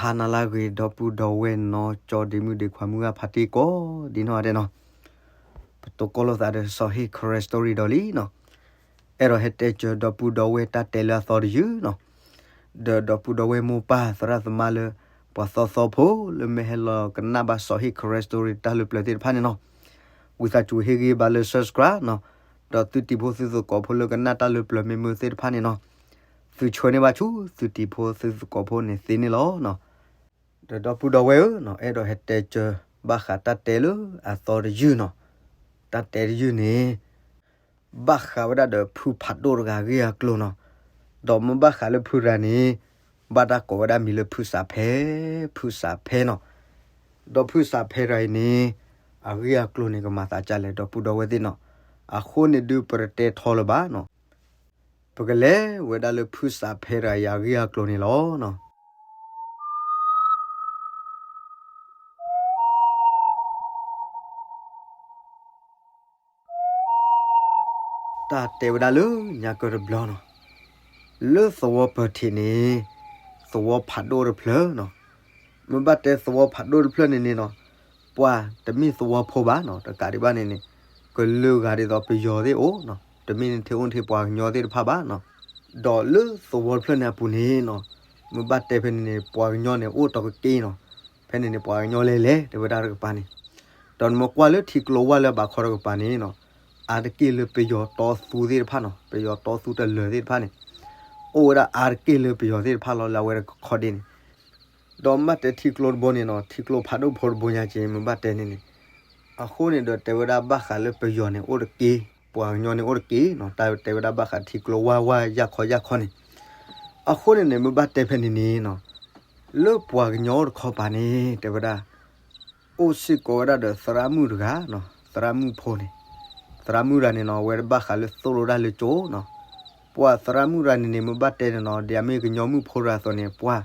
ဟါနၤလၢအဂ့ၤ ဒီပုၢ်ဒီဝဲၢ်နီၢ်ကၠီဒ့မုၣ်ဒ့ခွါမုၢ်ဂၢ်ဖါတံၢ်ကိးဒ်နီၢ်ဂၤဒဲးနီၤ, ပတိၢ်ကီၢ်လိာ်သးဒီးစီၤဟ့ၣ် Karen Story ဒီးလံနီၤ, အဲၣ်ဒိးဟဲတဲစၢၤဒီပုၢ်ဒီဝဲၢ်တၢ်တဲလၢအသီတယုၢ်နီၤ, ဒီးဒီပုၢ်ဒီဝဲၢ်မိၢ်ပၢ်သရၣ်သမါလၢ ပှၤသီသီဖိလၢမ့ၢ်ဟဲလီၤကနၣ်ဘၣ်စီၤဟ့ၣ် Karen Story တၢ်လၢပျၢၤသ့ၣ်တဖၣ်န့ၣ်နီၤ, ဝံသးစူၤဟ့ၣ်ဂံၢ်ဘါလၢ subscribe နီၤ, ဒီးသုတံၤဖိသုသကိးဖိလၢကနၣ်တၢ်လၢပျၢၤမ့ၢ်မုာ်သ့ၣ်တဖၣ်န့ၣ်နီၤ, သုဆှၢန့ၢ်ဘၣ်ဆူသုတံၤဖိသုသကိးဖိန့ၣ်သ့န့ၣ်လီၤ. ဒီးဒီပုၢ်ဒီဝဲၢ်ဧၢ, အဲၣ်ဒိးဟဲတဲစၢၤဘၣ်ဃးတၢ်တဲလၢအသီတယုၢ်နီၤ, တၢ်တဲတယုၢ်န့ၣ် ဘၣ်ဃးဝဲဒၣ်ဒီးဖုဖးဒိၣ်တဂၤအဂ့ၢ်အကျိၤနီၤ, ဒီးမ့ၢ်ဘၣ်ဃးလၢဖုတဂၤန့ၣ် ဘၣ်တၢ်ကိးဝဲဒၣ်မံၤလၢဖုစးဖဲ, ဖုစးဖဲနီၤ, ဒီးဖုစးဖဲတဂၤအံၤန့ၣ် အဂ့ၢ်အကျိၤန့ၣ်ကမၤသးဒ်လဲၣ် ဒီပုၢ်ဒီဝဲၢ်သ့ၣ်နီၤ, အဃိန့ၣ်ဒုးပတတဲထီလၢၤဘၣ်နီၤ, ပကလဲၤဝဲဒၣ်လၢဖုစးဖဲတဂၤအံၤအဂ့ၢ်အကျိၤန့ၣ်လီၤ. တၢ်တဲဝဲဒၣ်လၢညါကၢတဘျီနီၤ, လၢသဝီပၢၤထံးန့ၣ် သဝီဖးဒိၣ်တဖျၢၣ်နီၤ, မ့ၢ်ဘၣ်တဲသဝီဖးဒိၣ်တဖျၢၣ်န့ၣ်န့ၣ်နီၤ, ပှၤတမ့ၢ်သဝီဖိဘၣ်နီၤ, တကးဒံးဘၣ်န့ၣ်န့ၣ် ကလုာ်ဂၤဒ်သိးပယီၤသ့ၣ်အိၣ်နီၤ, တမ့ၢ်ထဲအိၣ်ထဲပှၤကညီသ့ၣ်တဖၣ်ဘၣ်နီၤ, ဒီးလၢသဝီတဖျၢၣ်န့ၣ်အပူၤန့ၣ်နီၤ, မ့ၢ်ဘၣ်တဲဖဲန့ၣ်န့ၣ် ပှၤကညီန့ၣ်အိၣ်တက့ၢ်နီၤ, ဖဲန့ၣ်န့ၣ် ပှၤကညီလဲၤလဲၤတဲဝဲဒၣ်တကပၤန့ၣ်, ဒီးနမ့ၢ်ကွၢ်လၢထံကျိဝၢ်လၢအဘၣ်ခီတကပၤန့ၣ်နီၤ, အါတက့ၢ်လၢပယီၤတီသူသ့ၣ်တဖၣ်နီၤ, ပယီၤတီသူတလၢာ်သ့ၣ်တဖၣ်န့ၣ် အိၣ်ဝဲဒၣ်အါတက့ၢ်လၢပယီၤသ့ၣ်တဖၣ်လီၤ လၢအဝဲတခီဒ့န့ၣ်, ဒီးမ့ၢ်ဘၣ်တဲထံကျိတဘိန့ၣ်နီၤ, ထံကျိဖးဒိၣ်ဖိတဘိညါက့ၤ မ့ၢ်ဘၣ်တဲန့ၣ်န့ၣ်, အဃိန့ၣ်ဒီးတဲဝဲဒၣ်ဘၣ်ဃးလၢပယီၤန့ၣ်အိၣ်တက့ၢ်, ပှၤကညီန့ၣ်အိၣ်တက့ၢ်နီၤ, တၢ်တဲဝဲဒၣ်ဘၣ်ဃးထံကျိဝၢ်ဝၢ်ယၢ်ခီယၢ်ခီန့ၣ်, အဃိန့ၣ်န့ၣ် မ့ၢ်ဘၣ်တဲဖဲန့ၣ်န့ၣ်နီၤ, လၢပှၤကညီအိၣ်တခီပၤန့ၣ် တဲဝဲဒၣ် အိၣ်စ့ၢ်ကီးဝဲဒၣ်ဒီးသရၣ်မုၣ်တဂၤနီၤ, သရၣ်မုၣ်ဖိန့ၣ်, သရၣ်မုၣ်တဂၤန့ၣ်နီၤ အဝဲဘၣ်ဃးလၢသိၣ်လိတၢ်လၢကၠိနီၤ, ပှၤသရၣ်မုၣ်တဂၤန့ၣ်န့ၣ် မ့ၢ်ဘၣ်တဲန့ၣ်နီၤ, ဒ်အမ့ၢ်ကညီမုၣ်ဖိတဂၤအသိးန့ၣ် ပှၤ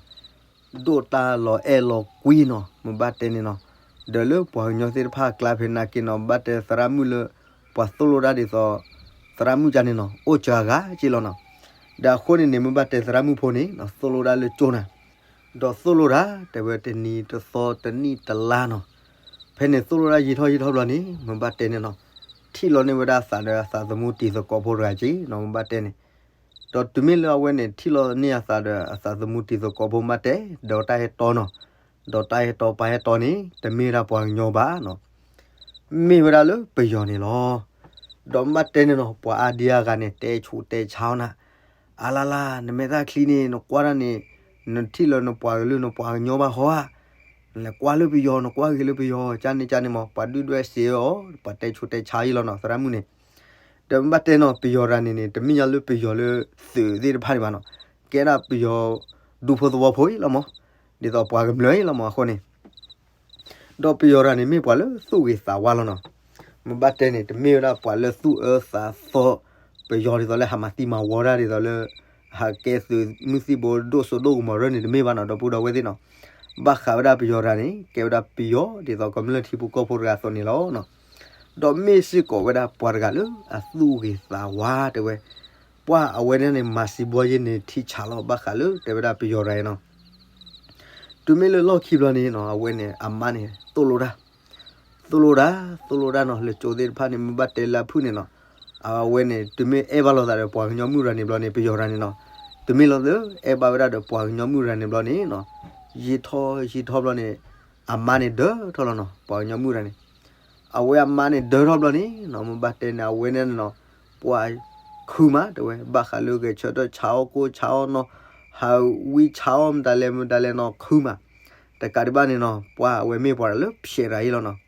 ဒိၣ်တၢ်လီၤအဲၣ်လီၤကွံနီၤ, မ့ၢ်ဘၣ်တဲန့ၣ်နီၤ, ဒီးလၢပှၤကညီသ့ၣ်တဖၣ်အကျါဖဲန့ၣ်က့ၤနီၤ ဘၣ်တဲသရၣ်မုၣ်လၢ ပှၤသိၣ်လိတၢ်ဒ်သိး သရၣ်မုၣ်ကန့ၣ်နီၤ အိၣ်စှၤအဂၤက့ၤလီၤနီၤ, ဒီးအဃိန့ၣ်န့ၣ် မ့ၢ်ဘၣ်တဲသရၣ်မုၣ်ဖိန့ၣ်နီၤ သိၣ်လိတၢ်လၢကၠိနၤ, ဒီးသိၣ်လိတၢ် တဲဝဲတနံၤတသီတနံၣ်တလါနီၤ, ဖဲန့ၣ်သိၣ်လိတၢ်ယံာ်ထီၣ်ယံာ်ထီၣ်ဘျီန့ၣ် မ့ၢ်ဘၣ်တဲန့ၣ်နီၤ, ထံၣ်လီၤန့ၢ်ဝဲဒၣ်အသးဒီးအသးသမူတံၤသကိးဖိတဂၤက့ၤနီၤ မ့ၢ်ဘၣ်တဲန့ၣ်, ဒီးတုၤမ့ၢ်လၢအဝဲန့ၣ် ထံၣ်လီၤန့ၢ်အသးဒီးအသးသမူတံၤသကိးဖိမ့ၢ်ဘၣ်တဲ ဒီးတၢ်ဟဲတီနီၤ, ဒီးတၢ်ဟဲတီပာ်ဟဲတီန့ၣ် တမ့ၢ်ဝဲဒၣ်ပှၤကညီဘၣ်နီၤ, မ့ၢ်ဝဲဒၣ်လၢပယီၤန့ၣ်လီၤ. ဒီးမ့ၢ်ဘၣ်တဲန့ၣ်နီၤ ပှၤအါဒံအါဂၤန့ၣ် တဲဆူးတဲဆါအီၤနၤ, အလါလါ နမဲာ်သၣ်ချံန့ၣ် နကွၢ်ဒၣ်န့ၣ် နထံၣ်လၢနပှၤကလုာ်နပှၤကညီဘၣ်ဟီဧါ, နကွၢ်လၢပယီၤ နကွၢ်ဂ့ၤလၢပယီၤ ကန့ၣ်ကန့ၣ်မး ပှၤဒုၣ်ဒွဲၣ်စ့အီၤ ပှၤတဲဆူးတဲဆါအံၤလီၤနီၤ သရၣ်မုၣ်န့ၣ်, ဒီးမ့ၢ်ဘၣ်တဲနီၤ ပယီၤတဂၤန့ၣ်န့ၣ် တမ့ၢ်ညါလၢပယီၤလၢသုးသ့ၣ်တဖၣ်န့ၣ်ဘၣ်နီၤ, ကဲဒၣ်ပယီၤဒူဖိသဝီဖိအံၤလီၤမး, ဒ်သိးပှၤကမျၢၢ်အံၤလီၤမးအဃိန့ၣ် ဒီးပယီၤတဂၤန့ၣ်မ့ၢ်ပှၤလၢသူၣ်ဂ့ၤသးဝါလီၤနီၤ, မ့ၢ်ဘၣ်တဲန့ၣ် တမ့ၢ်ဝဲဒၣ်ပှၤလၢသူၣ်အၢသးသီ ပယီၤဒ်သိးလၢဟးမၤသံမၤဝီတၢ်ဒ်သိးလၢ ဟးကဲသုးမုၢ်သံၣ်ဘိဒိၣ်စိဒိၣ်ကမီၤရၢန့ၣ် တမ့ၢ်ဘၣ်နီၤ ဒီပုၢ်ဒီဝဲၢ်သ့ၣ်နီၤ, ဘၣ်ဃးဝဲဒၣ်ပယီၤတဂၤန့ၣ် ကဲဝဲဒၣ်ပယီၤဒ်သိးကမျၢၢ်ထံဖိကီၢ်ဖိတဂၤအသိးန့ၣ်လီၤ. ဒီးမ့ၢ်စ့ၢ်ကီးဝဲဒၣ်ပှၤတဂၤလၢအသူၣ်ဂ့ၤသးဝါတဲဝဲ, ပှၤအဝဲဒၣ်န့ၣ် မၤစံးဘှီယ့ၢ်န့ၣ်ထံဆးလီၤ ဘၣ်ဃးလၢတဲဝဲဒၣ်ပယီၤတဂၤအံၤနီၤ, တုၤမ့ၢ်လၢလီၢ်ခံဘျီန့ၣ်နီၤ အဝဲန့ၣ် အမါန့ၣ် သိၣ်လိတၢ်, သိၣ်လိတၢ်, သိၣ်လိတၢ်နီၤ လၢကၠိသ့ၣ်တဖၣ်န့ၣ် မ့ၢ်ဘၣ်တဲလၢအဖုၣ်န့ၣ်နီၤ, အဝဲန့ၣ် တုၤမ့ၢ်အဲၣ်ဘၣ်လိာ်သးဒီးပှၤကညီမုၣ်တဂၤန့ၣ်ဘျီန့ၣ် ပယီၤတဂၤန့ၣ်နီၤ, တုၤမ့ၢ်လီၤသး အဲၣ်ဘၣ်ဝဲဒၣ်ဒီးပှၤကညီမုၣ်တဂၤန့ၣ်ဘျီန့ၣ်နီၤ, ယံာ်ထီၣ်ယံာ်ထီၣ်ဘျီန့ၣ် အမါန့ၣ်ဒၢထီၣ်လီၤနီၤ ပှၤကညီမုၣ်တဂၤန့ၣ်, အဝဲအမါန့ၣ်ဒၢထီၣ်ဘျီန့ၣ်နီၤ မ့ၢ်ဘၣ်တဲန့ၣ် အဝဲန့ၣ်နီၤ ပှၤခုမး တဲဝဲ ဘၣ်ဃးလၢဂဲၤဆၢထၢၣ်ဆါအီၣ်ကိၣ်ဆါအီၣ်နီၤ, ဟးဝံဆါအီၣ်မတၤလဲၣ်မတၤလဲၣ်နီၤ ခုမး, တကးဒံးဘၣ်န့ၣ်နီၤ ပှၤအဝဲမ့ၢ်ပှၤတဂၤလၢဖျဲးတဂၤအံၤလီၤနီၤ,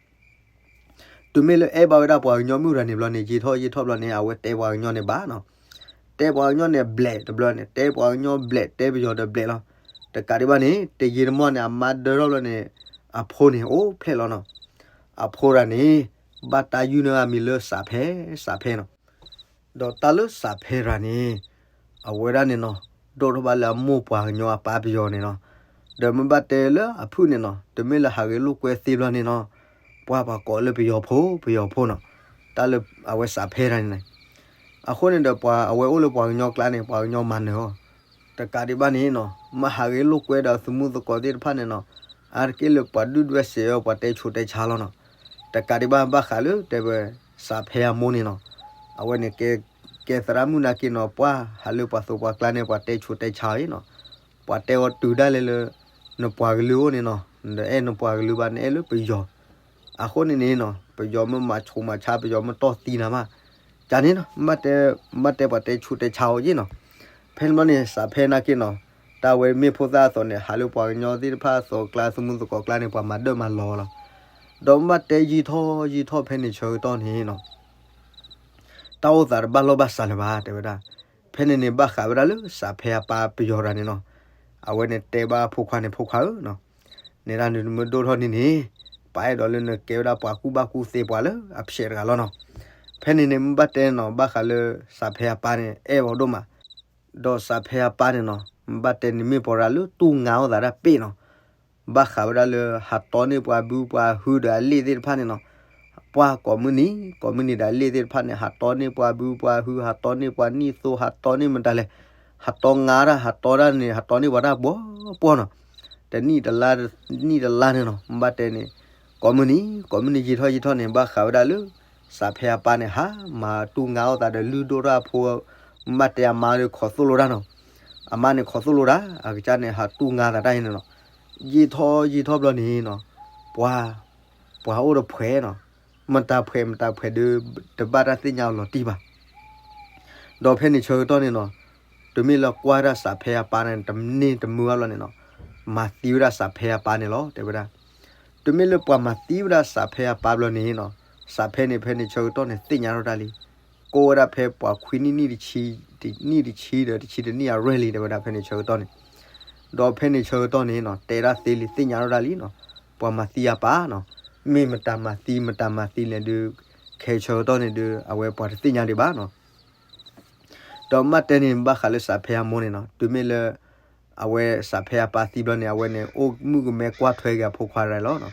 တုၤမ့ၢ်လၢအဲၣ်ဘၣ်ဝဲဒၣ်ပှၤကညီမုၣ်တဂၤန့ၣ်ဘျီန့ၣ် ယံာ်ထီၣ်ယံာ်ထီၣ်ဘျီန့ၣ် အဝဲတဲပှၤကညီန့ၣ်ဘၣ်နီၤ, တဲပှၤကညီန့ၣ်ဘျဲးတဘျီန့ၣ် တဲပှၤကညီဘျဲး တဲပယီၤဒီးဘျဲးလီၤ, တကးဒံးဘၣ်န့ၣ် တယံာ်တမီၢ်န့ၣ် အမါဒၢထီၣ်ဘျီန့ၣ် အဖိန့ၣ်အိၣ်ဖျဲၣ်လီၤနီၤ, အဖိတဂၤန့ၣ် ဘၣ်တၢ်ယုၢ်န့ၢ်အမံၤလၢစးဖဲ စးဖဲနီၤ ဒီးတၢ်လၢစးဖဲတဂၤန့ၣ် အဝဲဒၣ်န့ၣ်နီၤ ဒိၣ်ထီၣ်ဘၣ်လၢအမိၢ်ပှၤကညီအပၢ်ပယီၤန့ၣ်နီၤ, ဒီးမ့ၢ်ဘၣ်တဲလၢအဖုၣ်န့ၣ်နီၤ တုၤမ့ၢ်လၢဟးဂ့ၤလိာ်ကွဲသ့ဘျီန့ၣ်နီၤ ပှၤပှၤကိးလၢပယီၤဖိ ပယီၤဖိနီၤ, တၢ်လၢအဝဲစးဖဲတဂၤန့ၣ်န့ၣ်, အဃိန့ၣ်ဒီးပှၤအဝဲအိၣ်လၢပှၤကညီကျါန့ၣ် ပှၤကညီမၤနၢၤအီၤ, တကးဒံးဘၣ်န့ၣ်နီၤ မ့ၢ်ဟးဂ့ၤလိာ်ကွဲဒီးသမူသကိးသ့ၣ်တဖၣ်န့ၣ်နီၤ အါတက့ၢ်လၢပှၤဒုၣ်ဒွဲၣ်စံးအၢ ပှၤတဲဆူးတဲဆါလီၤနီၤ. တကးဒံးဘၣ်ဘၣ်ဃးလၢတဲဝဲ စးဖဲအမိၢ်န့ၣ်နီၤ အဝဲန့ၣ် ကဲသရၣ်မုၣ်နာ်က့နီၤ ပှၤဟးလၢပှၤသိးပှၤကျါန့ၣ် ပှၤတဲဆူးတဲဆါအံၤနီၤ ပှၤတဲအီၤတုၤဒၣ်လဲာ်လၢ နပှၤကလုာ်အိၣ်န့ၣ်နီၤ နတအဲၣ်နပှၤကလုာ်ဘၣ် နအဲၣ်လၢပယီၤ အဃိန့ၣ်န့ၣ်နီၤ ပယီၤမ့ၢ်မၤဆူးမၤဆါ ပယီၤမ့ၢ်တီၢ်သံနၤမး ကန့ၣ်နီၤ ဘၣ်တဲပှၤတဲဆူးတဲဆါအီၤက့နီၤ. ဖဲန့ၣ်ဘျီန့ၣ် စးဖဲနာ်က့နီၤ တၢ်ဝဲမ့ၢ်ဖိသၣ်အသိးန့ၣ် ဟးလၢပှၤကညီသ့ၣ်တဖၣ်အသိးကျါ သမူသကိးကျါန့ၣ် ပှၤမၤဒၢၣ်မၤလီၤလီၤ. ဒီးဘၣ်တဲယံာ်ထီၣ်ယံာ်ထီၣ်ဖဲန့ၣ်ဆၢကတီၢ်န့ၣ်နီၤ တၢ်အိၣ်သးတဘၣ်လီၢ်ဘၣ်စးလၢၤဘၣ် တဲဝဲဒၣ်. ဖဲန့ၣ်န့ၣ် ဘၣ်ဃးဝဲဒၣ်လၢစးဖဲအပၢ်ပယီၤတဂၤန့ၣ်နီၤ အဝဲန့ၣ်တဲဘၣ်ဖိခွါန့ၣ် ဖိခွါဧၢနီၤ နဲဒၣ်နမ့ၢ်ဒိၣ်ထီၣ်န့ၣ်န့ၣ် ပှၤအဲၣ်ဒိးလၢနကဲဝဲဒၣ်ပှၤကူၣ်ဘၣ်ကူၣ်သ့ပှၤလၢအဖျဲးတဂၤလီၤနီၤ. ဖဲန့ၣ်န့ၣ် မ့ၢ်ဘၣ်တဲနီၤ ဘၣ်ဃးလၢစးဖဲအပၢ်န့ၣ် အဲၣ်အီၤဒိၣ်မး ဒီးစးဖဲအပၢ်န့ၣ်နီၤ မ့ၢ်ဘၣ်တဲန့ၣ်မ့ၢ်ပှၤတဂၤလၢတူၢ်ငါအီၣ်သးဒၣ်ပ့ၣ်နီၤ ဘၣ်ဃးဝဲဒၣ်လၢဟးတီန့ၢ်ပှၤဘုပှၤဟုဒီးအလ့ၣ်သ့ၣ်တဖၣ်န့ၣ်နီၤ ပှၤကိးမုၢ်နံၤ ကိးမုၢ်နံၤဒီးအလ့ၣ်သ့ၣ်တဖၣ်န့ၣ် ဟးတီန့ၢ်ပှၤဘုပှၤဟု ဟးတီန့ၢ်ပှၤနံၣ်သိ ဟးတီန့ၢ်မတၤလဲၣ် ဟးတီငါတၢ် ဟးတီတၢ်န့ၣ် ဟးတီန့ၢ်ပှၤတၢ်ပှီၤပှီၤနီၤ တနံၣ်တလါ နံၣ်တလါန့ၣ်နီၤ မ့ၢ်ဘၣ်တဲန့ၣ် ကိးမုၢ်နံၤ ကိးမုၢ်နံၤယံာ်ထီၣ်ယံာ်ထီၣ်န့ၣ် ဘၣ်ဃးဝဲဒၣ်လၢ စးဖဲအပၢ်န့ၣ် ဟးမၤတူၢ်ငါအီၣ်သးဒီးလုၢ်ဒိၣ်ထီၣ်အဖိ မ့ၢ်ဘၣ်တဲအမါဒီးခိးသိၣ်လိတၢ်နီၤ အမါန့ၣ်ခိးသိၣ်လိတၢ် အကစၢ်န့ၣ် ဟးတူၢ်ငါသးတၢ်အံၤန့ၣ်နီၤ ယံာ်ထီၣ်ယံာ်ထီၣ်ဘျီန့ၣ်နီၤ ပှၤ ပှၤအိၣ်တဖှဲးနီၤ မတၤဖှဲးမတၤဖှဲးဒီး တဘၣ်တၢ်သ့ၣ်ညါအီၤလီၤတံၢ်ဘၣ် ဒီးဖဲန့ၣ်ဆၢကတီၢ်န့ၣ်နီၤ တုၤမ့ၢ်လၢကွၢ်ဝဲဒၣ်စးဖဲအပၢ်န့ၣ် တန့ၢ်တမုာ်ဘၣ်ဘျီန့ၣ်နီၤ မၤသံဝဲဒၣ်စးဖဲအပၢ်န့ၣ်လီၤ တဲဝဲဒၣ်. တုၤမ့ၢ်လၢပှၤမၤသံဝဲဒၣ်စးဖဲအပၢ်ဘျီန့ၣ်နီၤ စးဖဲန့ၣ် ဖဲန့ၣ်ဆၢကတီၢ်န့ၣ် သ့ၣ်ညါထီၣ်တၢ်လံ ကိးဝဲဒၣ်ဖဲပှၤခွံနံၣ် နံၣ်တဆံ နံၣ်တဆံဒီးတဆံတနံၣ်အရွဲၣ်လံ တဲဝဲဒၣ်ဖဲန့ၣ်ဆၢကတီၢ်န့ၣ် ဒီးဖဲန့ၣ်ဆၢကတီၢ်န့ၣ်နီၤ တဲဒၣ်သ့လံ သ့ၣ်ညါထီၣ်တၢ်လံနီၤ ပှၤမၤသံအပၢ်နီၤ မ့ၢ်မတၤမၤသံ မတၤမၤသံလဲၣ်ဒုး ခဲဆၢကတီၢ်န့ၣ်ဒုး အဝဲပှၤတသ့ၣ်ညါဒံးဘၣ်နီၤ ဒီးမ့ၢ်ဘၣ်တဲန့ၣ် ဘၣ်ဃးလၢစးဖဲအမိၢ်န့ၣ်နီၤ တုၤမ့ၢ်လၢ အဝဲစးဖဲအပၢ်သံဘျီန့ၣ် အဝဲန့ၣ်အိၣ်မုၣ်ကမဲကွၢ်ထွဲက့ၤအဖိခွါတဂၤလီၤနီၤ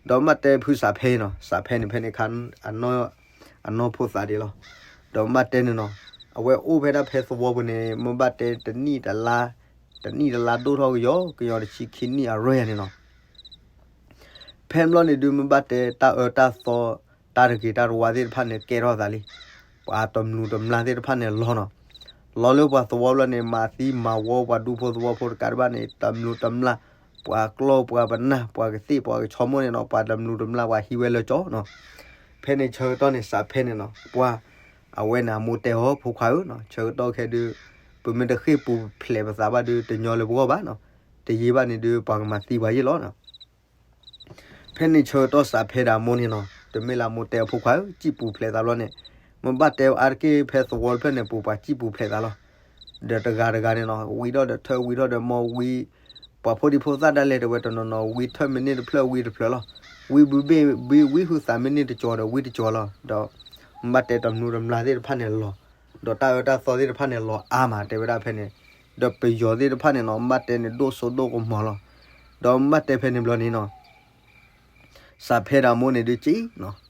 ဒီးမ့ၢ်ဘၣ်တဲဖုစးဖဲနီၤ စးဖဲန့ၣ် ဖဲန့ၣ်ခါ အနီၢ်ဖိသးဒံးလီၤ ဒီးမ့ၢ်ဘၣ်တဲန့ၣ်နီၤ အဝဲအိၣ်ဖဲဒၣ်ဖဲသဝီပူၤန့ၣ် မ့ၢ်ဘၣ်တဲတနံၣ်တလါ တနံၣ်တလါဒိၣ်ထီၣ်ကယီကယီတဆံခံနံၣ်အရွဲၣ်ယၤန့ၣ်နီၤ ဖဲန့ၣ်ဘျီန့ၣ်ဒုး မ့ၢ်ဘၣ်တဲတၢ်အၢတၢ်သီ တၢ်တဂ့ၤတၢ်တဝါသ့ၣ်တဖၣ်န့ၣ် ကဲထီၣ်သးလံ ပှၤတမျိးတမျာ်သ့ၣ်တဖၣ်န့ၣ်လီၤနီၤ လီၤလၢပှၤသဝီဘျီန့ၣ် မၤသံမၤဝီပှၤဒူဖိသဝီဖိတကးဒံးဘၣ်န့ၣ် တမျိးတမျာ် ပှၤကျီၢ်ပှၤပနၢ် ပှၤကသ့ၣ်ပှၤကဆီမိၣ်န့ၣ်နီၤ ပှၤတမျိးတမျာ်ပှၤဟံးဝဲလၢကၠီနီၤ ဖဲန့ၣ်ဆၢကတီၢ်န့ၣ် စးဖဲန့ၣ်နီၤ ပှၤ အဝဲန့ၣ်အမိၢ်တဲအီၤ ဖိခွါဧၢနီၤ ဆၢကတီၢ်ခဲဒုး ပမ့ၢ်တဃ့ၢ်ပူၤဖျဲးပသးဘၣ်ဒုး တညီလၢပဂီၢ်ဘၣ်နီၤ တယံာ်ဘၣ်န့ၣ်ဒုး ပှၤကမၤသံပှၤယဲၢ်လီၤနီၤ ဖဲန့ၣ်ဆၢကတီၢ်စးဖဲဒီးအမိၢ်န့ၣ်နီၤ တမ့ၢ်လၢအမိၢ်တဲအဖိခွါဧၢ စံၣ်ပူၤဖျဲးသးဘျီန့ၣ် မ့ၢ်ဘၣ်တဲအါတက့ၢ်ဖဲသဝီတဖျၢၣ်န့ၣ် ပူၤပှၤစံၣ်ပူၤဖျဲးသးလီၤ ဒီးတဂၤတဂၤန့ၣ်နီၤ ဝံထီၣ်ဒီးထၢၣ်ဝံထီၣ်ဒီးမီၢ်ဝံ ပှၤဖိဒံဖိသၣ်ဒၣ်လဲာ်တဲဝဲတနီၤနီၤ ဝံထၢၣ်မ့ၢ်န့ၢ်တဖျၢၣ်ဝံတဖျၢၣ်လီၤ ဝံဘုဘ့ၣ်ဘုဝံဟုသးမ့ၢ်န့ၢ်တကၠီၤဒီးဝံတကၠီၤလီၤ ဒီး မ့ၢ်ဘၣ်တဲတမျိးတမျာ်သ့ၣ်တဖၣ်န့ၣ်လီၤ ဒီးတၢ်အၢတၢ်သီသ့ၣ်တဖၣ်န့ၣ်လီၤအါမး တဲဝဲဒၣ်ဖဲန့ၣ် ဒီးပယီၤသ့ၣ်တဖၣ်န့ၣ်နီၤ မ့ၢ်ဘၣ်တဲန့ၣ်ဒိၣ်စိဒိၣ်ကမီၤလီၤ ဒီးမ့ၢ်ဘၣ်တဲဖဲန့ၣ်ဘျီန့ၣ်နီၤ စးဖဲဒီးအမိၢ်န့ၣ်ဒုးစံၣ်နီၤ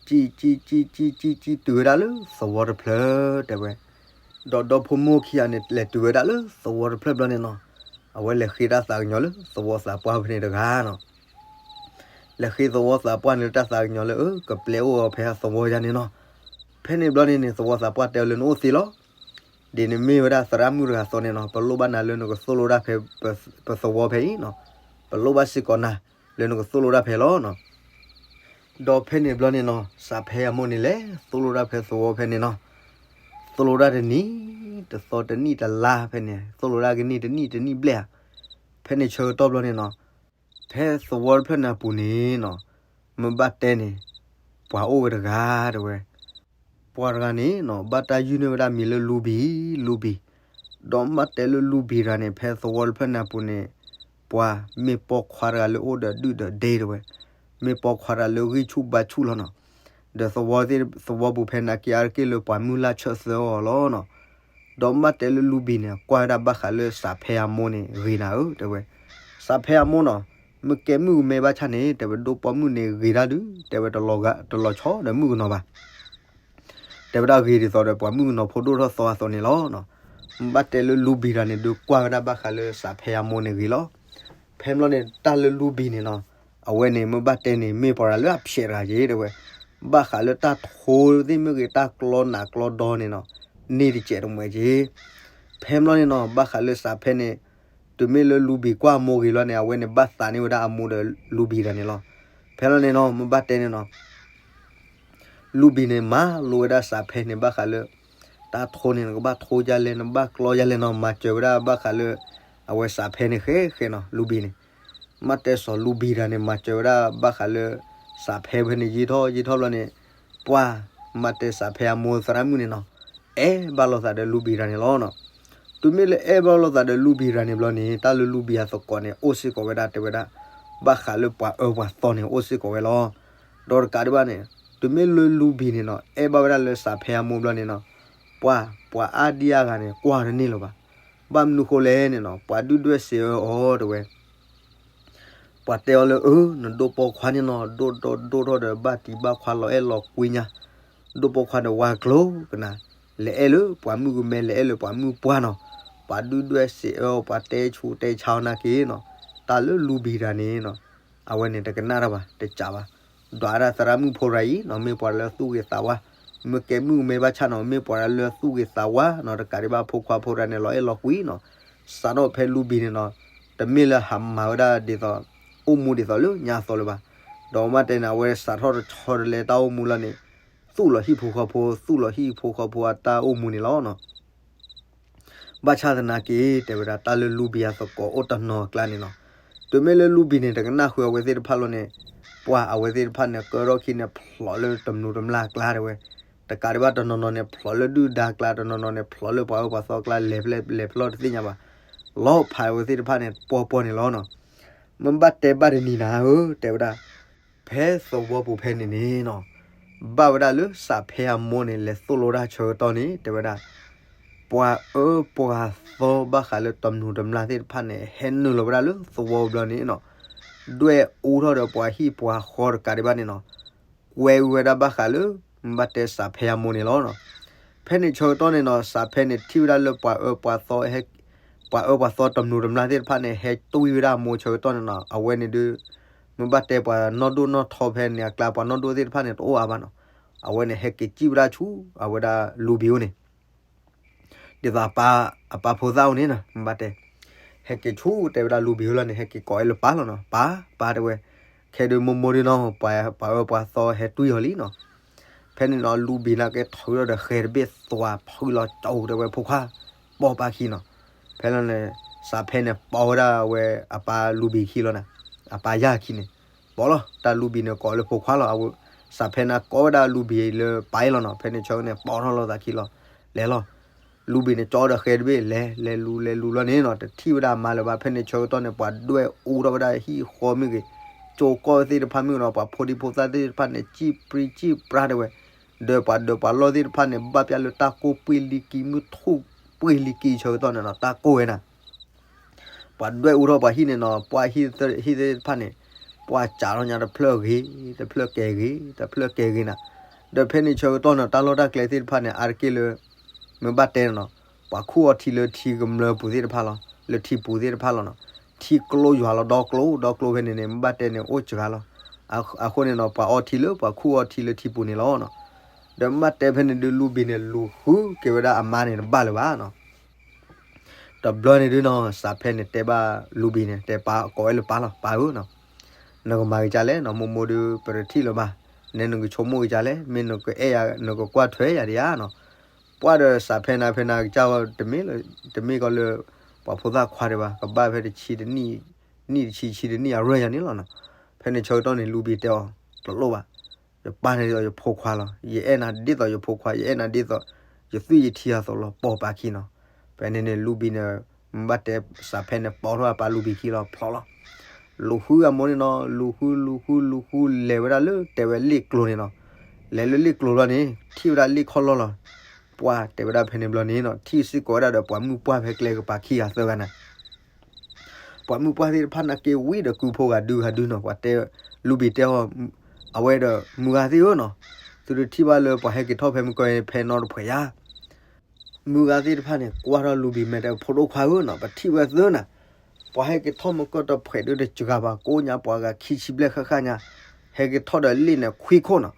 စံၣ်စံၣ်စံၣ်စံၣ်စံၣ်တုၤဝဲဒၣ်လၢသဝီတဖျၢၣ်တဲဝဲ ဒီးဒီဖိမိၢ်ခံဂၤန့ၣ် လဲၤတုၤဝဲဒၣ်လၢသဝီတဖျၢၣ်ဘျီန့ၣ်နီၤ အဝဲလဲၤဃ့တၢ်သးကညီၤလၢသဝီသးပှၢ်ဖဲန့ၣ်တဂၤနီၤ လဲၤဃ့သဝီသးပှၢ်န့ၣ်လၢတၢ်သးကညီၤလၢ အၢ ကပျဲအိၣ်အီၤဖဲသဝီယါန့ၣ်နီၤ ဖဲန့ၣ်ဘျီန့ၣ်န့ၣ် သဝီသးပှၢ်တဲအီၤလၢနအိၣ်သ့လီၤ ဒ်နမ့ၢ်ဝဲဒၣ်သရၣ်မုၣ်တဂၤအသိးန့ၣ်နီၤ ပလိၣ်ဘၣ်နၤလၢနကသိၣ်လိတၢ်ဖဲ ပသဝီဖဲအံၤနီၤ ပလိၣ်ဘၣ်စ့ၢ်ကီးနၤ လၢနကသိၣ်လိတၢ်ဖဲလီၤနီၤ ဒီးဖဲန့ၣ်ဘျီန့ၣ်နီၤ စးဖဲအမိၢ်န့ၣ်လဲၤသိၣ်လိတၢ်ဖဲသဝီဖဲန့ၣ်နီၤ သိၣ်လိတၢ်တနံၤတသီတနံၣ်တလါဖဲန့ၣ် သိၣ်လိတၢ်ကနံၣ်တနံၣ်တနံၣ်ဘျဲၣ်ဧါ ဖဲန့ၣ်ဆၢကတီၢ်ဘျီန့ၣ်နီၤ ဖဲသဝီတဖျၢၣ်န့ၣ်အပူၤန့ၣ်နီၤ မ့ၢ်ဘၣ်တဲန့ၣ် ပှၤအိၣ်ဝဲတဂၤတဲဝဲ ပှၤတဂၤန့ၣ်နီၤ ဘၣ်တၢ်ယုၢ်န့ၢ်ဝဲဒၣ်မံၤလၢလူဘံၤ လူဘံၤ ဒီးမ့ၢ်ဘၣ်တဲလၢလူဘံၤတဂၤန့ၣ် ဖဲသဝီတဖျၢၣ်န့ၣ်အပူၤန့ၣ် ပှၤမ့ၢ်ပိာ်ခွါတဂၤလၢအိၣ်ဒီးဒုၣ်ဒီးဒ့တဲဝဲ မ့ၢ်ပိာ်ခွါတဂၤလၢဂံၢ်ဆူၣ်ဘါဆူၣ်လီၤနီၤ ဒီးသဝီသ့ၣ် သဝီပူၤဖဲန့ၣ် က့ၤအါတက့ၢ်လၢပှၤမုၢ်လၢ်ဆၢၣ်သၢအီၤလီၤနီၤ ဒီးမ့ၢ်ဘၣ်တဲလၢလူဘံၤန့ၣ် ကွၢ်ဝဲဒၣ်ဘၣ်ဃးလၢစးဖဲအမိၢ်န့ၣ် ဂ့ၤနၤဧၢ တဲဝဲ စးဖဲအမိၢ်နီၤ မ့ၢ်ကဲမုၣ်ကမဲဘၣ်ဆၣ်န့ၣ် တဲဝဲဒိၣ်ပိာ်မုၣ်န့ၣ်ဂ့ၤဒၣ်ဒုး တဲဝဲတလီၤဂာ် တလီၤဆီဒီးမုၣ်ကနီၤဘၣ် တဲဝဲဒၣ်ဂ့ၤဒ်သိးဒီးပှၤမုၣ်ကနီၤဖိဒိၣ်ထီၣ်သီအသိးန့ၣ်လီၤနီၤ မ့ၢ်ဘၣ်တဲလၢလူဘံၤတဂၤန့ၣ် ဒုးကွၢ်ဝဲဒၣ်ဘၣ်ဃးလၢစးဖဲအမိၢ်န့ၣ်ဂ့ၤလီၤ. ဖဲမ့ၢ်လီၤန့ၣ် တၢ်လၢလူဘံၤန့ၣ်နီၤ, အဝဲန့ၣ် မ့ၢ်ဘၣ်တဲန့ၣ် မ့ၢ်ပှၤတဂၤလၢအဖျဲးတဂၤက့ၤတဲဝဲ, ဘၣ်ဃးလၢတၢ်ထိသ့ၣ်မ့ၢ်ဂ့ၤ တၢ်ကျီနးကျီဒီန့ၣ်နီၤ, န့ၢ်တစဲးတမှဲးက့ၤ. ဖဲမ့ၢ်လီၤန့ၣ်နီၤ ဘၣ်ဃးလၢစးဖဲန့ၣ် တုၤမ့ၢ်လၢလူဘံၤကွၢ်အမိၢ်ဂ့ၤလီၤန့ၣ် အဝဲန့ၣ်ဘၣ်သးန့ၢ်ဝဲဒၣ်အမိၢ်ဒီးလူဘံၤတဂၤန့ၣ်လီၤ. ဖဲလီၤန့ၣ်နီၤ မ့ၢ်ဘၣ်တဲန့ၣ်နီၤ လူဘံၤန့ၣ် မၤလိဝဲဒၣ်စးဖဲန့ၣ် ဘၣ်ဃးလၢ တၢ်ထိန့ၣ် နကဘၣ်ထိဒ်လဲၣ် နဘၣ်ကျီဒ်လဲၣ်နီၤ, မၤစၢၤဝဲဒၣ်ဘၣ်ဃးလၢ အဝဲစးဖဲန့ၣ်ဃဲဃဲနီၤ လူဘံၤန့ၣ်. မ့ၢ်တဲစီၤလူဘံၤတဂၤန့ၣ် မၤစၢၤဝဲဒၣ်ဘၣ်ဃးလၢ စးဖဲဖဲန့ၣ် ယံာ်ထီၣ်ယံာ်ထီၣ်ဘျီန့ၣ် ပှၤ မ့ၢ်တဲစးဖဲအမိၢ်သရၣ်မုၣ်န့ၣ်နီၤ အဲၣ်ဘၣ်လိာ်သးဒီးလူဘံၤတဂၤန့ၣ်လီၤနီၤ. တုၤမ့ၢ်လၢအဲၣ်ဘၣ်လိာ်သးဒီးလူဘံၤတဂၤန့ၣ်ဘျီန့ၣ် တၢ်လၢလူဘံၤအသကိးန့ၣ် အိၣ်စ့ၢ်ကီးဝဲဒၣ်တဲဝဲဒၣ် ဘၣ်ဃးလၢပှၤအၢပှၤသီန့ၣ် အိၣ်စ့ၢ်ကီးဝဲလီၤ. ဒီးတကးဒံးဘၣ်န့ၣ် တုၤမ့ၢ်လၢလူဘံၤန့ၣ်နီၤ အဲၣ်ဘၣ်ဝဲဒၣ်လၢစးဖဲအမိၢ်ဘျီန့ၣ်နီၤ ပှၤ ပှၤအါဒံအါဂၤန့ၣ် ကွၢ်တန့ၢ်လၢၤဘၣ်. ဘၣ်မနုၤဃိလဲၣ်န့ၣ်နီၤ ပှၤဒုၣ်ဒွဲၣ်စံးအၢအီၤတဲဝဲ ပှၤတဲအီၤလၢ အၢ နဒိၣ်ပိာ်ခွါန့ၣ်နီၤ ဒိၣ်ဒိၣ်ဒိၣ်ထီၣ်ဒီး ဘၣ်တံၢ်ဘၣ်ခွါလီၤအဲၣ်လီၤကွံညါ, ဒိၣ်ပိာ်ခွါဒီးဝါကျိၤကနၤ, လဲၤအဲၣ်လၢပှၤမုၣ်ကမဲ လဲၤအဲၣ်လၢပှၤမုၣ်ပှၢ်နီၤ, ပှၤဒုၣ်ဒွဲၣ်စံးအၢအီၤ ပှၤတဲဆူးတဲဆါအီၤနာ်က့နီၤ, တၢ်လၢလူဘံၤတဂၤန့ၣ်နီၤ အဝဲန့ၣ်တကနၣ်တၢ်ဘၣ် တစးဘၣ်, ဒွးဒၣ်သရၣ်မုၣ်ဖိတဂၤအံၤနီၤ မ့ၢ်ပှၤလၢသူၣ်ဂ့ၤသးဝါ, မ့ၢ်ကဲမုၣ်ကမဲဘၣ်ဆၣ်နီၤ မ့ၢ်ပှၤလၢသူၣ်ဂ့ၤသးဝါနီၤ တကးဒံးဘၣ်ဖိခွါဖိတဂၤန့ၣ် လီၤအဲၣ်လီၤကွံနီၤ, စးထီၣ်ဖဲလူဘံၤန့ၣ်နီၤ တမ့ၢ်လၢဟးမၤဝဲဒၣ်ဒ်သိး အိၣ်မူဒ်သိးလၢညါအသိးလၢၤဘၣ်, ဒီးမ့ၢ်တဲန့ၣ် အဝဲစးထီၣ်တဆီတလဲတၢ်အိၣ်မူလီၤန့ၣ် သူၣ်လီၤဟံၣ်ဖိဃီဖိ သူၣ်လီၤဟံၣ်ဖိဃီဖိအတၢ်အိၣ်မူန့ၣ်လီၤနီၤ. ဘၣ်ဆၣ်သနာ်က့ တဲဝဲဒၣ် တၢ်လၢလူဘံၤအသကိးအိၣ်တနီၤအကျါန့ၣ်နီၤ, တုၤမ့ၢ်လၢလူဘံၤန့ၣ် တကနၣ်ဃုာ်အဝဲသ့ၣ်တဖၣ်လီၤန့ၣ်, ပှၤအဝဲသ့ၣ်တဖၣ်န့ၣ် ကၢထီၣ်ခံန့ၣ် ဖျိးလၢတမျိးတမျာ်အကျါတဲဝဲ, တကးဒံးဘၣ်တနီၤနီၤန့ၣ် ဖျိးလၢဒုၣ်ဒါအကျါ, တနီၤနီၤန့ၣ် ဖျိးလၢပှၤအၢပှၤသီအကျါ လဲၤဖဲလဲၣ်လဲၤဖဲလဲၣ်တသ့ၣ်ညါဘၣ်, လီၤဖးအဝဲသ့ၣ်တဖၣ်န့ၣ် ပှီၢ်ပှီၢ်န့ၣ်လီၤနီၤ. မ့ၢ်ဘၣ်တဲဘၣ်တနံၤနၤဧၢ တဲဝဲဒၣ် ဖဲသဝီပူၤဖဲန့ၣ်န့ၣ်နီၤ, ဘၣ်ဝဲဒၣ်လၢစးဖဲအမိၢ်န့ၣ် လဲၤသိၣ်လိတၢ်ဆၢကတီၢ်န့ၣ် တဲဝဲဒၣ်, ပှၤအၢပှၤသီဘၣ်ဃးလၢတမျိးတမျာ်သ့ၣ်တဖၣ်န့ၣ် ဟဲနုာ်လီၤဝဲဒၣ်လၢသဝီဘျီန့ၣ်နီၤ, ဒွဲၣ်အူထီၣ်ဒီးပှၤဟံၣ်ပှၤဃီတကးဒံးဘၣ်န့ၣ်နီၤ, ကွဲဝဲဒၣ်ဘၣ်ဃးလၢ ဘၣ်တဲစးဖဲအမိၢ်န့ၣ်လီၤနီၤ. ဖဲန့ၣ်ဆၢကတီၢ်န့ၣ်နီၤ စးဖဲန့ၣ်ထံၣ်ဝဲဒၣ်လၢပှၤအၢပှၤသီ ပှၤအၢပှၤသီတမျိးတမျာ်သ့ၣ်တဖၣ်န့ၣ် ဟဲတွံၢ်ဝဲဒၣ်အမိၢ်ဆၢကတီၢ်န့ၣ်နီၤ, အဝဲန့ၣ်ဒုး မ့ၢ်ဘၣ်တဲပှၤနီၢ်ဒိၣ်နီၢ်ထီဖဲန့ၣ်အကျါ ပှၤနီၢ်ဒိၣ်သ့ၣ်တဖၣ်န့ၣ်တအိၣ်အါဘၣ်နီၤ, အဝဲန့ၣ်ဟဲက့ၤစံၣ်ဝဲဒၣ်ဆူ အဝဲဒၣ်လူဘံၤအိၣ်န့ၣ် ဒ်သိးအပၢ်ဖိသၣ်အိၣ်န့ၣ်နီၤ, မ့ၢ်ဘၣ်တဲ ဟဲက့ၤဆူတဲဝဲဒၣ်လူဘံၤအိၣ်လီၤန့ၣ် ဟဲက့ၤကိးဝဲလၢပၢ်လီၤနီၤ, ပၢ် ပၢ်တဲဝဲ, ခဲဒုးမိၢ်မိၢ်ဒုးနီၤ ပှၤအၢပှၤသီဟဲတွံၢ်အီၤလံနီၤ. ဖဲန့ၣ်နီၤ လူဘံၤန့ၣ်က့ၤထုးထီၣ်ဒီးဃဲၤတဘ့ၣ်သွးဖုလီၤကၠိတဲဝဲ ဖိခွါ ပိာ်ပၢ်ခံနီၤ. ဖဲလီၤန့ၣ် စးဖဲန့ၣ်ပိာ်ဝဲဒၣ်ဝဲအပၢ်လူဘံၤခံလီၤန့ၣ်, အပၢ်ယၢ်ခံန့ၣ် ပိာ်လီၤ, တၢ်လူဘံၤန့ၣ်ကိးလၢဖိခွါလီၤ, အဝဲ စးဖဲန့ၣ်ကိးဝဲဒၣ်လူဘံၤလၢပၢ်အံၤလီၤနီၤ. ဖဲန့ၣ်ဆၢကတီၢ်န့ၣ် ပိာ်ထီၣ်လိာ်သးခံလီၤ, လဲၤလီၤ. လူဘံၤန့ၣ်ကၠီဒီးဃဲၤတဘ့ၣ် လဲၤ လဲၤလူၤ လဲၤလူၤလီၤန့ၣ်နီၤ တထံၣ်ဝဲဒၣ်အမါလၢၤဘၣ်. ဖဲန့ၣ်ဆၢကတီၢ်န့ၣ် ပှၤဒွဲၣ်အူထီၣ်ဝဲဒၣ်ဟံၣ်ဃီမ့ၢ်ဂ့ၤ, ကၠိကီၢ်သ့ၣ်တဖၣ်မ့ၢ်ဂ့ၤနီၤ ပှၤဖိဒံဖိသၣ်သ့ၣ်တဖၣ်န့ၣ် စံၣ်ပြံစံၣ်ပြါတဲဝဲ, ဒီးပှၤဒၢးပှၤလီၢ်သ့ၣ်တဖၣ်န့ၣ် ဘၣ်ပျၢ်လၢတၢ်ကိၢ်ပှ့ၤလံကံ မုၢ်ထူၣ်ပှ့ၤလံကံဆၢကတီၢ်န့ၣ်နီၤ တၢ်ကိၢ်ဝဲနၤ ပှၤဒွဲၣ်အူထီၣ်ပှၤဟံၣ်န့ၣ်နီၤ ပှၤဟံၣ်သ့ၣ်တဖၣ်န့ၣ် ပှၤစးထီၣ်ညါတဖျၢၣ်ဂ့ၤ တဖျၢၣ်ကဲဂ့ၤ တဖျၢၣ်ကဲဂ့ၤနၤ, ဒီးဖဲန့ၣ်ဆၢကတီၢ်န့ၣ် တၢ်လီၢ်တၢ်ကျဲသ့ၣ်တဖၣ်န့ၣ် အါတက့ၢ်လၢ မ့ၢ်ဘၣ်တဲန့ၣ်နီၤ ပှၤခူၣ်အီထံလၢထံကမျၢၢ်ပူၤသ့ၣ်တဖၣ်လီၤ လၢထံပူၤသ့ၣ်တဖၣ်လီၤနီၤ, ထံကျိယွၤလီၤဒီကျိ ဒီကျိဖဲန့ၣ်န့ၣ် မ့ၢ်ဘၣ်တဲန့ၣ် အိၣ်စှၤလီၤ, အဃိန့ၣ်နီၤ ပှၤအီထံလၢပှၤခူၣ်အီထံလၢထံပူၤန့ၣ်လီၤနီၤ, ဒီးမ့ၢ်ဘၣ်တဲဖဲန့ၣ်ဒုးလူဘံၤန့ၣ် လူၤဃုက့ၤဝဲဒၣ်အမါန့ၣ်တဘၣ်လၢၤဘၣ်နီၤ တဘျီန့ၣ်ဒုးနီၤ စးဖဲန့ၣ်တဲဘၣ်လူဘံၤန့ၣ် တဲပၢ်ကိးဝဲလၢပၢ်လီၤ ပၢ်ဧၢနီၤ, နကမၤက့ၤကလဲၣ်နီၤ မိၢ်မိၢ်ဒုးပတထံၣ်လၢၤဘၣ်, နဲနကဆိကမိၣ်က့ၤကလဲၣ် မ့ၢ်နကအဲၣ်ယၤ နကကွၢ်ထွဲယၤဒံးဧါနီၤ, ပှၢ်ဒီးစးဖဲန့ၣ်ဖဲန့ၣ်ကစၢ်ဝဲ တမ့ၢ်ကီးလၢ ပှၤဖိသၣ်ခွါဒံးဘၣ် ကဘၣ်ဖဲတဆံတနံၣ် နံၣ်တဆံဆံတနံၣ်အရၢၢ်ယၤန့ၣ်လီၤနီၤ, ဖဲန့ၣ်ဆၢကတီၢ်န့ၣ် လူဘံၤတဲအီၤ တလိၣ်ဘၣ် ယပၢ်န့ၣ်ဒ်သိးယဖိခွါလီၤ ယအဲၣ်နၤဒ်သိးယဖိခွါ ယအဲၣ်နၤဒ်သိး ယသွံၣ်ယထံအသိးလီၤ ပိာ်ပၢ်ခံနီၤ, ဖဲန့ၣ်န့ၣ် လူဘံၤန့ၣ် မ့ၢ်ဘၣ်တဲစးဖဲန့ၣ် ပိာ်ထီၣ်အပၢ်လူဘံၤခံလီၤ ဖျိးလီၤ, လူၤဃုအမိၢ်န့ၣ်နီၤ လူၤဃုလူၤဃုလူၤဃုလဲၤဝဲဒၣ်လၢတဲဝဲလ့ၣ်ကျိၤန့ၣ်နီၤ, လဲၤလၢလ့ၣ်ကျိၤလီၤန့ၣ် ထံၣ်ဝဲဒၣ်လ့ၣ်ခီၣ်လီၢ်လီၤ, ပှၢ်တဲဝဲဒၣ်ဖဲန့ၣ်ဘျီန့ၣ်နီၤ ထံၣ်စ့ၢ်ကီးဝဲဒၣ်ဒီးပှၤမုၣ်ပှၢ်ဖဲကျဲကပၤခံဂၤသၢဂၤန့ၣ် ပှၤမုၣ်ပှၢ်သ့ၣ်တဖၣ်န့ၣ်က့ၤဝံၤဒီးကုဖိဂၤဒုဂၤဒုနီၤ ပှၤတဲ လူဘံၤတဲအီၤ အဝဲဒီးမုၢ်ဂၤသ့ၣ်ဧၢနီၤ, သုတထံၣ်ဘၣ်လၢပှၤဟဲက့ၤထီၣ်ဖဲမုၢ်ကီၢ်ဖဲနီတဖှဲးယါ, မုၢ်ဂၤသ့ၣ်တဖၣ်န့ၣ် ကွၢ်ထီၣ်လူၤဘံၤမဲာ်တဲ ဖိဒိၣ်ခွါဧၢနီၤ, ပထံၣ်ဝဲသၢနၤ, ပှၤဟဲက့ၤထီၣ်မကၢၢ်တဖှဲးဒုတစှၤဘၣ်, ကိးညါပှၤဂၤခံဆံဘျဲၣ်ဃၣ်ဃၣ်ညါ, ဟဲက့ၤထီၣ်ဒီးလ့ၣ်န့ၣ်ခွံခိၣ်နီၤ.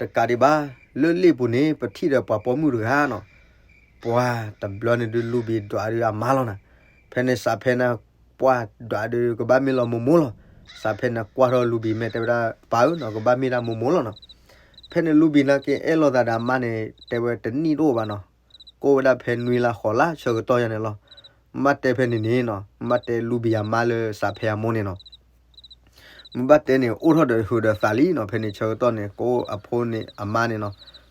တကးဒံးဘၣ်, လၢလ့ၣ်ပူၤန့ၣ် ပထံၣ်ဒီးပှၤပိာ်မုၣ်တဂၤနီၤ. ပှၤတဘျီန့ၣ်ဒု လူၤဘံၤဒွးဒုအမါလီၤနၤ. ဖဲန့ၣ်စးဖဲန့ၣ် ကွၢ်ဒွးဒုကဘၣ်မ့ၢ်လီၤမိၢ်မိၢ်လီၤ. စးဖဲန့ၣ်ကွၢ်ထီၣ်လူၤဘံၤမဲာ်တဲဝဲဒၣ် ပၢ်ဧၢနီၤ, ကဘၣ်မ့ၢ်ဒၣ်မိၢ်မိၢ်လီၤနီၤ. ဖဲန့ၣ်လူၤဘံၤန့ၣ်က့ၤအဲၣ်လိာ်သးဒီးအမါန့ၣ် တဲဝဲတနံၣ်တအိၣ်ဘၣ်နီၤ. ကအိၣ်ဝဲဒၣ်ဖဲနွံလါဃိးလါဆၢကတီၢ်ယါန့ၣ်လီၤ. မ့ၢ်ဘၣ်တဲဖဲန့ၣ်န့ၣ်နီၤ, မ့ၢ်ဘၣ်တဲလူၤဘံၤအမါလၢစးဖဲအမိၢ်န့ၣ်နီၤ. မ့ၢ်ဘၣ်တဲန့ၣ် အိၣ်ထီၣ်ဒီးဟုးဒီးသးလံနီၤ. ဖဲန့ၣ်ဆၢကတီၢ်န့ၣ် ကအိၣ်အဖိန့ၣ် အမါန့ၣ်နီၤ,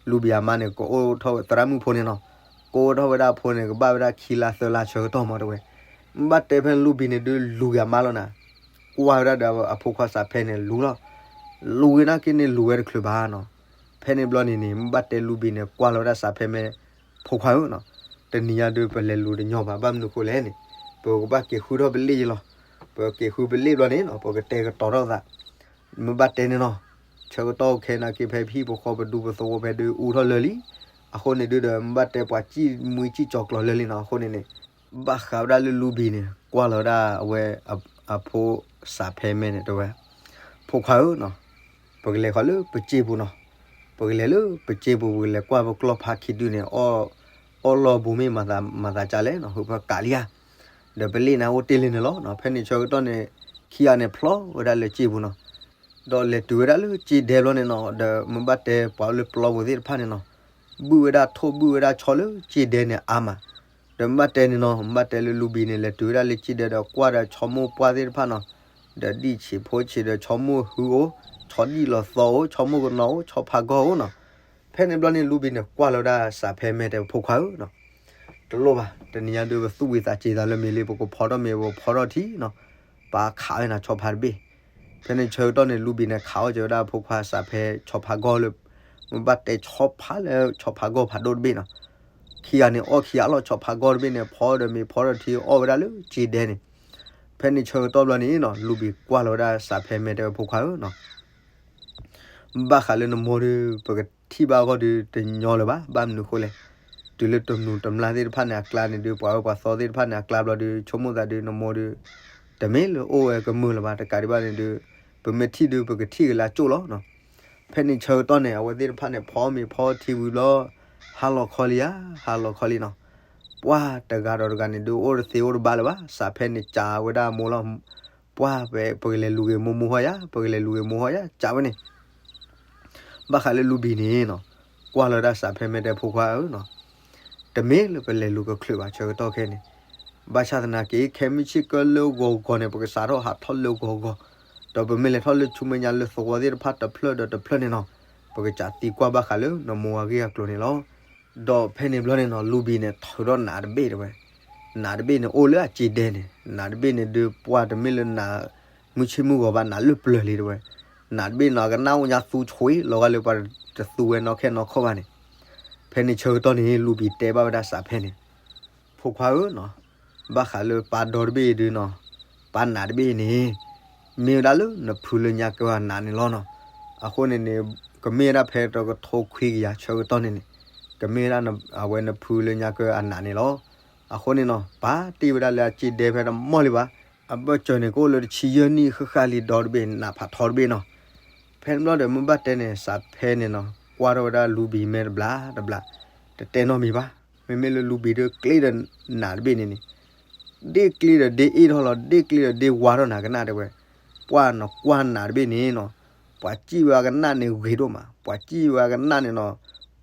လူၤဘံၤအမါန့ၣ် ကအိၣ်ထီၣ်ဝဲသရၣ်မုၣ်ဖိန့ၣ်နီၤ, ကအိၣ်ထီၣ်ဝဲဒၣ်အဖိန့ၣ် ကဘၣ်ဝဲဒၣ်ခံလါသၢလါဆၢကတီၢ်မးတဲဝဲ. မ့ၢ်ဘၣ်တဲဖဲန့ၣ်လူၤဘံၤန့ၣ်ဒု လူၤက့ၤအမါလီၤနၤ. ကွၢ်ဝဲဒၣ်ဒီးအဖိခွါစးဖဲန့ၣ်လူၤလီၤ. လူၤဝဲန့ၣ်က့ၤန့ၣ်လူၤဝဲတချုးဘၣ်နီၤ. ဖဲန့ၣ်ဘျီန့ၣ်န့ၣ် မ့ၢ်ဘၣ်တဲလူၤဘံၤန့ၣ် ကွၢ်လီၤဝဲဒၣ်စးဖဲမဲာ် ဖိခွါဧၢနီၤ, တနံၤညါဒုပလဲၤလူၤတညီဘၣ်, ဘၣ်မနုၤဃိလဲၣ်န့ၣ်, ပကဘၣ်က့ၤဃုထီၣ်ပလ့ၣ်ယလီၤ. ပက့ၤဃုပလ့ၣ်ဘျီန့ၣ်နီၤ ပကတဲကတီၤထီၣ်သး. မ့ၢ်ဘၣ်တဲန့ၣ်နီၤ, ဆၢကတီၢ်ခဲန့ၣ်က့ၤဖဲဟံၣ်ပဃီပဒူပသဝီဖဲဒုအူထီၣ်လၢာ်လံ. အဃိန့ၣ်ဒုဒီး မ့ၢ်ဘၣ်တဲပှၤစံၣ်မှံစံၣ်ကၠီၤကျီၤလၢာ်လံနီၤ. အဃိန့ၣ်န့ၣ် ဘၣ်ဃးဝဲဒၣ်လၢလူၤဘံၤန့ၣ် ကွၢ်လီၤဝဲဒၣ်အဝဲအဖိစးဖဲမဲာ်န့ၣ်တဲဝဲ, ဖိခွါဧၢနီၤ, ပကလဲၤဃီၤလၢပစ့ပူၤနီၤ. ပကလဲၤလၢပစ့ပူၤ ပကလဲၤကွၢ်ပကျီၢ်ဖးခံဒုန့ၣ် အီၣ်လီၢ်ဘူးမ့ၢ်မၤသးကၢ်လဲၣ်နီၤ, ဟုးဖၢကးလံဧါ. ဒီးပလ့ၣ်န့ၣ်အိၣ်တ့ၢ်လံန့ၣ်လီၤ. ဖဲန့ၣ်ဆၢကတီၢ်န့ၣ် ခံဂၤန့ၣ်ဖျီဝဲဒၣ်လၢစ့ပူၤနီၤ. ဒီးလဲၤတုၤဝဲဒၣ်လၢစ့ဒဲဘျီန့ၣ်နီၤ, ဒီးမ့ၢ်ဘၣ်တဲပှၤလၢပျီပူၤသ့ၣ်တဖၣ်န့ၣ်နီၤ, ဘုၣ်ဝဲဒၣ်ထိၣ်ဘုၣ်ဝဲဒၣ်ဆီလၢစ့ဒဲန့ၣ်အါမး. ဒီးမ့ၢ်ဘၣ်တဲန့ၣ်နီၤ, မ့ၢ်ဘၣ်တဲလၢလူၤဘံၤန့ၣ် လဲၤတုၤဝဲဒၣ်လၢစ့ဒဲဒီးကွၢ်ဒီးဆီမိၢ်ပှၢ်သ့ၣ်တဖၣ်နီၤ, ဒီးဒံၣ်ဆံးဖိဆံးဒီးဆီမိၢ်ဟုအိၣ်, ဆီဒံၣ်လီၤသီအိၣ်, ဆီမိၢ်ကနီၤအိၣ်, ဆီဖးဂီၢ်အိၣ်နီၤ. ဖဲန့ၣ်ဘျီန့ၣ် လူၤဘံၤန့ၣ် ကွၢ်လီၤဝဲဒၣ်စးဖဲမဲာ်တဲဖိခွါဧၢနီၤ, တလိၣ်ဘၣ်, တနံၤညါဒုပသူၣ်ဝံၤသးစ့ၤသးလၢမ့ၢ်လံ ပကဖီထီၣ်မ့ၤ ပကဖီထီၣ်ထံနီၤ, ပခးဝဲနၤဆီဖါတဘ့ၣ်. ဖဲန့ၣ်ဆၢကတီၢ်န့ၣ် လူၤဘံၤန့ၣ် ခးအီၣ်က့ၤဝဲဒၣ်ဖိခွါစးဖဲဆီဖါဂီၢ်လၢ မ့ၢ်ဘၣ်တဲဆီဖါလၢဆီဖါဂီၢ်ဖးဒိၣ်တဘ့ၣ်နီၤ. ခံဂၤန့ၣ်အီၣ်ခံဂၤလီၤ, ဆီဖါဂီၢ်တဘ့ၣ်န့ၣ် ဖီဒီးမ့ၤဖီဒီးထံအီၣ်ဝဲဒၣ်လၢစ့ဒဲန့ၣ်. ဖဲန့ၣ်ဆၢကတီၢ်ဘျီန့ၣ်နီၤ, လူၤဘံၤကွၢ်လီၤဝဲဒၣ်စးဖဲမဲာ်တဲဝဲဖိခွါဧၢနီၤ, ဘၣ်ဃးလၢနမိၢ်ဒု ပကထံၣ်ဘၣ်အဂီၢ်ဒုတညီလၢၤဘၣ်, ဘၣ်မနုၤဃိလဲၣ်. တုၤလၢတမျိာ်တမျာ်သ့ၣ်တဖၣ်န့ၣ်အကျါန့ၣ်ဒု ပှၤအၢပှၤသီသ့ၣ်တဖၣ်န့ၣ်အကျါဘျီဒု ဆိကမိၣ်သးဒုနမိၢ်ဒု တမ့ၢ်လၢအိၣ်ဝဲကမုာ်လၢၤဘၣ်, တကးဒံးဘၣ်န့ၣ်ဒု ပမ့ၢ်ထံၣ်ဒု ပကထံၣ်ကလၢအကၠိၣ်လီၤနီၤ. ဖဲန့ၣ်ဆၢကတီၢ်န့ၣ် အဝဲသ့ၣ်တဖၣ်န့ၣ် ဖီမ့ၤဖီထံဝံၤဘျီ ဟါလီၤခီလံဧါ, ဟါလီၤခီလံနီၤ. ပှၢ်တဂၤဒီးတဂၤန့ၣ်ဒု အိၣ်တသ့အိၣ်တဘၣ်လၢၤဘၣ်, စးဖဲန့ၣ်ကးဝဲဒၣ်မိၢ်လီၤ. ပှၢ် ပကလဲၤလူၤဂ့ၤမိၢ်မိၢ်ဟီယၤ, ပကလဲၤလူၤဂ့ၤမိၢ်ဟီယၤ ကးဝဲန့ၣ် ဘၣ်ဃးလၢလူၤဘံၤန့ၣ်နီၤ, ကွၢ်လီၤဝဲဒၣ်စးဖဲမဲာ်တဲဖိခွါဧၢနီၤ, တမ့ၢ်လၢပလဲၤလူၤကချုးဘၣ်ဆၢကတီၢ်ခဲန့ၣ်, ဘၣ်ဆၣ်သနာ်က့ ခဲမုၢ်ဆ့ၣ်ကၢလၢဂီၤဂီၤန့ၣ် ပကစးထီၣ်ဟးထီၣ်လၢဂီၤဂီၤ, ဒီးပမ့ၢ်လဲၤထီၣ်လၢဆူမဲာ်ညါလၢသဝီသ့ၣ်တဖၣ်တဖျၢၣ်ဒီးတဖျၢၣ်န့ၣ်နီၤ, ပကစးသံကွၢ်ဘၣ်ဃးလၢနမိၢ်အဂ့ၢ်အကျိၤန့ၣ်လီၤ. ဒီးဖဲန့ၣ်ဘျီန့ၣ်နီၤ လူၤဘံၤန့ၣ်ထုးထီၣ်နးတဘ့ၣ်တဲဝဲ, နးတဘ့ၣ်န့ၣ်အိၣ်လၢအစ့ဒဲန့ၣ်, နးတဘ့ၣ်န့ၣ်ဒုး ပှၢ်တမ့ၢ်လၢနး မုၢ်ဆ့ၣ်မုၢ်ဂီၤဘၣ် နးလၢပျၢၤလံတဲဝဲ, နးတဘ့ၣ်နီၤ အကနၣ်အိၣ်ညါသူဆိလီၤဂာ်လၢပှၤတသူဝဲနီၢ်ခဲနီၢ်ခီၣ်ဘၣ်န့ၣ်. ဖဲန့ၣ်ဆၢကတီၢ်န့ၣ် လူၤဘံၤတဲဘၣ်ဝဲဒၣ်စးဖဲန့ၣ်, ဖိခွါဧၢနီၤ, ဘၣ်ဃးလၢပၢ်ဒီတဘ့ၣ်ဒုနီၤ, ပၢ်နးတဘ့ၣ်န့ၣ် မ့ၢ်ဝဲဒၣ်လၢနဖုလၢညါကၢအနးန့ၣ်လီၤနီၤ. အဃိန့ၣ်န့ၣ် ကမ့ၢ်ဝဲဒၣ်ဖဲတကထိခွံကယၤဆၢကတီၢ်န့ၣ်န့ၣ်, ကမ့ၢ်ဝဲဒၣ်အဝဲနဖုလၢညါကၢအနးန့ၣ်လီၤ. အဃိန့ၣ်နီၤ ပာ်တ့ၢ်ဝဲဒၣ်လၢအစ့ဒဲဖဲတမီၢ်လံဘၣ်, အဘၢၣ်စၢၤန့ၣ် ကအိၣ်လၢတဆံယဲၢ်နံၣ်ဃၣ်ဃၣ်လံဒီတဘ့ၣ် နးဖးထီတဘ့ၣ်နီၤ. ဖဲန့ၣ်ဘျီဒီး မ့ၢ်ဘၣ်တဲန့ၣ် စးဖဲန့ၣ်နီၤ ကွၢ်ထီၣ်ဝဲဒၣ်လူၤဘံၤမဲာ်တဘျီတဘျီ, တတဲနီတမံၤဘၣ်. မ့မ့ၢ်လၢလူၤဘံၤဒုးကျ့ဒီးနးတဘ့ၣ်န့ၣ်န့ၣ် ဒ့ၣ်ကျ့ဒီးဒ့ၣ်အ့ၣ်ထီၣ်လီၤ, ဒ့ၣ်ကျ့ဒီးဒ့ၣ်ဝါထီၣ်နၤကနၣ်တဲဝဲ, ပှၢ်နကွၢ်နးတဘ့ၣ်န့ၣ်နီၤ, ပှၤစံၣ်ဝဲအကနၣ်န့ၣ်ဂ့ၤဒိၣ်မး, ပှၤစံၣ်ဝဲအကနၣ်န့ၣ်နီၤ,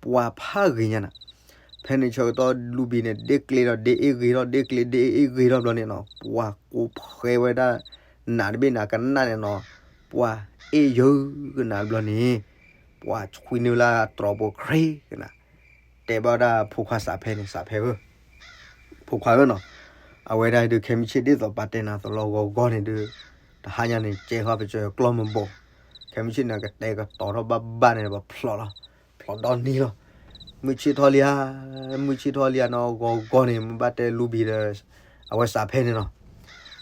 ပှၤဖးဂ့ၤညါနၤ. ဖဲန့ၣ်ဆၢကတီၢ်လူၤဘံၤန့ၣ် ဒ့ၣ်ကျ့ဒီးဒ့ၣ်အ့ၣ်ဂ့ၤထီၣ်, ဒ့ၣ်ကျ့ဒ့ၣ်အ့ၣ်ဂ့ၤထီၣ်ဘျီန့ၣ်နီၤ, ပှၤကိးဖှဲဝဲဒၣ်နးတဘ့ၣ်န့ၣ် အကနၣ်န့ၣ်နီၤ, ပှၤအ့ၣ်ယၢကနၤဘျီန့ၣ် ပှၤဆွံနုာ်လၢတြီၤပူၤခရ့ကနၤ တဲဘၣ်ဝဲဒၣ်ဖိခွါစးဖဲန့ၣ်, စးဖဲဧၢ, ဖိခွါဧၢနီၤ, အဝဲဒၣ်ဒုး ခဲမုၢ်ဆ့ၣ်ဒ်သိးပာ်တဲနၤသလီၤဂီၤဂီၤန့ၣ်ဒုး, တဟါညါန့ၣ် ကဲဃီပစၢၤကျီၢ်မဘိး, ခဲမုၢ်ဆ့ၣ်န့ၣ် ကတဲာ်ကတီၤထီၣ်ဘၣ်ဘၣ်န့ၣ် ပဖျီလီၤ, ဖျီဒီနံၤလီၤ. မုၢ်ဆ့ၣ်ထီၣ်လံဧါ, မုၢ်ဆ့ၣ်ထီၣ်လံဧါနီၤ, ဂီၤဂီၤန့ၣ် မ့ၢ်ဘၣ်တဲလူၤဘံၤဒီး အဝဲစးဖဲန့ၣ်နီၤ,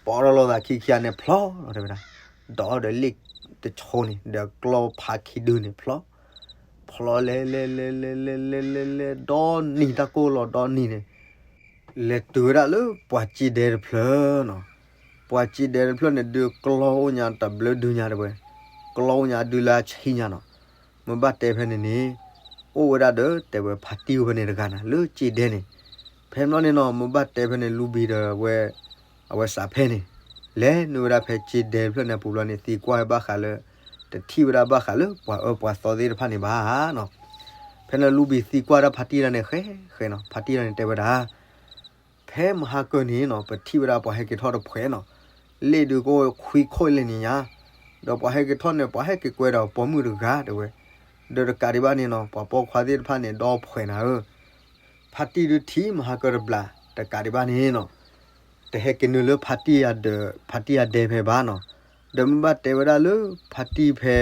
ပအီၣ်ထီၣ်လိာ်သးခံခံဂၤန့ၣ်ဖျီလီၤတဲဝဲဒၣ်, ဒီးဒီးလ့ၣ်တဆိန့ၣ် ဒီးကျီၢ်ဖးခံဒုန့ၣ်ဖျီ ဖျီလဲၤလဲၤလဲၤလဲၤလဲၤလဲၤလဲၤလဲၤ ဒီနံၤတၢ်ကိၢ်လီၤဒီနံၤန့ၣ်, လဲၤတုၤဝဲဒၣ်လၢပှၤစ့ဒဲတဖျၢၣ်နီၤ. ပှၤစ့ဒဲတဖျၢၣ်န့ၣ်ဒုး ကျီအိၣ်ညါတဘျုးဒုညါတဲဝဲ, ကျီအိၣ်ညါဒုးလၢအဆံညါနီၤ. မ့ၢ်ဘၣ်တဲဖဲန့ၣ်န့ၣ် အိၣ်ဝဲဒၣ်ဒီးတဲဝဲဖါတံၢ်အိၣ်ဖဲန့ၣ်တဂၤန့ၣ် လၢစ့ဒဲန့ၣ်. ဖဲန့ၣ်ဘျီန့ၣ်နီၤ မ့ၢ်ဘၣ်တဲဖဲန့ၣ် လူၤဘံၣ်ဒီးဝဲ အဝဲစးဖဲန့ၣ် လဲၤနုာ်ဝဲဒၣ်ဖဲစ့ဒဲတဖျၢၣ်န့ၣ်အပူၤဘျီန့ၣ် သံကွၢ်ဝဲဘၣ်ဃးလၢ တထံၣ်ဝဲဒၣ်ဘၣ်ဃးလၢပှၤအၢပှၤသီသ့ၣ်တဖၣ်န့ၣ်ဘၣ်နီၤ. ဖဲန့ၣ်လူၤဘံၣ်သံကွၢ်ဒၣ်ဖါတံၢ်တဂၤန့ၣ် ဃဲဃဲနီၤ. ဖါတံၢ်တဂၤန့ၣ်တဲဝဲဒၣ် ဖဲမဟါကၢန့ၣ်နီၤ ပထံၣ်ဝဲဒၣ်ပှၤဟဲက့ၤထီၣ်တဖှဲးနီၤ. လ့ၣ်ဒုးကအိၣ်ခွံခိၣ်လၢနံၤညါ, ဒီးပှၤဟဲက့ၤထီၣ်န့ၣ် ပှၤဟဲက့ၤကွဲဒီးပိာ်မုၣ်တဂၤတဲဝဲ, ဒီးတကးဒံးဘၣ်န့ၣ်နီၤ ပှၤပိာ်ခွါသ့ၣ်တဖၣ်န့ၣ် ဒီဖှဲးနၤဧၢ, ဖါတံၢ်ဒုးထံၣ်မဟါကၢတဘျီ တကးဒံးဘၣ်န့ၣ်နီၤ တဟဲက့ၤနုာ်လၢဖါတံၢ်ယၤဒၢး ဖါတံၢ်ယၤဒဲဖဲဘၣ်နီၤ. ဒီးမ့ၢ်ဘၣ်တဲဝဲဒၣ်လၢဖါတံၢ်ဖဲ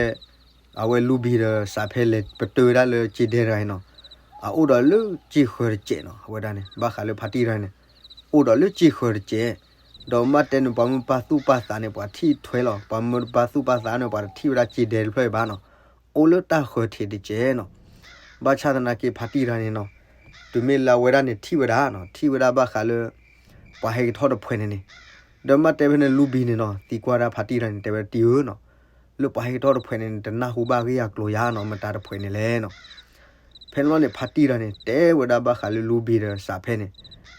အဝဲလူၤဘံၣ်ဒီးစးဖဲလဲၤပတုာ်ဝဲဒၣ်လၢစ့ဒဲတဂၤအံၤနီၤ, အအိၣ်ဒီးလၢစ့ဃၢၤတစဲးနီၤ. အဝဲဒၣ်န့ၣ် ဘၣ်ဃးလၢဖါတံၢ်တဂၤန့ၣ် အိၣ်ဒီးလၢစ့ဃၢၤတစဲး, ဒီးမ့ၢ်ဘၣ်တဲန့ၣ် ပှၤမ့ၢ်ပာ်သူၣ်ပာ်သးန့ၣ် ပှၤထံၣ်ထွဲလီၤ. ပှၤမ့ၢ်ပာ်သူၣ်ပာ်သးန့ၣ် ပှၤတထံၣ်ဝဲဒၣ်စ့ဒဲတဖျၢၣ်အံၤဘၣ်နီၤ, အိၣ်လၢတၢ်ဃၢၤထံးတစဲးနီၤ. ဘၣ်ဆၣ်သနာ်က့ဖါတံၢ်တဂၤန့ၣ်နီၤ တုၤမ့ၢ်လၢအဝဲဒၣ်န့ၣ်ထံၣ်ဝဲဒၣ်နီၤ ထံၣ်ဝဲဒၣ်ဘၣ်ဃးလၢ ပှၤဟဲက့ၤထီၣ်တဖှဲးန့ၣ်န့ၣ်, ဒီးမ့ၢ်ဘၣ်တဲဖဲန့ၣ်လူၤဘံၣ်န့ၣ်နီၤ သံကွၢ်ဒၣ်ဖါတံၢ်တဂၤန့ၣ် တဲဝဲတံၢ်ဧၢနီၤ, လၢပှၤဟဲက့ၤထီၣ်တဖှဲးန့ၣ်န့ၣ် တနၢ်ဟူဘၣ်ဂ့ၢ်အကျိၤယါနီၤ မတၤတဖှဲးန့ၣ်လဲၣ်နီၤ. ဖဲန့ၣ်ဘျီန့ၣ် ဖါတံၢ်တဂၤန့ၣ် တဲဝဲဒၣ်ဘၣ်ဃးလၢလူၤဘံၣ်ဒီးစးဖဲန့ၣ်,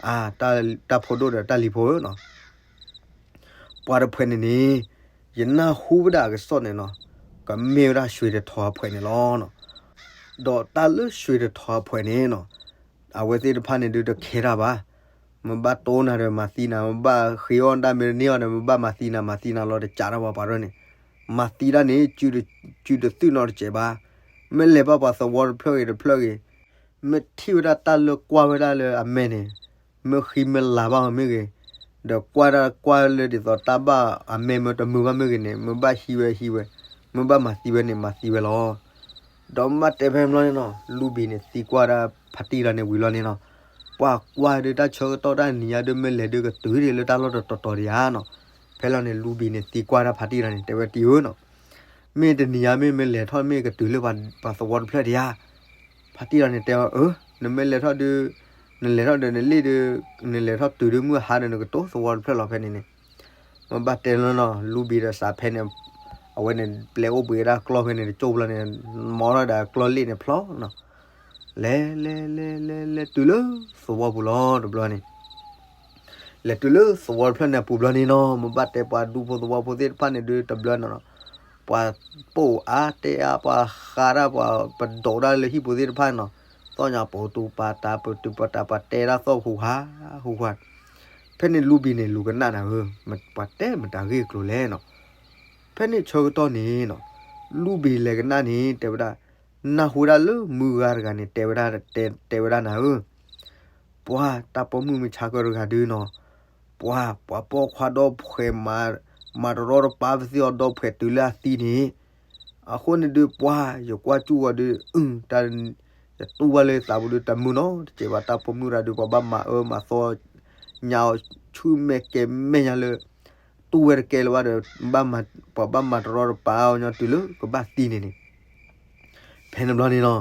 အါ, တၢ်ဖိဒိၣ်ဒီးတၢ်လံၤဖိဧၢနီၤ, ပှၤတဖှဲးန့ၣ်န့ၣ် ယနၢ်ဟူဝဲဒၣ်အကစီၣ်န့ၣ်နီၤ, ကမ့ၢ်ဝဲဒၣ်ရွှေတထောအဖှဲးန့ၣ်လီၤနီၤ. ဒီးတၢ်လၢရွှေတထောအဖှဲးန့ၣ်နီၤ, အဝဲသ့ၣ်တဖၣ်န့ၣ်ဒုးတခဲတၢ်ဘၣ်, မ့ၢ်ဘၣ်တိၢ်နၤဒီးမၤသံနၤ, မ့ၢ်ဘၣ်ဃ့အီၣ်တၢ်မ့ၢ်တန့ၢ်အီၤဒီး မ့ၢ်ဘၣ်မၤသံနၤ မၤသံနၤလီၤတကးတၢ်ဘၣ်ပှၤဒၢန့ၣ်, မၤသံတၢ်န့ၣ် စုတသုၣ်နီတစဲးဘၣ်. မ့ၢ်လဲၤဘၣ်ပှၤသဝီတဖျၢၣ်ဂ့ၤတဖျၢၣ်ဂ့ၤ, မ့ၢ်ထံၣ်ဝဲဒၣ်တၢ်လၢကွၢ်ဝဲဒၣ်လၢအမဲာ်န့ၣ်, မ့ၢ်ဃံမ့ၢ်လၤဘၣ်မ့ၢ်ဂ့ၤ, ဒီးကွၢ်တၢ်ကွၢ်လၢဒ်သိးတၢ်ဘၣ်အမဲာ်မ့ၢ်တမုာ်ဘၣ်မ့ၢ်ဂ့ၤန့ၣ်, မ့ၢ်ဘၣ်ဟံးဝဲဟံးဝဲ, မ့ၢ်ဘၣ်မၤသံဝဲန့ၣ် မၤသံဝဲလီၤ. ဒီးမ့ၢ်ဘၣ်တဲဖဲန့ၣ်ဘျီန့ၣ်နီၤ, လူၤဘံၣ်န့ၣ်သံကွၢ်ဒၣ်ဖါတံၢ်တဂၤန့ၣ်ဝံၤလီၤန့ၣ်နီၤ, ပှၤကွၢ်ဒုးတၢ်ဆၢကတီၢ်တၢ်နံၤညါဒုး မ့ၢ်လဲၤဒုးကတုၤဒံးလၢတၢ်လီၢ်တတီၤတီၤဒံးဧါနီၤ. ဖဲလီၤန့ၣ် လူၤဘံၣ်န့ၣ်သံကွၢ်ဒၣ်ဖါတံၢ်တဂၤန့ၣ် တဲဝဲတံၢ်ဧၢနီၤ, မ့ၢ်တနံၤညါမ့ၢ်မ့ၢ်လဲၤထီၣ်မ့ၢ်ကတုၤလၢပှၤသဝီတဖျၢၣ်ဒံးဧါ. ဖါတံၢ်တဂၤန့ၣ်တဲအီၤ, အၢ, နမ့ၢ်လဲၤထီၣ်ဒုး, နလဲၤထီၣ်ဒီးနလ့ၣ်ဒုး, နလဲၤထီၣ်တုၤဒုးမုၢ်ဟါဒီး နကတိၤသဝီတဖျၢၣ်လီၤဖဲန့ၣ်န့ၣ်. မ့ၢ်ဘၣ်တဲလီၤနီၤ, လူၤဘံၣ်ဒီးစးဖဲန့ၣ်, အဝဲန့ၣ် ပျဲအိၣ်ဘှံးဝဲဒၣ်ကျီၢ်ဖဲန့ၣ်တကၠိၢ်ဘျီန့ၣ်, မီထီၣ်ဒီးကျီၢ်လ့ၣ်န့ၣ်ဖျီနီၤ. လဲၤလဲၤလဲၤလဲၤလဲၤတုၤလၢသဝီပူၤလီၤတဘျီန့ၣ် လဲၤတုၤလၢသဝီတဖျၢၣ်န့ၣ်အပူၤဘျီန့ၣ်နီၤ, မ့ၢ်ဘၣ်တဲပှၤဒူဖိသဝီဖိသ့ၣ်တဖၣ်န့ၣ်ဒုးတဘျီန့ၣ်နီၤ, ပှၤပိာ်အါတဲအါ ပှၤဃးတၢ် ပှၤပဒိးတၢ်လၢဟံၣ်ပူၤသ့ၣ်တဖၣ်န့ၣ်နီၤ, သီၣ်ညါပတုာ်ပာ်တၢ် ပတုာ်ပာ်တၢ် ပှၤတဲတၢ်သီၣ်ဟူးဟးဟူးဟး. ဖဲန့ၣ်လူၤဘံၣ်န့ၣ်လူၤကနၣ်နၤဧၢ, ပှၤတဲမတၤဂ့ၢ်ကျိၤလဲၣ်နီၤ. ဖဲန့ၣ်ဆၢကတီၢ်န့ၣ်နီၤ, လူၤဘံၣ်လဲၤကနၣ်န့ၣ် တဲဝဲဒၣ်, နၢ်ဟူဒၣ်လၢမုၢ်ဂၤတဂၤန့ၣ် တဲဝဲဒၣ်, တဲဝဲဒၣ်နၤဧၢ ပှၤတၢ်ပိာ်မုၣ်မုၢ်ဆါကၢတဂၤဒုနီၤ, ပှၤ, ပှၤပိာ်ခွါဒီဖှဲး, မၤတရီတပါပသ့ၣ်အီၤဒီဖှဲးတုၤလၢအသံန့ၣ်, အဃိန့ၣ်ဒုးပှၤ, ယကွၢ်ကၠူၣ်ဂီၤဒုး, တၢ်, ယတူၢ်ဘၣ်လၢယသးပူၤဒုး တမုာ်နီတစဲးဘၣ် တၢ်ပိာ်မုၣ်တဂၤဒုး ပှၤဘၣ်မၤအၢမၤသီ, ညါအီၤဆူမဲာ်ကဲၤမဲာ်ညါလၢ တူၢ်ဝဲတကဲလၢၤဘၣ်ဒီး, ပှၤဘၣ်မၤတရီတပါအီၤညီတုၤလၢကဘၣ်သံန့ၣ်န့ၣ် ဖဲန့ၣ်ဘျီန့ၣ်နီၤ,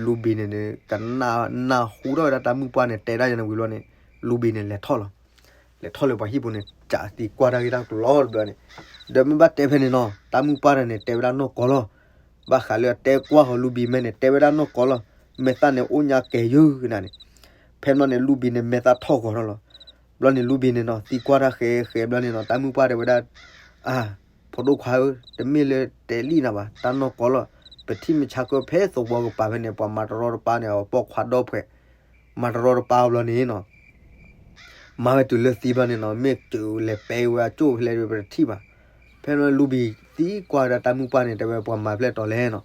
လူၤဘံၣ်န့ၣ်န့ၣ် ကနၣ်, နၢ်ဟူထီၣ်ဝဲဒၣ်တၢ်မုၣ်ပှၢ်န့ၣ် တဲဒၣ်ယၤန့ၣ်ဝံၤဘျီန့ၣ်, လူၤဘံၣ်န့ၣ်လဲၤထီၣ်လီၤ. လဲၤထီၣ်လၢပှၤဟံၣ်ပူၤန့ၣ် ကးသံကွၢ်တၢ်ဂ့ၢ်တၢ်ကျိၤလီၤတဘျီန့ၣ်, ဒီးမ့ၢ်ဘၣ်တဲဖဲန့ၣ်နီၤ, တၢ်မုၣ်ပှၢ်တဂၤန့ၣ် တဲဝဲဒၣ်နီၢ်ကီၢ်လီၤ. ဘၣ်ဃးလၢအတဲကွၢ်ဃီၤလူၤဘံၣ်မဲာ်န့ၣ် တဲဝဲဒၣ်နီၢ်ကီၢ်လီၤ. မဲာ်သၣ်န့ၣ်အိၣ်ညါကဲၤယုၢ်ကနၣ်န့ၣ်, ဖဲန့ၣ်ဘျီန့ၣ် လူၤဘံၣ်န့ၣ် မဲာ်သၣ်ထီၣ်ဂီၤထီၣ်လီၤ. ဘျီန့ၣ်လူၤဘံၣ်န့ၣ်နီၤ သံကွၢ်တၢ်ဃဲဃဲဘျီန့ၣ်နီၤ တၢ်မုၣ်ပှၢ်တဲဝဲဒၣ်, အါ, ဖိဒိၣ်ခွါဧၢ, တမ့ၢ်လၢတဲလံနၤဘၣ်, တၢ်နီၢ်ကီၢ်လီၤ. ပထံၣ်မုၢ်ဆါကၢဖဲသဝီကပၤဖဲန့ၣ် ပှၤမၤတရီတပါန့ၣ် အပိာ်ခွါဒီဖှဲး, မၤတရီတပါဘျီန့ၣ်နီၤ မၤဝဲတုၤလၢသံဘျီန့ၣ်နီၤ မ့ၢ်ကလဲၤပဲဝဲအကၠိၣ်ဖဲလဲၣ်ဒီးပတထံၣ်ဘၣ်. ဖဲန့ၣ်လူၤဘံၣ်သံကွၢ်ဝဲဒၣ်တၢ်မုၣ်ပှၢ်န့ၣ် တဲဝဲပှၤမၤဖျဲၣ်တီၤလဲၣ်နီၤ.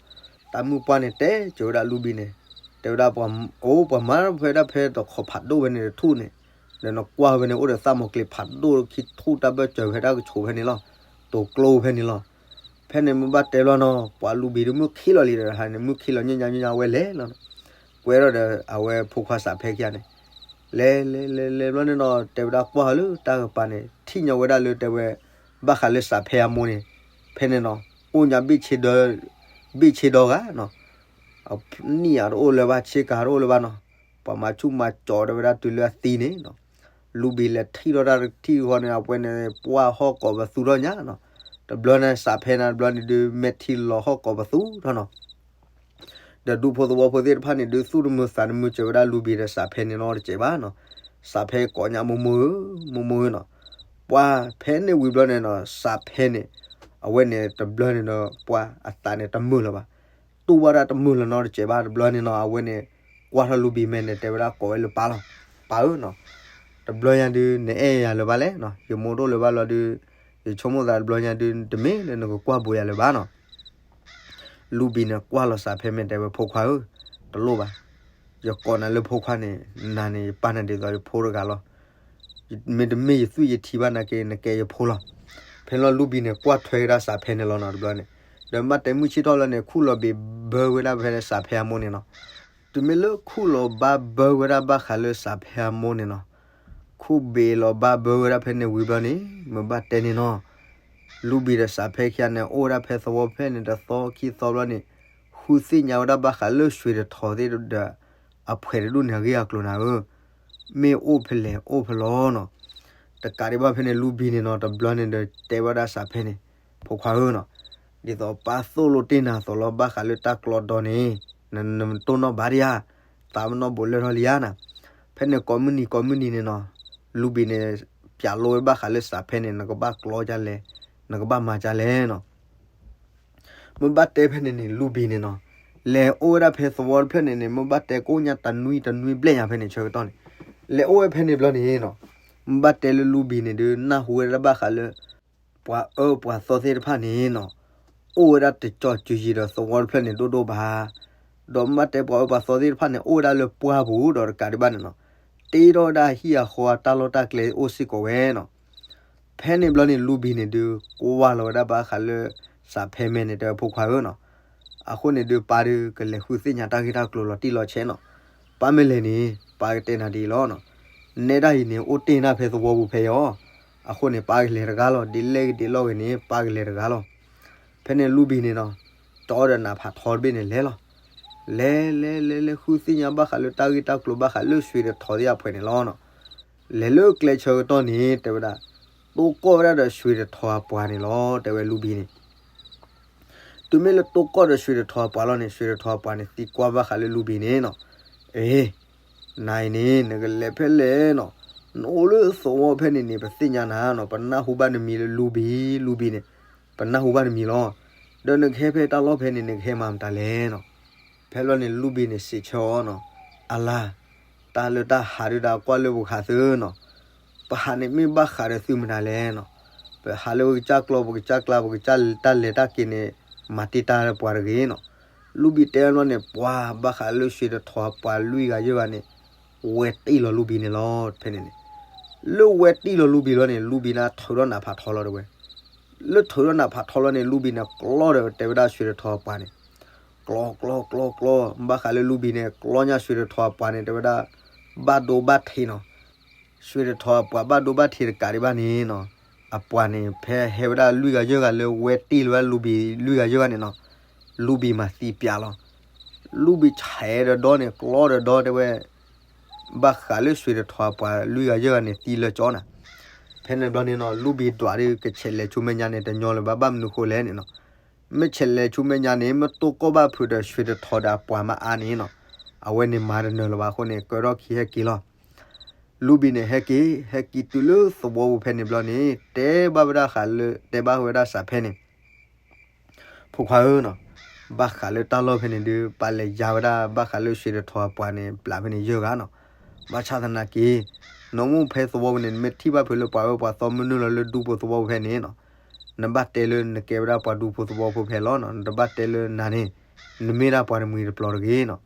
တၢ်မုၣ်ပှၢ်န့ၣ်တဲကၠိဝဲဒၣ်လူၤဘံၣ်န့ၣ်, တဲဝဲဒၣ်ပှၤ, အိၣ်ပှၤမၤဖဲဒၣ်ဖဲတခီဖးဒိၣ်ဖဲန့ၣ်တထူၣ်န့ၣ်, ဒီးနကွၢ်ဖဲန့ၣ် အိၣ်ဒီးသၣ်မီၤကျ့ၤဖးဒိၣ်ခံထူၣ်တၢ်ဘၢၣ်စၢၤဖဲတၢ်ကဆိးဖဲန့ၣ်လီၤ. တိၤကျိဖဲန့ၣ်လီၤ. ဖဲန့ၣ်မ့ၢ်ဘၣ်တဲဘျီနီၤ ပှၤလူၤဘံၣ်ဒီးမုၢ်ခံလီၤလံဒီးဟးန့ၣ် မုၢ်ခံလီၤညါညါညါဝဲလဲၤလီၤ. ကွဲထီၣ်ဒီးအဝဲဖိခွါစးဖဲခံဂၤန့ၣ် လဲၤလဲၤလဲၤလဲၤဘျီန့ၣ်နီၤ တဲဝဲဒၣ်ကွၢ်လၢတၢ်ကပၤန့ၣ် ထံၣ်ညီဝဲဒၣ်လၢတဲဝဲ ဘၣ်ဃးလၢစးဖဲအမိၢ်န့ၣ် ဖဲန့ၣ်နီၤ အိၣ်ညါဘ့ၣ်ဆ့ဒီဂၤနီၤ. နံၣ်အတအိၣ်လၢၤဘၣ် ဆ့ကၤတအိၣ်လၢၤဘၣ်နီၤ. ပှၤမၤဆူၣ်မၤကၠီၤတဲဝဲဒၣ်တုၤလၢအသံန့ၣ်နီၤ. လူၤဘံၣ်လဲၤထံၣ်ထီၣ်တၢ်တထံၣ်ဃီန့ၣ် အဝဲန့ၣ် ပှၢ်ဟီၣ်ကိးပသူထီၣ်ညါနီၤ. တဘျီန့ၣ် စးဖဲန့ၣ်တဘျီန့ၣ်ဒုး မဲာ်ထံလီၤဟီၣ်ကိးပသူထီၣ်နီၤ. ဒီးဒူဖိသဝီဖိသ့ၣ်တဖၣ်န့ၣ်ဒုး သူၣ်တမုာ်သးတမုာ်စၢၤဝဲဒၣ်လူၤဘံၣ်ဒီးစးဖဲန့ၣ်နီတစဲးဘၣ်နီၤ. စးဖဲကိးညါ မိၢ်မိၢ်ဧၢ, မိၢ်မိၢ်ဧၢနီၤ. ပှၢ်ဖဲန့ၣ်ဝံၤဘျီန့ၣ်နီၤ စးဖဲန့ၣ် အဝဲန့ၣ်တဘျီန့ၣ်ဒီး ပှၢ်အသးန့ၣ်တမုာ်လၢၤဘၣ်. တူၢ်ဘၣ်ဒၣ်တမုာ်လၢၤနီတစဲးဘၣ်. တဘျီန့ၣ်နီၤ အဝဲန့ၣ် ကွၢ်ထီၣ်လူၤဘံၣ်မဲာ်န့ၣ် တဲဝဲဒၣ်ကိးဝဲလၢပၢ်လီၤ. ပၢ်ဧၢနီၤ, တဘျီညါဒုး နအဲၣ်ယၤလၢၤဘၣ်လဲၣ်နီၤ. ယမိၢ်တအိၣ်လၢၤဘၣ်လီၤဒုး ယဆိကမိၣ်သးတဘျီညါဒုး တမ့ၢ်လၢနကကွၢ်ဘိးယၤလၢၤဘၣ်နီၤ. လူၤဘံၣ်န့ၣ် ကွၢ်လီၤစးဖဲမဲာ် တဲဝဲ ဖိခွါဧၢ, တလိၣ်ဘၣ်. ယကိးနၤလၢဖိခွါန့ၣ် နၤန့ၣ် ယပာ်နၤဒ်သိးယဖိတဂၤလီၤ. မ့တမ့ၢ်ယသွံၣ်ယထံဘၣ်နာ်က့ နကဲယဖိလီၤ. ဖဲလီၤလူၤဘံၣ်န့ၣ် ကွၢ်ထွဲဝဲဒၣ်စးဖဲန့ၣ်လီၤနီၤ တဘျီန့ၣ်. ဒီးမ့ၢ်တဲမုၢ်ဆ့ၣ်ထီၣ်လီၤန့ၣ် ခူၣ်လီၤဘံၣ်ဘၢဝဲဒၣ်ဖဲစးဖဲအမိၢ်န့ၣ်နီၤ. တုၤမ့ၢ်လၢခူၣ်လီၤဘၣ်ဘၢဝဲဒၣ်ဘၣ်ဃးလၢစးဖဲအမိၢ်န့ၣ်နီၤ, ခူၣ်ဘံၣ်လီၤဘၣ်ဘၢဝဲဒၣ်ဖဲန့ၣ်ဝံၤဘျီန့ၣ် မ့ၢ်ဘၣ်တဲန့ၣ်နီၤ, လူၤဘံၣ်ဒီးစးဖဲခံဂၤန့ၣ် အိၣ်ဝဲဒၣ်ဖဲသဝီဖဲန့ၣ် တသီခံသီဘျီန့ၣ် ဃုသ့ၣ်ညါဝဲဒၣ်ဘၣ်ဃးလၢဆွ့ၤတထီသ့ၣ်ဒီး အဖှဲးတဒူၣ်န့ၣ် အဂ့ၢ်အကျိၤနၤဧၢ, မ့ၢ်အိၣ်ဖဲလဲၣ်အိၣ်ဖဲလဲၣ်နီၤ. တကးဒံးဘၣ်ဖဲန့ၣ် လူၤဘံၣ်န့ၣ်နီၤ တဘျီန့ၣ်ဒီးတဲဝဲဒၣ်စးဖဲန့ၣ်, ဖိခွါဧၢနီၤ, ဒ်သိးပၢ်သိၣ်လိတ့ၢ်နၤအသိးလီၤ ဘၣ်ဃးလၢတၢ်ကျီဒီန့ၣ် နတိၢ်နီၣ်ဘၣ်ဒံးဧါ, သးပနီၣ်ဘိးလၢထီၣ်လံဧါနၤ. ဖဲန့ၣ်ကိးမုၢ်နံၤကိးမုၢ်နံၤန့ၣ်နီၤ, လူၤဘံၣ်န့ၣ် ပျးလိဝဲဘၣ်ဃးလၢစးဖဲန့ၣ် နကဘၣ်ကျီဒ်လဲၣ်, နကဘၣ်မၤဒ်လဲၣ်နီၤ. မ့ၢ်ဘၣ်တဲဖဲန့ၣ်န့ၣ် လူၤဘံၣ်န့ၣ်နီၤ, လဲၤအိၣ်ဝဲဒၣ်ဖဲသဝီတဖျၢၣ်န့ၣ်န့ၣ် မ့ၢ်ဘၣ်တဲကိးညါတနွံတနွံဘျဲၣ်ညါဖဲန့ၣ်ဆၢကတီၢ်န့ၣ်, လဲၤအိၣ်ဝဲဖဲန့ၣ်ဘျီန့ၣ်နီၤ, မ့ၢ်ဘၣ်တဲလၢလူၤဘံၣ်န့ၣ်ဒုး နၢ်ဟူဝဲဒၣ်ဘၣ်ဃးလၢ ပှၤအၢပှၤသီသ့ၣ်တဖၣ်န့ၣ်နီၤ, အိၣ်ဝဲဒၣ်တကၠီၤစုၤယံၤဒီးသဝီတဖျၢၣ်န့ၣ်ဒိၣ်ဒိၣ်ဘၣ်. ဒီးမ့ၢ်ဘၣ်တဲပှၤအၢပှၤသီသ့ၣ်တဖၣ်န့ၣ် အိၣ်ဝဲဒၣ်လၢပှၢ်ပူၤဒီးတကးဒံးဘၣ်န့ၣ်နီၤ, တ့ထီၣ်ဝဲဒၣ်ဟံၣ်အဃီအတၢ်လီၢ်တၢ်ကျဲအိၣ်စ့ၢ်ကီးဝဲနီၤ. ဖဲန့ၣ်ဘျီန့ၣ် လူၤဘံၣ်န့ၣ်ဒုး ကွၢ်လီၤဝဲဒၣ်ဘၣ်ဃးလၢ စးဖဲမဲာ်န့ၣ် တဲဝဲဖိခွါဧၢနီၤ, အဃိန့ၣ်ဒုး ပၢ်ဒုးကလဲၤဃုသ့ၣ်ညါတၢ်ဂ့ၢ်တၢ်ကျိၤလီၤတံၢ်လီၤဆဲးနီၤ. ပၢ်မ့ၢ်လဲၤန့ၣ် ပၢ်ကတဲနၤဒ်အံၤလီၤနီၤ, နဲဒၣ်အံၤန့ၣ် အိၣ်တ့ၢ်နၢ်ဖဲသဝီပူၤဖဲအံၤ, အဃိန့ၣ် ပၢ်ကလဲၤတဂၤလီၤ, ဒ်လဲၣ်ဂ့ၤဒ်လဲၣ်ဂ့ၤန့ၣ် ပၢ်ကလဲၤတဂၤလီၤ. ဖဲန့ၣ်လူၤဘံၣ်န့ၣ်နီၤ, ကၠီဒီးနးဖးထီတဘ့ၣ်န့ၣ်လဲၤလီၤ. လဲၤလဲၤလဲၤလဲၤ ဃုသ့ၣ်ညါဘၣ်ဃးလၢတၢ်ဂ့ၢ်တၢ်ကျိၤဘၣ်ဃးလၢဆွ့ၤတထီသ့ၣ်အဖှဲးန့ၣ်လီၤနီၤ. လဲၤလၢကျဲဆၢကတီၢ်န့ၣ် တဲဝဲဒၣ်, တိၢ်ကီၢ်ဝဲဒၣ်ဒီးဆွ့ၤတထီအပှၤန့ၣ်လီၤ တဲဝဲလူၤဘံၣ်န့ၣ်. တုၤမ့ၢ်လၢတိၢ်ကီၢ်ဒီးဆွ့ၤတထီအပှၤလီၤန့ၣ် ဆွ့ၤတထီအပှၤန့ၣ် သံကွၢ်ဘၣ်ဃးလၢလူၤဘံၣ်န့ၣ်နီၤ, အ့ နၤအံၤန့ၣ် နကလဲၤဖဲလဲၣ်နီၤ, နအိၣ်လၢသဝီဖဲန့ၣ်န့ၣ် ပသ့ၣ်ညါနၤနီၤ, ပနၢ်ဟူဘၣ်နမံၤလၢလူၤဘံၣ် လူၤဘံၣ်န့ၣ်, ပနၢ်ဟူဘၣ်နမံၤလီၤ. ဒီးနကဟဲဖဲတၢ်လီၢ်ဖဲန့ၣ် နကဟဲမၤမတၤလဲၣ်နီၤ. ဖဲလီၤန့ၣ်လူၤဘံၣ်န့ၣ်စံးဆၢအီၤနီၤ, အလၤ, တၢ်လၢတၢ်ဟးဒုးတၢ်ကွၢ်လၢပကဟးသုနီၤ, ပဟးန့ၣ်မ့ၢ်ဘၣ်ဃးဒီးသုမတၤလဲၣ်နီၤ, ပဟးလၢပကစၢ်ကျီ ပကစၢ်ကျါ ပကစၢ်တၢ်လဲၤတၢ်က့ၤန့ၣ် မၤတ့ၢ်တၢ်လၢပှၤတဂ့ၤနီၤ. လူၤဘံၣ်တဲအီၤန့ၣ် ပှၤဘၣ်ဃးလၢဆွ့ၤတထီပှၤလွံၢ်ဂၤယဲၢ်ဂၤန့ၣ် ဝဲတံၢ်လီၤလူၤဘံၣ်န့ၣ်လီၤ. ဖဲန့ၣ်န့ၣ် လၢဝဲတံၢ်လီၤလူၤဘံၣ်လီၤန့ၣ် လူၤဘံၣ်န့ၣ်ထုးထီၣ်နးဖးထီလီၤတဲဝဲ, လၢထုးထီၣ်နးဖးထီလီၤန့ၣ် လူၤဘံၣ်န့ၣ်ကျီဒီးတဲဝဲဒၣ်ဆွ့ၤတထီပှၤန့ၣ်, ကျီ ကျီ ကျီ ကျီ ဘၣ်ဃးလၢလူၤဘံၣ်န့ၣ် ကျီညါဆွ့ၤတထီပှၤန့ၣ် တဲဝဲဒၣ် ဘၣ်ဒိဘၣ်ထံးနီၤ. ဆွ့ၤတထီပှၤဘၣ်ဒိဘၣ်ထံးတကးဒံးဘၣ်န့ၣ်နီၤ, အပှၤန့ၣ် ဖဲဟဲဝဲဒၣ်လွံၢ်ဂၤယဲၢ်ဂၤလၢဝဲတံၢ်လီၤဝဲလူၤဘံၣ်လွံၢ်ဂၤယဲၢ်ဂၤန့ၣ်နီၤ, လူၤဘံၣ်မၤသံပျးလီၤ. လူၤဘံၣ်ဆဲးဒီးဒီန့ၣ် ကျီဒီးဒီတဲဝဲ ဘၣ်ဃးလၢဆွ့ၤတထီပှၤလွံၢ်ဂၤယဲၢ်ဂၤန့ၣ်သံလၢကၠီနၤ. ဖဲန့ၣ်ဘျီန့ၣ်နီၤ လူၤဘံၣ်ဒွးဒီးကဆဲးလဲၤဆူမဲာ်ညါန့ၣ် တညီလၢၤဘၣ် ဘၣ်မနုၤဃိလဲၣ်န့ၣ်နီၤ, မ့ၢ်ဆဲးလဲၤဆူမဲာ်ညါန့ၣ် မ့ၢ်တိၢ်ကီၢ်ဘၣ်ဖုးဒီးဆွ့ၤတထီဒီးအပှၤမ့ၢ်အါန့ၣ်နီၤ, အဝဲန့ၣ်မၤတနၢၤလၢၤဘၣ်အဃိန့ၣ် ကၢထီၣ်ခံဟဲက့ၤလီၤ. လူၤဘံၣ်န့ၣ် ဟဲက့ၤ ဟဲက့ၤတုၤလၢသဝီပူၤဖဲန့ၣ်ဘျီန့ၣ် တဲဘၣ်ဝဲဒၣ်ဃးလၢ တဲဘၣ်ဝဲဒၣ်စးဖဲန့ၣ် ဖိခွါဧၢနီၤ, ဘၣ်ဃးလၢတၢ်လီၢ်ဖဲန့ၣ်ဒုး ပၢ်လဲၤယါဝဲဒၣ်ဘၣ်ဃးလၢဆွ့ၤတထီအပှၤန့ၣ် ပျးဖဲန့ၣ်ယဲၢ်ဂၤနီၤ. ဘၣ်ဆၣ်သနာ်က့ နအိၣ်မူဖဲသဝီပူၤန့ၣ် နမ့ၢ်ထံၣ်ဘၣ်ဖုးလၢပှၤအၢပှၤသီမနုၤလီၤလၢဒူဖိသဝီပူၤဖဲန့ၣ်နီၤ, နဘၣ်တဲလၢနကဲဝဲဒၣ်ပှၤဒူဖိသဝီဖိဖဲလီၤနီၤ, နတဘၣ်တဲလၢနၤန့ၣ် နမ့ၢ်ဒၣ်ပှၤတမှံၤတပျီၤတဂ့ၤနီၤ.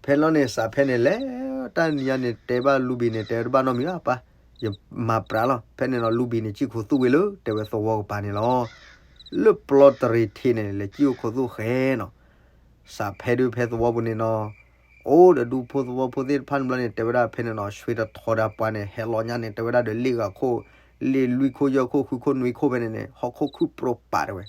ဖဲလီၤန့ၣ် စးဖဲန့ၣ်လဲၤ တၢ်နံၤညါန့ၣ် တဲဘၣ်လူၤဘံၣ်န့ၣ် တဲတဘၣ်နီတမံၤဘၣ်ပၢ်, ယမၤပြးလီၤ. ဖဲန့ၣ်နီၤ လူၤဘံၣ်န့ၣ် စံၣ်ခိၣ်သူၣ်ဝဲလၢ တဲဝဲသဝီကပၤန့ၣ်လီၤ. လၢပျီတရံးထံးန့ၣ် လဲၤစံၣ်အိၣ်ခိၣ်သူၣ်ဃဲနီၤ. စးဖဲဒုးဖဲသဝီပူၤန့ၣ်နီၤ, အိၣ်ဒီးဒူဖိသဝီဖိသ့ၣ်တဖၣ်န့ၣ်ဘျီန့ၣ် တဲဝဲဒၣ်ဖဲန့ၣ်နီၤ ဆွ့ၤတထီဒီးပှၤန့ၣ် ဟဲလီၤညါန့ၣ် တဲဝဲဒၣ်ဒီးလ့ၣ်ဂၤခိၣ်, လ့ၣ်လွံၢ်ခိၣ်ယဲၢ်ခိၣ်ဃုခိၣ်နွံခိၣ်ဖဲန့ၣ်န့ၣ် ဟီၣ်ခိၣ်ခုၣ်ပြိပာ်တဲဝဲ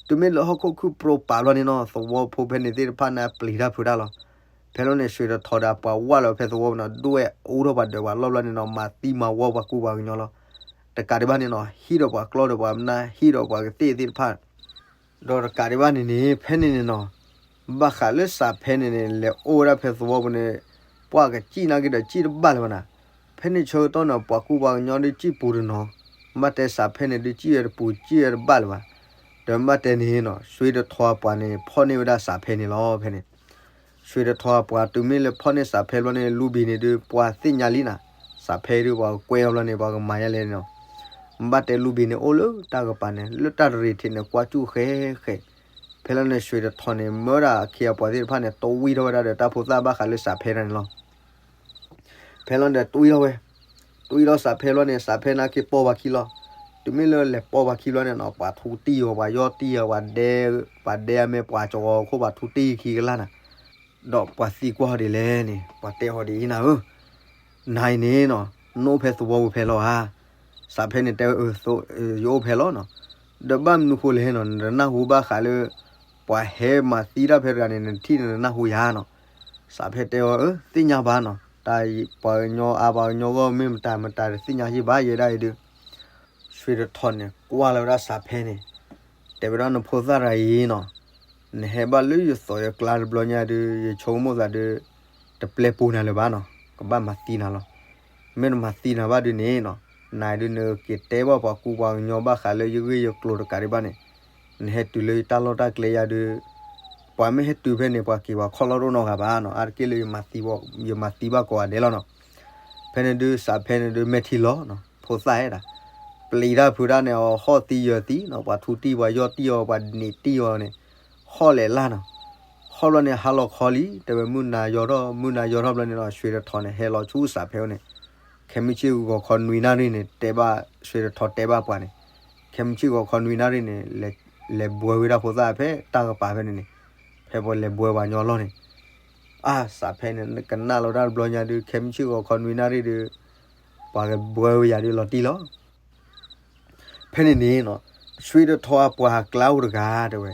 တုၤမ့ၢ်လၢဟီၣ်ခိၣ်ခုၣ်ပြိပာ်ဘျီန့ၣ်နီၤ သဝီဖိဖဲန့ၣ်သ့ၣ်တဖၣ်န့ၣ် အပျံၤတၢ်ဖုးတၢ်လီၤ. ဖ ဖဲလီၤန့ၣ် ရွှေတထော်ဒီးအပှၤဝၢ်လီၤဖဲသဝီပူၤနီၤ ဒွဲၣ်အူထီၣ်ပှၤဒၢးပှၤလီၢ်ဘျီန့ၣ်နီၤ မၤသံမၤဝီပှၤကူပှၤကညီလီၤ. တကးဒံးဘၣ်န့ၣ်နီၤ ဟံၣ်ဒီးပှၤကျီဒီးပှၤနၢ် ဟံၣ်ဒီးပှၤကသ့ၣ်သ့ၣ်တဖၣ် ဒီးတကးဒံးဘၣ်န့ၣ်န့ၣ် ဖဲန့ၣ်န့ၣ်နီၤ ဘၣ်ဃးလၢစးဖဲန့ၣ်န့ၣ် လဲၤအိၣ်ဝဲဒၣ်ဖဲသဝီပူၤန့ၣ် ပှၤကစံၣ်နာ်က့ဒီးစံၣ်တဘၣ်လၢၤဘၣ်နၤ. ဖဲန့ၣ်ဆၢကတီၢ်န့ၣ် ပှၤကူပှၤကညီဒုးစံၣ်ပူၤတနီၤ, ဘၣ်တဲစးဖဲန့ၣ်ဒုးစံၣ်ဝဲတပူၤ စံၣ်ဝဲတဘၣ်လၢၤဘၣ်. ဒီးဘၣ်တဲန့ၣ်နီၤ ရွှေတထော်အပှၤန့ၣ် ဖီၣ်န့ၢ်ဝဲဒၣ်စးဖဲန့ၣ်လီၤ ဖဲန့ၣ် ရွှေတထော်အပှၤတုၤမ့ၢ်လၢဖီၣ်န့ၢ်စးဖဲဘျီန့ၣ် လူဘံၣ်န့ၣ်ဒုး ပှၤသ့ၣ်ညါလံနၤ, စးဖဲဒုးပှၤကကွဲအီၤဘျီန့ၣ် ပှၤကမၤယါလဲၣ်န့ၣ်နီၤ. ဘၣ်တဲလူဘံၣ်န့ၣ်အိၣ်လၢတၢ်ကပၤန့ၣ် လၢတၢ်တရံးထံးန့ၣ် ကွၢ်ကၠူၣ်ဃဲဃဲ, ဖဲလီၤန့ၣ် ရွှေတထော်န့ၣ် မၢဒၣ်အခ့အပှၤသ့ၣ်တဖၣ်န့ၣ် တဝံထီၣ်ဝဲဒၣ်ဒီးတၢ်ဖိသၣ်ဘၣ်ဃးလၢစးဖဲတၢ်န့ၣ်လီၤ. ဖဲလီၤဒီးတဝံထီၣ်ဝဲ, တဝံထီၣ်စးဖဲဘျီန့ၣ် စးဖဲနာ်က့ပီၢ်ပှၤခံလီၤ. တုၤမ့ၢ်လၢလဲၤပီၢ်ပှၤခံဘျီန့ၣ်နီၤ ပှၤထူတံၢ်အီၤ ပှၤယီၢ်တံၢ်အီၤ ပှၤဒဲ ပှၤဒဲအမဲာ် ပှၤကဝီၤခိၣ် ပှၤထူတံၢ်ခံကလၢ်နၤ, ဒီးပှၤသံကွၢ်အီၤဒ်လဲၣ်န့ၣ် ပှၤတဲအီၤဒ်အံၤနၤဧၢ, နၤအံၤန့ၣ်နီၤ နအိၣ်ဖဲသဝီပူၤဖဲလီၤဧါ. စးဖဲန့ၣ်တဲဝဲ ယအိၣ်ဖဲလီၤနီၤ. ဒီးဘၣ်မနုၤဃိလဲၣ်နီၤ နတနၢ်ဟူဘၣ်ဃးလၢ ပှၤဟဲမၤသံတၢ်ဖဲတဂၤန့ၣ် နထံၣ်န့ၣ်နနၢ်ဟူယါနီၤ. စးဖဲတဲအီၤ သ့ၣ်ညါဘၣ်နီၤ တၢ်ပှၤကညီအါ ပှၤကညီဂီၢ်မ့ၢ်မတၤမတၤတသ့ၣ်ညါယံဘၣ်ယဲဒၣ်အံၤဒုး ရွှေတထော်န့ၣ် ကွၢ်လီၤဝဲဒၣ်စးဖဲန့ၣ် တဲဝဲဒၣ်နဖိသၣ်တဂၤအံၤနီၤ, နဟဲဘၣ်လၢယသိးယကျါတဘျီညါဒုး ယဆိကမိၣ်သးဒုး တပျဲပူနၤလၢၤဘၣ်နီၤ, ကဘၣ်မၤသံနၤလီၤ. မ့ၢ်နမၤသံနၤဘၣ်ဒုးန့ၣ်နီၤ, နဒုးနက့ၤတဲဘၣ်ပှၤကူပှၤကညီဘၣ်ဃးလၢယဂ့ၢ်ယကျိၤတကးဒံးဘၣ်န့ၣ်, နဟဲတုၤလၢယတၢ်လီၢ်တၢ်ကျဲယါဒုး ပှၤမ့ၢ်ဟဲတုၤဖဲန့ၣ် ပှၤက့ၤပှၤခီၣ်လီၢ်တအိၣ်နီတဂၤဘၣ်နီၤ, အါတက့ၢ်လၢယမၤသံဘၣ်ကိးဂၤဒဲးလီၤနီၤ. ဖဲန့ၣ်ဒုး စးဖဲန့ၣ်ဒုးမဲာ်ထံလီၤနီၤ, ဖိသၣ်အဲၣ်ဒၣ် ပျံၤတၢ်ဖုးတၢ်န့ၣ် အီၤဟီၣ်သံယၢၤသံနီၤ, ပှၤထူတံၢ်ပှၤယီၢ်တံၢ်အီၤ ပှၤန့ၢ်တံၢ်အီၤန့ၣ် ဟီၣ်လဲၤလၢ်နီၤ, ဟီၣ်ဘျီန့ၣ် ဟါလီၤခီလံ တဲဝဲမုၢ်နၤယီၤထီၣ် မုၢ်နၤယီၤထီၣ်ဘျီန့ၣ်နီၤ ရွှေတထော်န့ၣ် ဟဲလီၤဆူစးဖဲန့ၣ်, ခဲမုၢ်ဆ့ၣ်ဂီၤခီနွံနၣ်ရံၣ်န့ၣ် တဲဘၣ် ရွှေတထော်တဲဘၣ်ပှၤန့ၣ်, ခဲမုၢ်ဆ့ၣ်ဂီၤခီနွံနၣ်ရံၣ်န့ၣ် လဲၤဘှဲဝဲဒၣ်ဖိသၣ်ဖဲတၢ်ကပၤဖဲန့ၣ်န့ၣ်, ဖဲပှၤလဲၤဘှဲပှၤညီလီၢ်န့ၣ်, အါ စးဖဲန့ၣ် ကနၣ်လီၤတၢ်တဘျီညါဒုး ခဲမုၢ်ဆ့ၣ်ဂီၤခီနွံနၣ်ရံၣ်ဒုး ပှၤကဘှဲဝဲယၤဒုးလီၤတံၢ်လီၤ. ဖဲန့ၣ်န့ၣ်နီၤ, ရွှေတထော်အပှၤကျါအိၣ်တဂၤတဲဝဲ,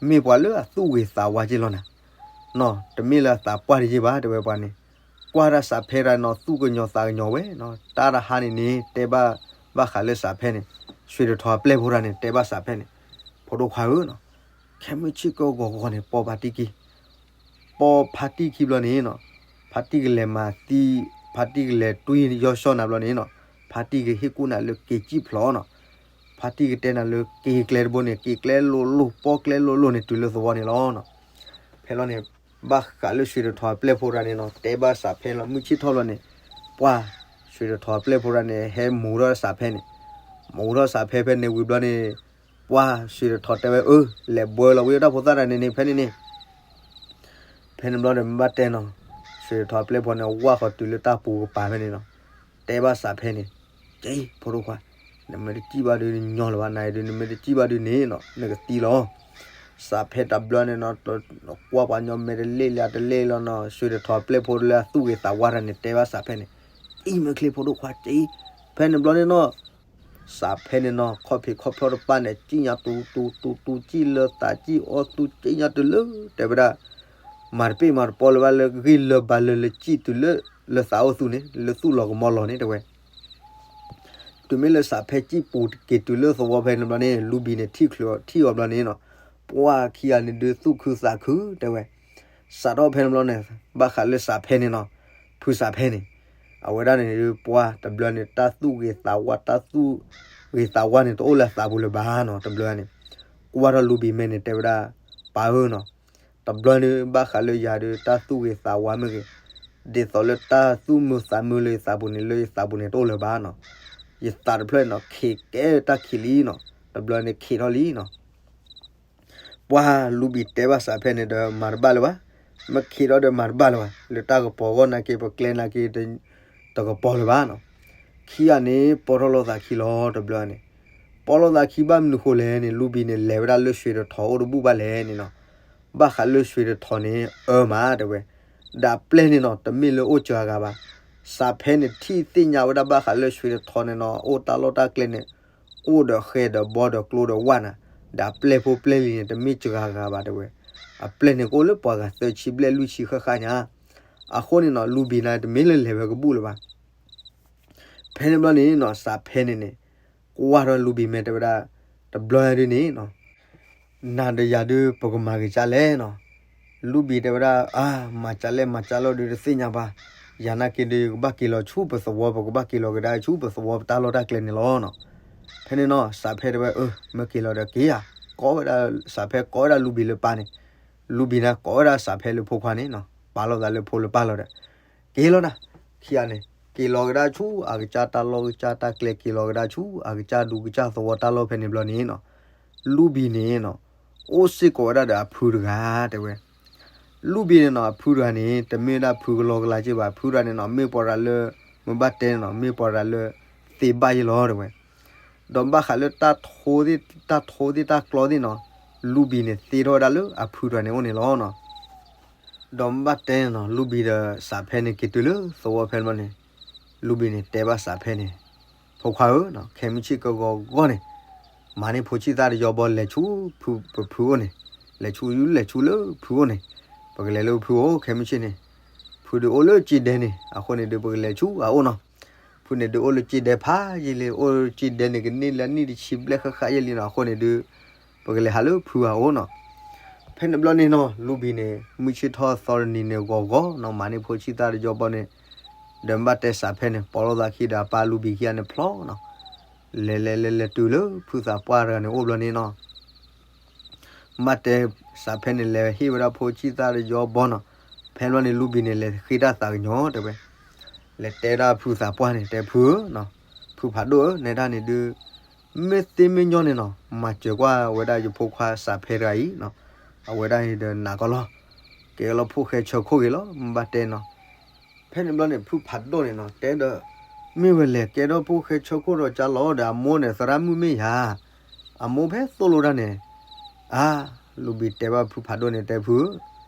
မ့ၢ်ပှၤလၢအသူၣ်ဂ့ၤသးဝါက့လီၤနၤ, နီၤ တမ့ၢ်လၢအသးပှၢ်တယ့ၢ်ဘၣ်တဲဝဲပှၤန့ၣ်, ကွၢ်တၢ်စးဖဲတၢ်နီၤ သူၣ်ကညီၤသးကညီၤဝဲနီၤ, တၢ်တဟါန့ၣ်န့ၣ် တဲဘၣ် ဘၣ်ဃးလၢစးဖဲန့ၣ်, ရွှေတထော်အပျဲၢ်ဖိတဂၤန့ၣ် တဲဘၣ်စးဖဲန့ၣ်, ဖိဒိၣ်ခွါဧၢနီၤ, ခဲမုၢ်ဆ့ၣ်ကဂီၤဂီၤန့ၣ် ပိာ်ဖါတံၢ်ခံ ပိာ်ဖါတံၢ်ခံဘျီန့ၣ်နီၤ, ဖါတံၢ်ကလဲၤမၤသံ, ဖါတံၢ်ကလဲၤတွံၢ်ယီၢ်ဆှီၣ်နၤဘျီန့ၣ်နီၤ, ဖါတံၢ်ကဟ့ၣ်ကူၣ်နၤလၢက့ၤစံၣ်ဖျိးနီၤ, ဖါတံၢ်ကတဲနၤလၢက့ၤကျဲတဘိန့ၣ် က့ၤကျဲလိၤလိၤ ပိာ်ကျဲလိၤလိၤန့ၣ် တုၤလၢသဝီန့ၣ်လီၤနီၤ. ဖဲလီၤန့ၣ် ဘၣ်ဃးလၢရွှေတထော်အပျဲၢ်ဖိတဂၤန့ၣ်နီၤ တဲဘၣ်စးဖဲလီၤ မုၢ်ဆ့ၣ်ထီၣ်ဘျီန့ၣ်, ပှၤ ရွှေတထော်အပျဲၢ်ဖိတဂၤန့ၣ် ဟဲမူထီၣ်စးဖဲန့ၣ်, မူထီၣ်စးဖဲဖဲန့ၣ်ဝံၤဘျီန့ၣ် ပှၤ ရွှေတထော်တဲဝဲအၢ လဲၤဘှဲလီၤဝံၤတၢ်ဖိသၣ်တဂၤန့ၣ်န့ၣ် ဖဲန့ၣ်န့ၣ် ဖဲန့ၣ်ဘျီဒီးမ့ၢ်ဘၣ်တဲနီၤ, ရွှေတထော်အပျဲၢ်ဖိန့ၣ် ဝၢ်ဃီၤတုၤလၢတၢ်ပူၤကပၤဖဲန့ၣ်နီၤ, တဲဘၣ်စးဖဲန့ၣ်, က့ ဖိဒိၣ်ခွါ, နမ့ၢ်တစံၣ်ဘၣ်ဒုးနညီလၢၤဘၣ် နၤအံၤဒုး နမ့ၢ်တစံၣ်ဘၣ်ဒုးန့ၣ်နီၤ နကသံလီၤ. စးဖဲတဘျီန့ၣ်နီၤ ကွၢ်ပှၤညီမ့ၢ်တလဲၣ်လၢအတလဲၣ်လီၤနီၤ ရွှေတထော်အပျဲၢ်ဖိလၢအသူၣ်ဂ့ၤသးဝါတဂၤန့ၣ် တဲဘၣ်စးဖဲန့ၣ်, အံၤမ့ၢ်ချ့ဖိဒိၣ်ခွါက့, ဖဲန့ၣ်ဘျီန့ၣ်နီၤ စးဖဲန့ၣ်နီၤ ခီၣ်ဖံးခီၣ်ဖျီၣ်တပၢ်န့ၣ် စံၣ်ညါတူတူတူတူ စံၣ်လၢသးစံၣ်အီၣ်သူ စံၣ်ညါတုၤလၢ တဲဝဲဒၣ် မၤတပ့ၢ်မၤတပီလၢၤဘၣ်လၢဂံၢ်လၢဘါလၢလၢစံၣ်တုၤလၢ လၢသးအိၣ်သူန့ၣ် လၢသူၣ်လီၤကမီလီၤန့ၣ် တဲဝဲ တုၤမ့ၢ်လၢစးဖဲစံၣ်ပူၤက့ၤတုၤလၢသဝီဖဲန့ၣ်ဘျီန့ၣ် လူဘံၣ်န့ၣ်ထံၣ်ချုးအီၤထံၣ်အီၤဘျီန့ၣ်နီၤ, ပှၤခံဂၤန့ၣ်ဒုးသူၣ်ခုသးခု တဲဝဲ စးထီၣ်ဖဲန့ၣ်ဘျီန့ၣ် ဘၣ်ဃးလၢစးဖဲန့ၣ်နီၤ, ဖုစးဖဲန့ၣ် အဝဲဒၣ်န့ၣ်ဒုး ပှၤတဘျီန့ၣ် တၢ်သူၣ်ဂ့ၤသးဝါ တၢ်သူၣ်ဂ့ၤသးဝါန့ၣ် တအိၣ်လၢအသးပူၤလၢၤဘၣ်နီၤ တဘျီန့ၣ်, ကွၢ်ထီၣ်လူဘံၣ်မဲာ်န့ၣ် တဲဝဲဒၣ် ပၢ်ဧၢနီၤ, တဘျီန့ၣ် ဘၣ်ဃးလၢယၤဒုး တၢ်သူၣ်ဂ့ၤသးဝါမ့ၢ်ဂ့ၤ, ဒ်သိးလၢတၢ်သူၣ်မုာ်သးမုာ်လၢယသးပူၤန့ၣ် လၢယသးပူၤန့ၣ်တအိၣ်လၢၤဘၣ်နီၤ, ယသးတဖျၢၣ်န့ၣ် ခံးကဲတၢ်ခံးလံနီၤ, တဘျီန့ၣ်ခံးထီၣ်လံနီၤ ပှၤလူဘံၣ်တဲဘၣ်စးဖဲန့ၣ်ဒီး မၤတဘၣ်လၢၤဘၣ်, မ့ၢ်ခံးထီၣ်ဒီးမၤတဘၣ်လၢၤဘၣ်, လၢတၢ်ကပီၤဂီၢ်နာ်က့ ပကျဲနာ်က့ တကပီၤလၢၤဘၣ်နီၤ, ခံဂၤန့ၣ် ပိာ်ထီၣ်လိာ်သးခံလီၤ တဘျီန့ၣ်, ပိာ်လိာ်သးခံဘၣ်မနုၤဃိလဲၣ်န့ၣ် လူဘံၣ်န့ၣ် လဲၤဝဲဒၣ်လၢရွှေတထော်အိၣ်တဘူၣ်ဘၣ်လဲၣ်န့ၣ်နီၤ, ဘၣ်ဃးလၢရွှေတထော်န့ၣ် အၢမးတဲဝဲ, ဒီးအပျဲၢ်န့ၣ်နီၤ တမ့ၢ်လၢအိၣ်စှၤဂၤဘၣ်, စးဖဲန့ၣ်ထံၣ်သ့ၣ်ညါဝဲဒၣ်ဘၣ်ဃးလၢရွှေတထော်န့ၣ်နီၤ အိၣ်တၢ်လီၢ်တၢ်ကျဲန့ၣ် အိၣ်ဒီးဃဲဒီးဘီဒီးကျိဒီးဝၣ်နၤ, ဒီးအပျဲၢ်ဖိပျဲၢ်လံၤန့ၣ် တမ့ၢ်စှၤဂၤဘၣ်တဲဝဲ, အပျဲၢ်န့ၣ်ကအိၣ်လၢပှၤဂၤသၢဆံဘျဲၣ်လွံၢ်ဆံဃၣ်ဃၣ်ညါ, အဃိန့ၣ်နီၤ လူၤဘံၤန့ၣ်တမ့ၢ်လၢလဲၤဝဲကဘူၣ်လၢၤဘၣ်. ဖဲန့ၣ်ဘျီန့ၣ်နီၤ စးဖဲန့ၣ်န့ၣ် ကွၢ်ထီၣ်လူၤဘံၤမဲာ်တဲဝဲဒၣ်, တဘျီဒုန့ၣ်နီၤ နၤဒီးယၤဒုး ပကမၤက့ၤကၢ်လဲၣ်နီၤ. လူၤဘံၤတဲဝဲဒၣ် အါ မၤကၢ်လဲၣ်မၤကၢ်လီၤဒုးတသ့ၣ်ညါဘၣ်. ယၤနာ်က့ဒုး ကဘၣ်က့ၤလီၤဆူပသဝီ, ပကဘၣ်က့ၤလီၤကဒါဆူပသဝီပတၢ်လီၢ်တၢ်ကျဲန့ၣ်လီၤနီၤ. ဖဲန့ၣ်နီၤ စးဖဲတဲဝဲ အၢ မ့ၢ်က့ၤလီၤဒီးက့ၤဧါ. ကိးဝဲဒၣ် စးဖဲကိးဝဲဒၣ်လူၤဘံၤလၢပၢ်န့ၣ်, လူၤဘံၤန့ၣ်ကိးဝဲဒၣ်စးဖဲလၢဖိခွါန့ၣ်နီၤ, ပာ်လီၤသးလၢဖိလၢပၢ်လီၤဒီး က့ၤလီၤနၤ, ခံဂၤန့ၣ် က့ၤလီၤကဒါဆူအကစၢ်တၢ်လီၢ်ကစၢ်တၢ်ကျဲ, က့ၤလီၤကဒါဆူအကစၢ်ဒူကစၢ်သဝီတၢ်လီၢ်ဖဲန့ၣ်ဘျီန့ၣ်နီၤ, လူၤဘံၤန့ၣ်နီၤ အိၣ်စ့ၢ်ကီးဝဲဒၣ်ဒီးအဖုတဂၤတဲဝဲ. လူၤဘံၤန့ၣ်နီၤ အဖုတဂၤန့ၣ် တမ့ၢ်ဝဲဒၣ်ဖုကလီကလီက့ဘၣ်, ဖုတဂၤန့ၣ်နီၤ မ့ၢ်ပှၤတဂၤလၢ မ့ၢ်ဘၣ်တဲန့ၣ်နီၤ မ့ၢ်ပှၤတဂၤလၢ သ့ဘၣ်ယဲလီၤတဲဝဲ. ဒီးဘၣ်ဃးလၢတၢ်ထိသ့ၣ် တၢ်ထိသ့ၣ်တၢ်ကျီသ့ၣ်နီၤ, လူၤဘံၤန့ၣ်သ့ထီၣ်ဝဲဒၣ်လၢအဖုတဂၤန့ၣ်အိၣ်န့ၣ်လီၤနီၤ. ဒီးမ့ၢ်ဘၣ်တဲန့ၣ်နီၤ လူၤဘံၤဒီးစးဖဲန့ၣ်က့ၤတုၤလၢသဝီဖဲန့ၣ်ဘျီန့ၣ်, လူၤဘံၤန့ၣ်တဲဘၣ်စးဖဲန့ၣ်, ဖိခွါဧၢ, ခဲမုၢ်ဆ့ၣ်ကဂီၤဂီၢ်န့ၣ်, မၤန့ၢ်ဖိဆံၣ်သၣ်တယီဘီလဲၤဆူဖုပဖုအိၣ်န့ၣ်, လဲၤဆူယူလဲၤဆူလၢဖုအိၣ်န့ၣ်, ပကလဲၤလၢဖုအိၣ်ခဲမုၢ်ဆ့ၣ်န့ၣ်, ဖုဒုးအိၣ်လၢကၠ့ဒဲန့ၣ်, အဃိန့ၣ်ဒုး ပကလဲၤဆူအအိၣ်နီၤ. ဖုန့ၣ်ဒုးအိၣ်လၢကၠ့ဒဲဖးယံာ်လံ, အိၣ်လၢကၠ့ဒဲန့ၣ် ကန့ၢ်လၢနံၣ်တဆံဘျဲၣ်ဃၣ်ဃၣ်ယဲလံနီၤ, အဃိန့ၣ်ဒုး ပကလဲၤဟးလၢဖုအအိၣ်နီၤ. ဖဲန့ၣ်ဘျီန့ၣ်နီၤ လူၤဘံၤန့ၣ် မုၢ်ဆ့ၣ်ထီၣ်သီတနံၤန့ၣ်ဂီၤဂီၢ်နီၤ, မၤန့ၢ်ဖိဆံၣ်သၣ်တယီဘီန့ၣ်, ဒီးမ့ၢ်ဘၣ်တဲစးဖဲန့ၣ် ပိာ်လိာ်သးခံဒီးအပၢ်လူၤဘံၤခံဂၤန့ၣ်ဖျီနီၤ, လဲၤလဲၤလဲၤလဲၤတုၤလၢဖုသးပှၢ်တဂၤန့ၣ်အိၣ်ဘျီန့ၣ်နီၤ မ့ၢ်ဘၣ်တဲစးဖဲန့ၣ် လဲၤဟ့ၣ်ဝဲဒၣ်ဖိဆံၣ်သၣ်တယီဘီနီၤ. ဖဲန့ၣ်ဘျီန့ၣ် လူၤဘံၤန့ၣ် လဲၤဃ့တၢ်သးကညီၤတဲဝဲ, လဲၤတဲဒၣ်ဖုသးပှၢ်န့ၣ် တဲဖုဧၢ, ဖုဖးဒိၣ်ဧၢ, နဲဒၣ်န့ၣ်ဒုး မ့ၢ်သ့မ့ၢ်ညီန့ၣ်နီၤ မၤစၢၤကွၢ်ဝဲဒၣ်ယဖိခွါစးဖဲတဂၤအံၤနီၤ, အဝဲဒၣ်အံၤဒီးနာ်ကီလီၤ, ကဲလီၤဖိၣ်ဃဲဆၢခိၣ်ဂ့ၤလီၤ မ့ၢ်ဘၣ်တဲနီၤ. ဖဲန့ၣ်ဘျီန့ၣ် ဖုဖးဒိၣ်န့ၣ်နီၤ တဲဒီး မ့ၢ်ဝဲလဲၤကဲထီၣ်ဖိၣ်ဃဲဆၢခိၣ်ဒီးကၢ်လီၤဒီး အမိၢ်န့ၣ် သရၣ်မုၣ်မ့ၢ်ဧါ, အမိၢ်ဖဲသိၣ်လိတၢ်န့ၣ်, အါ, လူၤဘံၤတဲဘၣ်ဖုဖးဒိၣ်န့ၣ် တဲဖုဧၢ,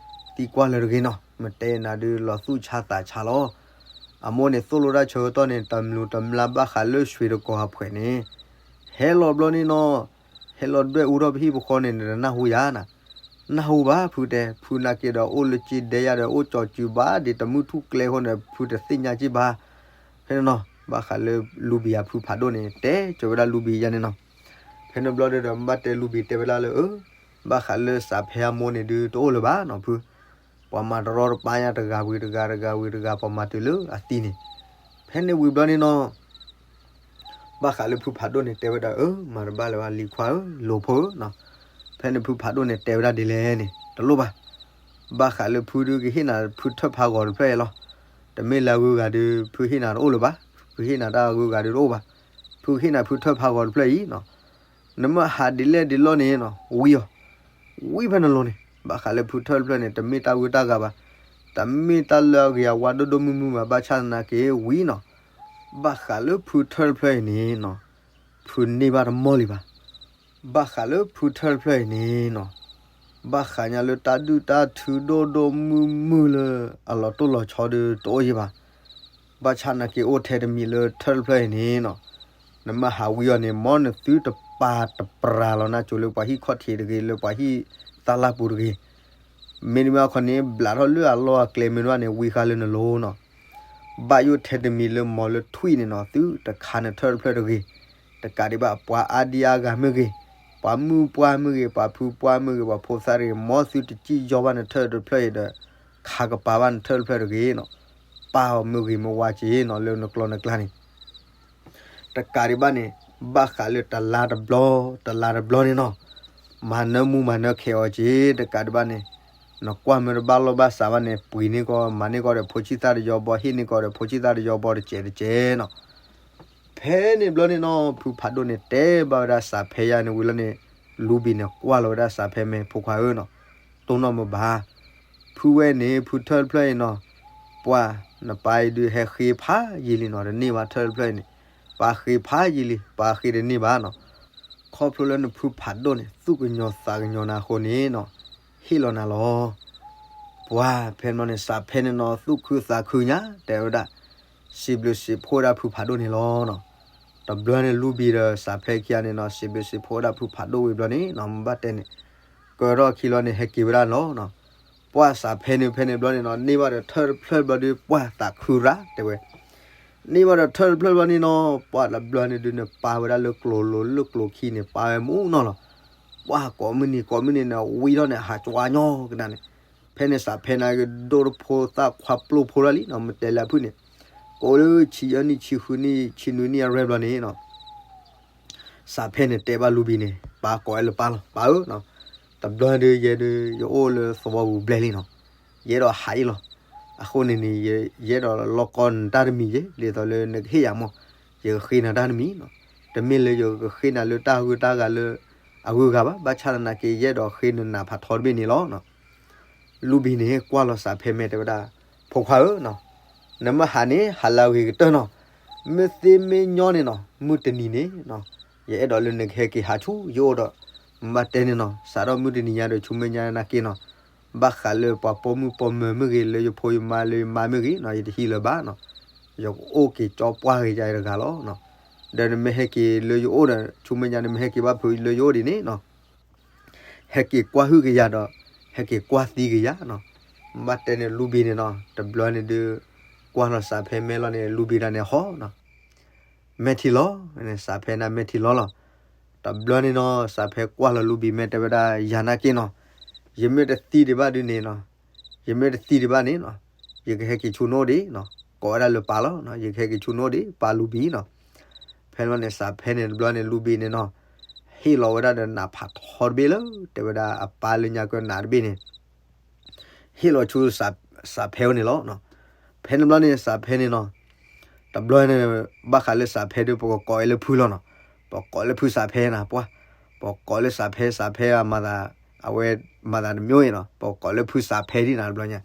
သံကွၢ်လၢတဂ့ၤနီၤ, မ့ၢ်တဲနၤဒုး လီၤသူၣ်ဆါသးဆါလီၤ. အမိၢ်န့ၣ်သိၣ်လိတၢ်ဆၢကတီၢ်န့ၣ် တမျူးတမျါဘၣ်ဃးလၢဆွ့တကီၤအဖှဲးန့ၣ်, ဟဲလီၤဘျီန့ၣ်နီၤ, ဟဲလီၤဒွဲၣ်အူထီၣ်ပဟံၣ်ပဃီန့ၣ် နတနၢ်ဟူယၤနၤ, နၢ်ဟူဘၣ်ဖုတဲ, ဖုနာ်က့ဒီးအိၣ်လၢကၠ့ဒဲယၤဒီး အိၣ်ကၠီၤစုၤဘၣ်ဒ်တမုၢ်ထူၣ်ကျဲအဃိန့ၣ် ဖုတသ့ၣ်ညါက့ဘၣ်. ဖဲန့ၣ်နီၤ ဘၣ်ဃးလၢလူၤဘံၤအဖုဖးဒိၣ်န့ၣ် တဲစၢၤဝဲဒၣ်လူၤဘံၤယၤန့ၣ်နီၤ. ဖဲန့ၣ်ဘျီဒီး ဘၣ်တဲလူၤဘံၤတဲဝဲဒၣ်လၢ အၢ, ဘၣ်ဃးလၢစးဖဲအမိၢ်န့ၣ်ဒုးတအိၣ်လၢၤဘၣ်နီၤဖု, ပှၤမၤတရီတပါညါတဂၤဝံၤတဂၤ တဂၤဝံၤတဂၤ ပှၤမၤတုၤလၢအသံန့ၣ်. ဖဲန့ၣ်ဝံၤဘျီန့ၣ်နီၤ ဘၣ်ဃးလၢဖုဖးဒိၣ်န့ၣ် တဲဝဲဒၣ် အၢ မၤတဘၣ်လၢၤဘၣ် လံၤခွါဧၢ လိၤဖိဧၢနီၤ. ဖဲန့ၣ်ဖုဖးဒိၣ်န့ၣ် တဲဝဲဒၣ်ဒ်လဲၣ်န့ၣ် တလိၣ်ဘၣ်. ဘၣ်ဃးလၢဖုဒုးကဟ့ၣ်နၤဖုထၢၣ်ဖးဂီၤတဖျၢၣ်အံၤလီၤ. တမ့ၢ်လၢအဂုၤအဂၤဒုး ဖုဟ့ၣ်နၤတအိၣ်လၢၤဘၣ်. ဖုဟ့ၣ်နၤတၢ်အဂုၤအဂၤဒုးတအိၣ်ဘၣ်. ဖုကဟ့ၣ်နၤဖုထၢၣ်ဖးဂီၤတဖျၢၣ်အံၤနီၤ. နမ့ၢ်ဟးဒ်လဲၣ်ဒ်လဲၣ်န့ၣ်နီၤ ဝံအီၤ ဝံဖဲနလိၤန့ၣ် ဘၣ်ဃးလၢဖုထၢၣ်တဖျၢၣ်န့ၣ် တမ့ၢ်တၢ်ဂုၤတၢ်ဂၤဘၣ်, တမ့ၢ်တၢ်လၢအဂ့ၤအဝါဒိၣ်ဒိၣ်မုၢ်မုၢ်ဘၣ်, ဘၣ်ဆၣ်သနာ်က့ဝံနီၤ, ဘၣ်ဃးလၢဖုထၢၣ်တဖျၢၣ်အံၤန့ၣ်နီၤ, ဖုန့ၢ်ဘၣ်တမီၢ်လံဘၣ်. ဘၣ်ဃးလၢဖုထၢၣ်တဖျၢၣ်အံၤန့ၣ်နီၤ, ဘၣ်ဃးညါလၢတၢ်ဒုၣ်တၢ်ထုဒိၣ်ဒိၣ်မုၢ်မုၢ်လၢအလီၤတိၢ်လီၤဆီဒုးတအိၣ်ယံၤဘၣ်. ဘၣ်ဆၣ်သနာ်က့အိၣ်ထဲတမံၤလၢထၢၣ်တဖျၢၣ်အံၤန့ၣ်နီၤ, နမ့ၢ်ဟးဝံအီၤန့ၣ် မ်နသုတပာ်တပြးလီၤနါစိၤလၢပှၤဟံၣ်ခီၣ်ထံးတဂ့ၤ လၢပှၤဟံၣ်သၣ်လၢ်ပူၤတဂ့ၤ. မ့တမ့ၢ်အခီန့ၣ် ဘျးထီၣ်လၢအလီၢ်အကျဲမ့တမ့ၢ်န့ၣ် ဝံဃါလၢနလိၤနီၤ. ဘၣ်ယိၣ်ထဲတမံၤလၢမ်လၢထွံၣ်န့ၣ်နီၤ သုတခးနထၢၣ်တဖျၢၣ်တဂ့ၤ. တကးဒံးဘၣ် ပှၤအါဒံအါဂၤမ့ၢ်ဂ့ၤ, ပှၤမုၣ်ပှၢ်မ့ၢ်ဂ့ၤ, ပှၤဖုပှၢ်မ့ၢ်ဂ့ၤ, ပှၤဖိသၣ်တဂ့ၤ, မ်သုတစံၣ်ယီဘၣ်နထၢၣ်တဖျၢၣ်အံၤဒီး ခးကပၤဘၣ်နထၢၣ်တဖျၢၣ်တဂ့ၤနီၤ. ပာ်အီၤမ့ၢ်ဂ့ၤမ့ၢ်ဝါက့ၤနီၤ လၢနကျီနကျါန့ၣ် တကးဒံးဘၣ်န့ၣ် ဘၣ်ဃးလၢတလါတဘျီ တလါတဘျီန့ၣ်နီၤ, မၤနၢမူမၤနၢခဲအီၤက့ၤ တကးဒံးဘၣ်န့ၣ်, နကွၢ်မ့ၢ်တဘၣ်လီၢ်ဘၣ်စးဘၣ်န့ၣ် ပှ့ၤန့ၢ်ကီၢ် မၤန့ၢ်ကီၢ်ဒီးဖိဆံၣ်သၣ်တယီဘီ ဟ့ၣ်န့ၢ်ကီၢ်ဒီးဖိဆံၣ်သၣ်တယီဘီတစဲးတစဲးနီၤ. ဖဲန့ၣ်ဘျီန့ၣ်နီၤ ဖုဖးဒိၣ်န့ၣ် တဲဘၣ်ဝဲဒၣ်စးဖဲယါန့ၣ်ဝံၤလီၤန့ၣ်, လူၤဘံၣ်န့ၣ် ကွၢ်လီၤဝဲဒၣ်စးဖဲမဲာ် ဖိခွါဧၢနီၤ, တိၢ်နီၣ်မ့ၢ်ဘၣ် ဖုဝဲန့ၣ် ဖုထၢၣ်တဖျၢၣ်အံၤနီၤ, ပှၤ နပၢ်အံၤဒုးဟဲဃ့ဖးယံာ်လံနီၤ တန့ၢ်ဘၣ်ထၢၣ်တဖျၢၣ်အံၤန့ၣ်, ပၢ်ဃ့ဖးယံာ်လံ ပၢ်ဃ့တန့ၢ်ဘၣ်နီၤ. ခီဖျိလၢနဖုဖးဒိၣ်န့ၣ် သူၣ်ကညီၤသးကညီၤနၤအဃိန့ၣ်နီၤ, ဟ့ၣ်လီၤနၤလီၤ. ပှၤဖဲန့ၣ်ဘျီန့ၣ် စးဖဲန့ၣ်နီၤ သူၣ်ခုသးခုညါ တဲဝဲဒၣ်, စံးဘျုးစံးဖှိၣ်ဝဲဒၣ်ဖုဖးဒိၣ်န့ၣ်လီၤနီၤ. တဘျီန့ၣ်လူၤဘံၣ်ဒီးစးဖဲခံဂၤန့ၣ်နီၤ စံးဘျုးစံးဖှိၣ်ဝဲဒၣ်ဖုဖးဒိၣ်ဝံၤဘျီန့ၣ်နီၤ မ့ၢ်ဘၣ်တဲန့ၣ်, က ကၢထီၣ်အခံလီၤန့ၣ် ဟဲက့ၤဝဲဒၣ်လီၤနီၤ. ပှၢ်စးဖဲန့ၣ် ဖဲန့ၣ်ဘျီန့ၣ်နီၤ န့ၢ်ဘၣ်ဒီးထၢၣ်တဖျၢၣ်ဘျီဒီး ပှၢ်သးခုရၣ်တဲဝဲ န့ၢ်ဘၣ်ဒီးထၢၣ်တဖျၢၣ်ဘျီန့ၣ်နီၤ ပှၢ်တဘျီန့ၣ်ဒုးန့ၣ် ပာ်ဝဲဒၣ်လၢကျိၤလိၤလၢကျိၤခံန့ၣ် ပာ်ဝဲမူနီၤလီၤ. ပှၢ်ကိးမုၢ်နံၤကိးမုၢ်နံၤန့ၣ် ဝံထီၣ်န့ၣ် ဟးကွၢ်ညီကနၣ်န့ၣ်, ဖဲန့ၣ်စးဖဲန့ၣ်ကဒိၣ်တဖိ သၣ်ခွါပျိၢ်ဖိလီၤလံနီၤ မ့ၢ်တဲလၢအဖုၣ်န့ၣ်, ကိးလၢဆံယဲၢ်နံၣ် ဆံဃုနံၣ် ဆံနွံနံၣ်အရဲၣ်ဘျီန့ၣ်နီၤ စးဖဲန့ၣ်တဲဘၣ်လူဘံန့ၣ် ပၢ်ကိးဝဲလၢပၢ်လီၤ ပၢ်ဧၢနီၤ, တဘျီဒုးယဲဒုး ယအိၣ်လၢသဝီပူၤဘျဲၣ်လံနီၤ, ယအဲၣ်ဒိးဟးအံၤလီၤ. အဃိန့ၣ်န့ၣ် ယအဲၣ်ဒိးလီၢ်ကီနတၢ်တမံၤယဲ ဒ်သိးလၢနကဟ့ၣ်ယၤမီၢ်, ယကဃ့နၤတၢ်တမံၤနီၤ, တမ့ၢ်လၢယကဃ့နၤလၢတၢ်ဂုၤတၢ်ဂၤလၢ အဂုၤအဂၤဘၣ်, ဘၣ်ဆၣ်သနာ်က့ ယအဲၣ်ဒိးဃ့နၤနးဖးထီတဘ့ၣ်န့ၣ်လီၤနီၤ. လူဘံန့ၣ်ကွၢ်လီၤစးဖဲမဲာ်တဲဝဲဒၣ်, ဖိခွါဧၢနီၤ, နမ့ၢ်ဟးန့ၣ် ဟးလၢအဂ့ၤကတၢၢ်နီၤ, မ့ၢ်သ့မ့ၢ်ညီန့ၣ်နီၤ မုၢ်တနံၤန့ၣ်နီၤ ယအဲၣ်ဒိးလၢနကဟဲက့ၤဟးဆူယအိၣ်ဒီး, မ့ၢ်ဘၣ်တဲန့ၣ်နီၤ စးထီၣ်မုၢ်တနံၤညါဒီး ဆူမဲာ်ညါနာ်က့နီၤ, ဘၣ်ဃးလၢပှၤပိာ်မုၣ်ပိာ်မၢၤမ့ၢ်ဂ့ၤ လၢယဖိယမါလၢယမါမ့ၢ်ဂ့ၤနီၤ ယတဟံးလၢၤဘၣ်နီၤ, ယကအိၣ်က့ၤကၠီပှၢ်ဂ့ၤယၤတဂၤလီၤနီၤ, ဒီးနမ့ၢ်ဟဲက့ၤလၢယအိၣ်ဒီး ဆူမဲာ်ညါနမ့ၢ်ဟဲက့ၤဘၣ်ဖုးလၢယအိၣ်ဒ်န့ၣ်နီၤ ဟဲက့ၤကွၢ်ဟုၣ်က့ၤယၤဒီး ဟဲက့ၤကွၢ်သံက့ၤယၤနီၤ. ဘၣ်တဲန့ၣ်လူဘံန့ၣ်နီၤ တဘျီန့ၣ်ဒုး ကွၢ်လီၤစးဖဲမဲာ်လီၤန့ၣ် လူဘံဒၣ်န့ၣ်ဟီနီၤ, မဲာ်ထံလီၤ, စးဖဲန့ၣ်မဲာ်ထံလီၤလီၤ. တဘျီန့ၣ်နီၤ စးဖဲကွၢ်လီၤလူဘံမဲာ်တဲဝဲဒၣ် ယၤနာ်က့နီၤ, ယမ့ၢ်တသံဒံးဘၣ်ဒုးန့ၣ်နီၤ, ယမ့ၢ်တသံဒံးဘၣ်န့ၣ်နီၤ, ယကဟဲက့ၤဆူနအိၣ်ဒံးနီၤ, ကိးဝဲဒၣ်လၢပၢ်လီၤ, ယကဟဲက့ၤဆူနအိၣ်ဒံး ပၢ်လူဘံနီၤ. ဖဲန့ၣ်န့ၣ် စးဖဲန့ၣ်တဘျီန့ၣ် လူဘံန့ၣ်နီၤ, ဟ့ၣ်လီၤဝဲဒၣ်ဒီးနးဖးထီတဘ့ၣ်လၢ တဲဝဲဒၣ်အပၢ်လၢညါကၢနးတဘ့ၣ်န့ၣ် ဟ့ၣ်လီၤဆူ စးဖဲဝဲန့ၣ်လီၤ. ဖဲန့ၣ်ဘျီန့ၣ် စးဖဲန့ၣ်နီၤ, တဘျီန့ၣ် ဘၣ်ဃးလၢစးဖဲဒုး ပကကိးဝဲလၢဖုလီၤနီၤ, ပကိးလၢဖုစးဖဲနၤပှၢ်, ပကိးလၢစးဖဲ စးဖဲအမၤသး, အဝဲမၤသးတမျိုးအံၤနီၤ, ပကိးလၢဖုစးဖဲဒ်နၤတဘျီညါ,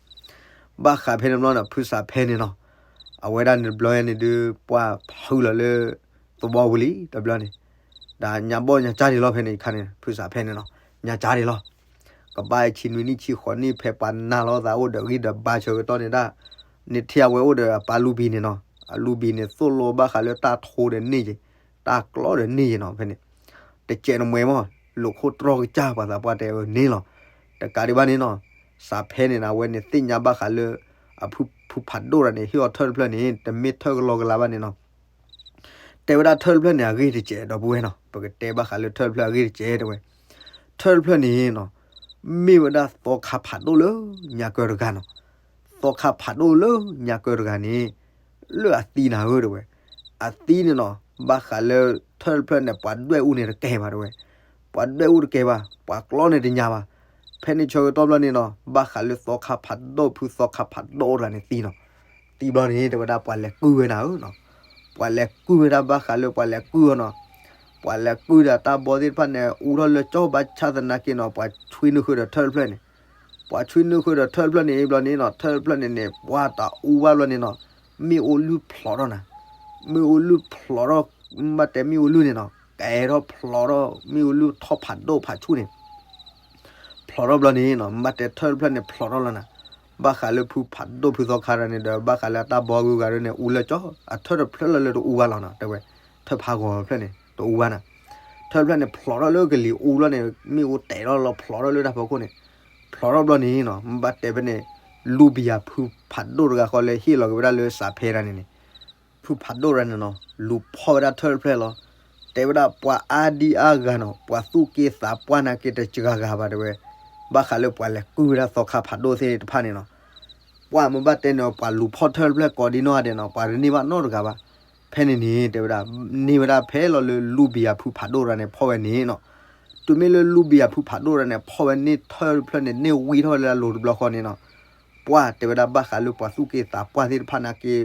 ဘၣ်ဃးဖဲန့ၣ်ဘျီန့ၣ် ဖုစးဖဲန့ၣ်နီၤ, အဝဲဒၣ်န့ၣ်တဘျီန့ၣ်ဒုး ပှၢ်ဖုလီၤလၢ သဝီပူၤလံ တဘျီန့ၣ်, ဒီးညါဘီၣ်ညါကၠါဒံးလီၤ ဖဲန့ၣ်ခါန့ၣ် ဖုစးဖဲန့ၣ်နီၤ, ညါကၠါဒံးလီၤ. ကဘၣ်ဆံနွံနံၣ်ဆံဃိးနံၣ် ဖဲပှၤနာ်လီၤသးအိၣ်ဒီးဂံၢ်ဒီးဘါဆၢကတီၢ်န့ၣ်ဒၣ်, န့ၣ်ထံၣ်အဝဲအိၣ်ဒီးအပၢ်လူဘံန့ၣ်နီၤ, အလူဘံန့ၣ်သိၣ်လိဘၣ်ဃးလၢတၢ်ထိဒီးန့ၢ်ယံၤ, တၢ်ကျီဒီးန့ၢ်ယံၤနီၤ ဖဲန့ၣ်, တစဲးနမှဲမီၢ်, လိာ်ခိၣ်တြီကစၢ်ပှၤသးပှၢ်တဲအန့ၣ်လီၤ. တကးဒံးဘၣ်န့ၣ်နီၤ, စးဖဲန့ၣ်နီၤ အဝဲန့ၣ်သ့ၣ်ညါဘၣ်ဃးလၢ အဖုဖုဖးဒိၣ်တဂၤန့ၣ် ဟ့ၣ်အီၤထၢၣ်တဖျၢၣ်န့ၣ် တမ့ၢ်ထၢၣ်ကလီကလီဘၣ်န့ၣ်နီၤ တဲဝဲဒၣ်ထၢၣ်တဖျၢၣ်န့ၣ် အဂ့ၢ်တစဲးဒီပုၢ်ဝဲၢ်နီၤ, ပကတဲဘၣ်ဃးလၢထၢၣ်တဖျၢၣ်အဂ့ၢ်တစဲးတဲဝဲ, ထၢၣ်တဖျၢၣ်န့ၣ်နီၤ, မ့ၢ်ဝဲဒၣ်သီခါဖးဒိၣ်လၢညါကၢတဂၤနီၤ, သီခါဖးဒိၣ်လၢညါကၢတဂၤန့ၣ်, လၢအသံနၤဧၢတဲဝဲ, အသံန့ၣ်နီၤ ဘၣ်ဃးလၢထၢၣ်တဖျၢၣ်န့ၣ် ပှၤဒွဲၣ်အူန့ၣ်တကဲဘၣ်တဲဝဲ, ပှၤဒွဲၣ်အူတကဲဘၣ်, ပှၤကျီန့ၣ်တညါဘၣ်, ဖဲန့ၣ်ဆၢကတီၢ်ဘျီန့ၣ်နီၤ ဘၣ်ဃးလၢသီခါဖးဒိၣ် ဖုသီခါဖးဒိၣ်တဂၤန့ၣ်သံနီၤ, သံဘျီန့ၣ် တဲဝဲဒၣ်ပှၤလဲၤကုၢ်ဝဲနၤဧၢနီၤ, ပှၤလဲၤကုၢ်ဝဲဒၣ်ဘၣ်ဃးလၢပှၤလဲၤကုၢ်အီၤနီၤ, ပှၤလဲၤကုၢ်ဒီးတၢ်ဘီသ့ၣ်တဖၣ်န့ၣ် အူထီၣ်လၢကၠီဘၣ်ဆၣ်သနာ်က့နီၤ ပှၤဆွံနုာ်ဃုာ်ဒီးထၢၣ်တဖျၢၣ်န့ၣ်, ပှၤဆွံနုာ်ဃုာ်ဒီးထၢၣ်တဖျၢၣ်န့ၣ်ဘျီန့ၣ်နီၤ ထၢၣ်တဖျၢၣ်န့ၣ်န့ၣ် ပှၤတၢ်အူဘၣ်ဘျီန့ၣ်နီၤ, မ့ၣ်အူလုၢ်ဖျိးထီၣ်နၤ, မ့ၣ်အူလုၢ်ဖျိးထီၣ်, ဘၣ်တဲမ့ၣ်အူလုၢ်န့ၣ်နီၤ ကဲထီၣ်ဖျိးထီၣ် မ့ၣ်အူလုၢ်ထီၣ်ဖးဒိၣ်ဖးဆူၣ်န့ၣ် ဖျိးထီၣ်ဘျီန့ၣ်နီၤ ဘၣ်တဲထၢၣ်တဖျၢၣ်န့ၣ်ဖျိးထီၣ်လီၤနၤ, ဘၣ်ဃးလၢဖုဖးဒိၣ်ဖုသီခါတဂၤန့ၣ်ဒီး ဘၣ်ဃးလၢအတၢ်ဘီဂုၤဂၤဒ်န့ၣ် အူလၢကၠီ အထၢၣ်တဖျၢၣ်လၢလၢတအူဘၣ်လီၤနီၤ တဲဝဲ, ထၢၣ်ဖးဂီၤတဖျၢၣ်န့ၣ် တအူဘၣ်နၤ, ထၢၣ်တဖျၢၣ်န့ၣ်ဖျိးထီၣ်လၢကလံၤအူလီၤန့ၣ် မ့ၣ်အူတဲာ်ထီၣ်လီၤဖျိးထီၣ်လၢတၢ်ဖီခိၣ်န့ၣ်, ဖျိးထီၣ်ဘျီန့ၣ်နီၤ ဘၣ်တဲဖဲန့ၣ် လူၤဘံၣ်ယၤဖုဖးဒိၣ်တဂၤဃီလၢဟ့ၣ်လီၤက့ၤဝဲဒၣ်လၢစးဖဲတဂၤန့ၣ်န့ၣ် ဖုဖးဒိၣ်တဂၤန့ၣ်နီၤ လူၤဖီၣ်ဝဲဒၣ်ထၢၣ်တဖျၢၣ်လီၤ. တဲဝဲဒၣ်ပှၤအါဒံအါဂၤနီၤ ပှၤသူၣ်က့သးပှၢ်နာ်က့တစှၤဂၤဘၣ်တဲဝဲ, ဘၣ်ဃးလၢပှၤလဲၤကုၢ်ဝဲဒၣ်သီခါဖးဒိၣ်သ့ၣ်တဖၣ်န့ၣ်နီၤ ပှၢ်မ့ၢ်ဘၣ်တဲန့ၣ် ပှၤလူၤဖီၣ်ထၢၣ်တဖျၢၣ်ကိးဒံနီၢ်ဂၤဒဲးနီၤ ပှၤတန့ၢ်ဘၣ်နီတဂၤဘၣ်. ဖဲန့ၣ်န့ၣ် တဲဝဲဒၣ် န့ၢ်ဝဲဒၣ်ဖဲလီၤလၢလူၤဘံၣ်ယၤဖုဖးဒိၣ်တဂၤန့ၣ် ဖီၣ်ဝဲန့ၣ်နီၤ. တုၤမ့ၢ်လၢလူၤဘံၣ်ယၤဖုဖးဒိၣ်တဂၤန့ၣ် ဖီၣ်ဝဲန့ၢ်ထၢၣ်တဖျၢၣ်န့ၣ် န့ၢ်ဝံထီၣ်ဝဲလၢအလိၤတဘျီဃီန့ၣ်နီၤ ပှၢ်တဲဝဲဒၣ်ဘၣ်ဃးလၢပှၤသူၣ်က့သးပှၢ်သ့ၣ်တဖၣ်နာ်က့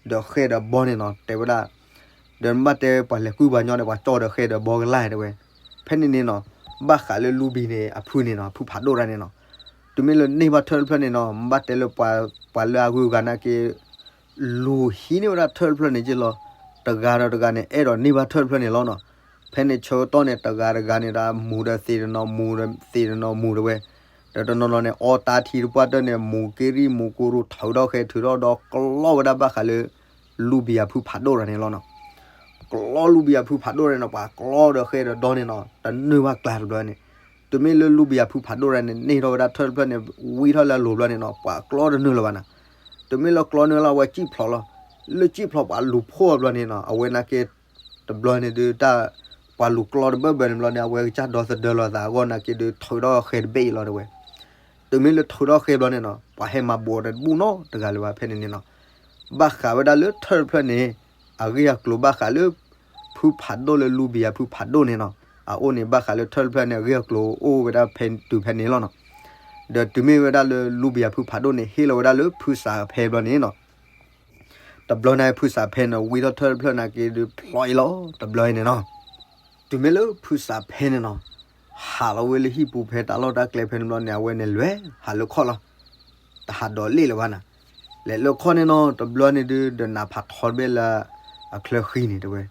ဒီးဃဲဒီးဘီန့ၣ်နီၤ တဲဝဲဒၣ် ဒီးမ့ၢ်ဘၣ်တဲပှၤလဲၤကုၢ်ပှၤညီန့ၣ် ပှၤကၠီဒီးဃဲဒီးဘီကလာ်တဲဝဲ. ဖဲန့ၣ်န့ၣ်နီၤ ဘၣ်ဃးလၢလူၤဘံၣ်န့ၣ်အဖုန့ၣ်နီၤ ဖုဖးဒိၣ်တဂၤန့ၣ်နီၤ တုၤမ့ၢ်လၢန့ၢ်ဘၣ်ထၢၣ်တဖျၢၣ်န့ၣ်နီၤ မ့ၢ်ဘၣ်တဲလၢပှၤ ပှၤလၢအဂုၤအဂၤနာ်က့ လူၤဟံးန့ၢ်ဝဲဒၣ်ထၢၣ်တဖျၢၣ်န့ၣ်က့လီၤ. တဂၤဒီးတဂၤန့ၣ် အဲၣ်ဒိးန့ၢ်ဘၣ်ထၢၣ်တဖျၢၣ်န့ၣ်လီၤနီၤ. ဖဲန့ၣ်ဆၢကတီၢ်န့ၣ် တဂၤတဂၤန့ၣ်ဒီး မူၤဒီးသ့ၣ်တနီၤ မူၤဒီးသ့ၣ်တနီၤမူၤတဲဝဲ. ဒီးတနီၤနီၤန့ၣ် အီတၢ်ထံတပှၢ်တၢၢ်န့ၣ် မူၤက့ရံၣ်မူၤကိရိၤ ထုးထီၣ်ဒီးကျီဝဲဒၣ်ဘၣ်ဃးလၢ လူၤဘံၣ်ယၤဖုဖးဒိၣ်တဂၤန့ၣ်လီၤနီၤ. ကျီလူၤဘံၣ်ယၤဖုဖးဒိၣ်န့ၣ်နီၤ ပှၤကျီဒီးဃဲဒီးဒီန့ၣ်နီၤ တန့ၢ်ဘၣ်ကျါတဘျီန့ၣ် တုၤမ့ၢ်လၢလူဘံယၤဖုဖးဒိၣ်ရၣ်န့ၣ် န့ၢ်ထီၣ်ဝဲဒၣ်ထၢၣ်တဖျၢၣ်န့ၣ် ဝံထီၣ်လၢအလိၤဘျီန့ၣ်နီၤ ပှၤကျီတနုာ်လၢၤဘၣ်နၤ. တုၤမ့ၢ်လၢကျီနုာ်လီၤ အဝဲစံၣ်ဖျိးလီၤ. လၢစံၣ်ဖျိးပှၤလူၤဖှိၣ်အီၤဘျီန့ၣ်နီၤ အဝဲနာ်က့ တဘျီန့ၣ်ဒုးတၢ် ပှၤလူၤကျီတဘၢဘၢန့ၣ်ဘျီန့ၣ် အဝဲကစၢ်ဒီသဒၢလီၤသးအဂီၢ်နာ်က့ဒုး ထုးထီၣ်ဃဲတဘ့ၣ်အံၤလီၤတဲဝဲ. တုၤမ့ၢ်လၢထုးထီၣ်ဃဲဘျီန့ၣ်နီၤ ပှၤဟဲမၤဘူးအီၤတဘူၣ်နီတဂၤလၢၤဘၣ်ဖဲန့ၣ်န့ၣ်နီၤ. ဘၣ်ဃးဝဲဒၣ်လၢထၢၣ်တဖျၢၣ်န့ၣ် အဂ့ၢ်အကျိၤဘၣ်ဃးလၢ ဖုဖးဒိၣ်လၢလူဘံယၤဖုဖးဒိၣ်န့ၣ်နီၤ. အအိၣ်န့ၣ်ဘၣ်ဃးလၢထၢၣ်တဖျၢၣ်န့ၣ် အဂ့ၢ်အကျိၤအိၣ်ဝဲဒၣ်ဖဲတုၤဖဲန့ၣ်လီၤနီၤ. ဒီးတုၤမ့ၢ်ဝဲဒၣ်လၢလူဘံယၤဖုဖးဒိၣ်န့ၣ် ဟ့ၣ်လီၤဝဲဒၣ်လၢဖုစးဖဲဘျီန့ၣ်နီၤ တဘျီန့ၣ်ဖုစးဖဲန့ၣ် ဝံထီၣ်ထၢၣ်တဖျၢၣ်နာ်က့ဒုးဖျိးအံၤလီၤ တဘျီအံၤန့ၣ်နီၤ. တုၤမ့ၢ်လၢဖုစးဖဲန့ၣ်နီၤ ဟးလီၤဝဲလၢဟံၣ်ပူၤဖဲတၢ်လီၢ်တၢ်ကျဲဖဲန့ၣ်ဘျီန့ၣ် အဝဲန့ၣ်လဲၤဟးလၢခီၣ်လီၤ. တဟးဒီးလ့ၣ်လၢၤဘၣ်နၤ. လဲၤလၢခီၣ်န့ၣ်နီၤ တဘျီန့ၣ်ဒုး ဒီးနးဖးထီတဘ့ၣ်လၢ အချၢဃံန့ၣ်တဲဝဲ.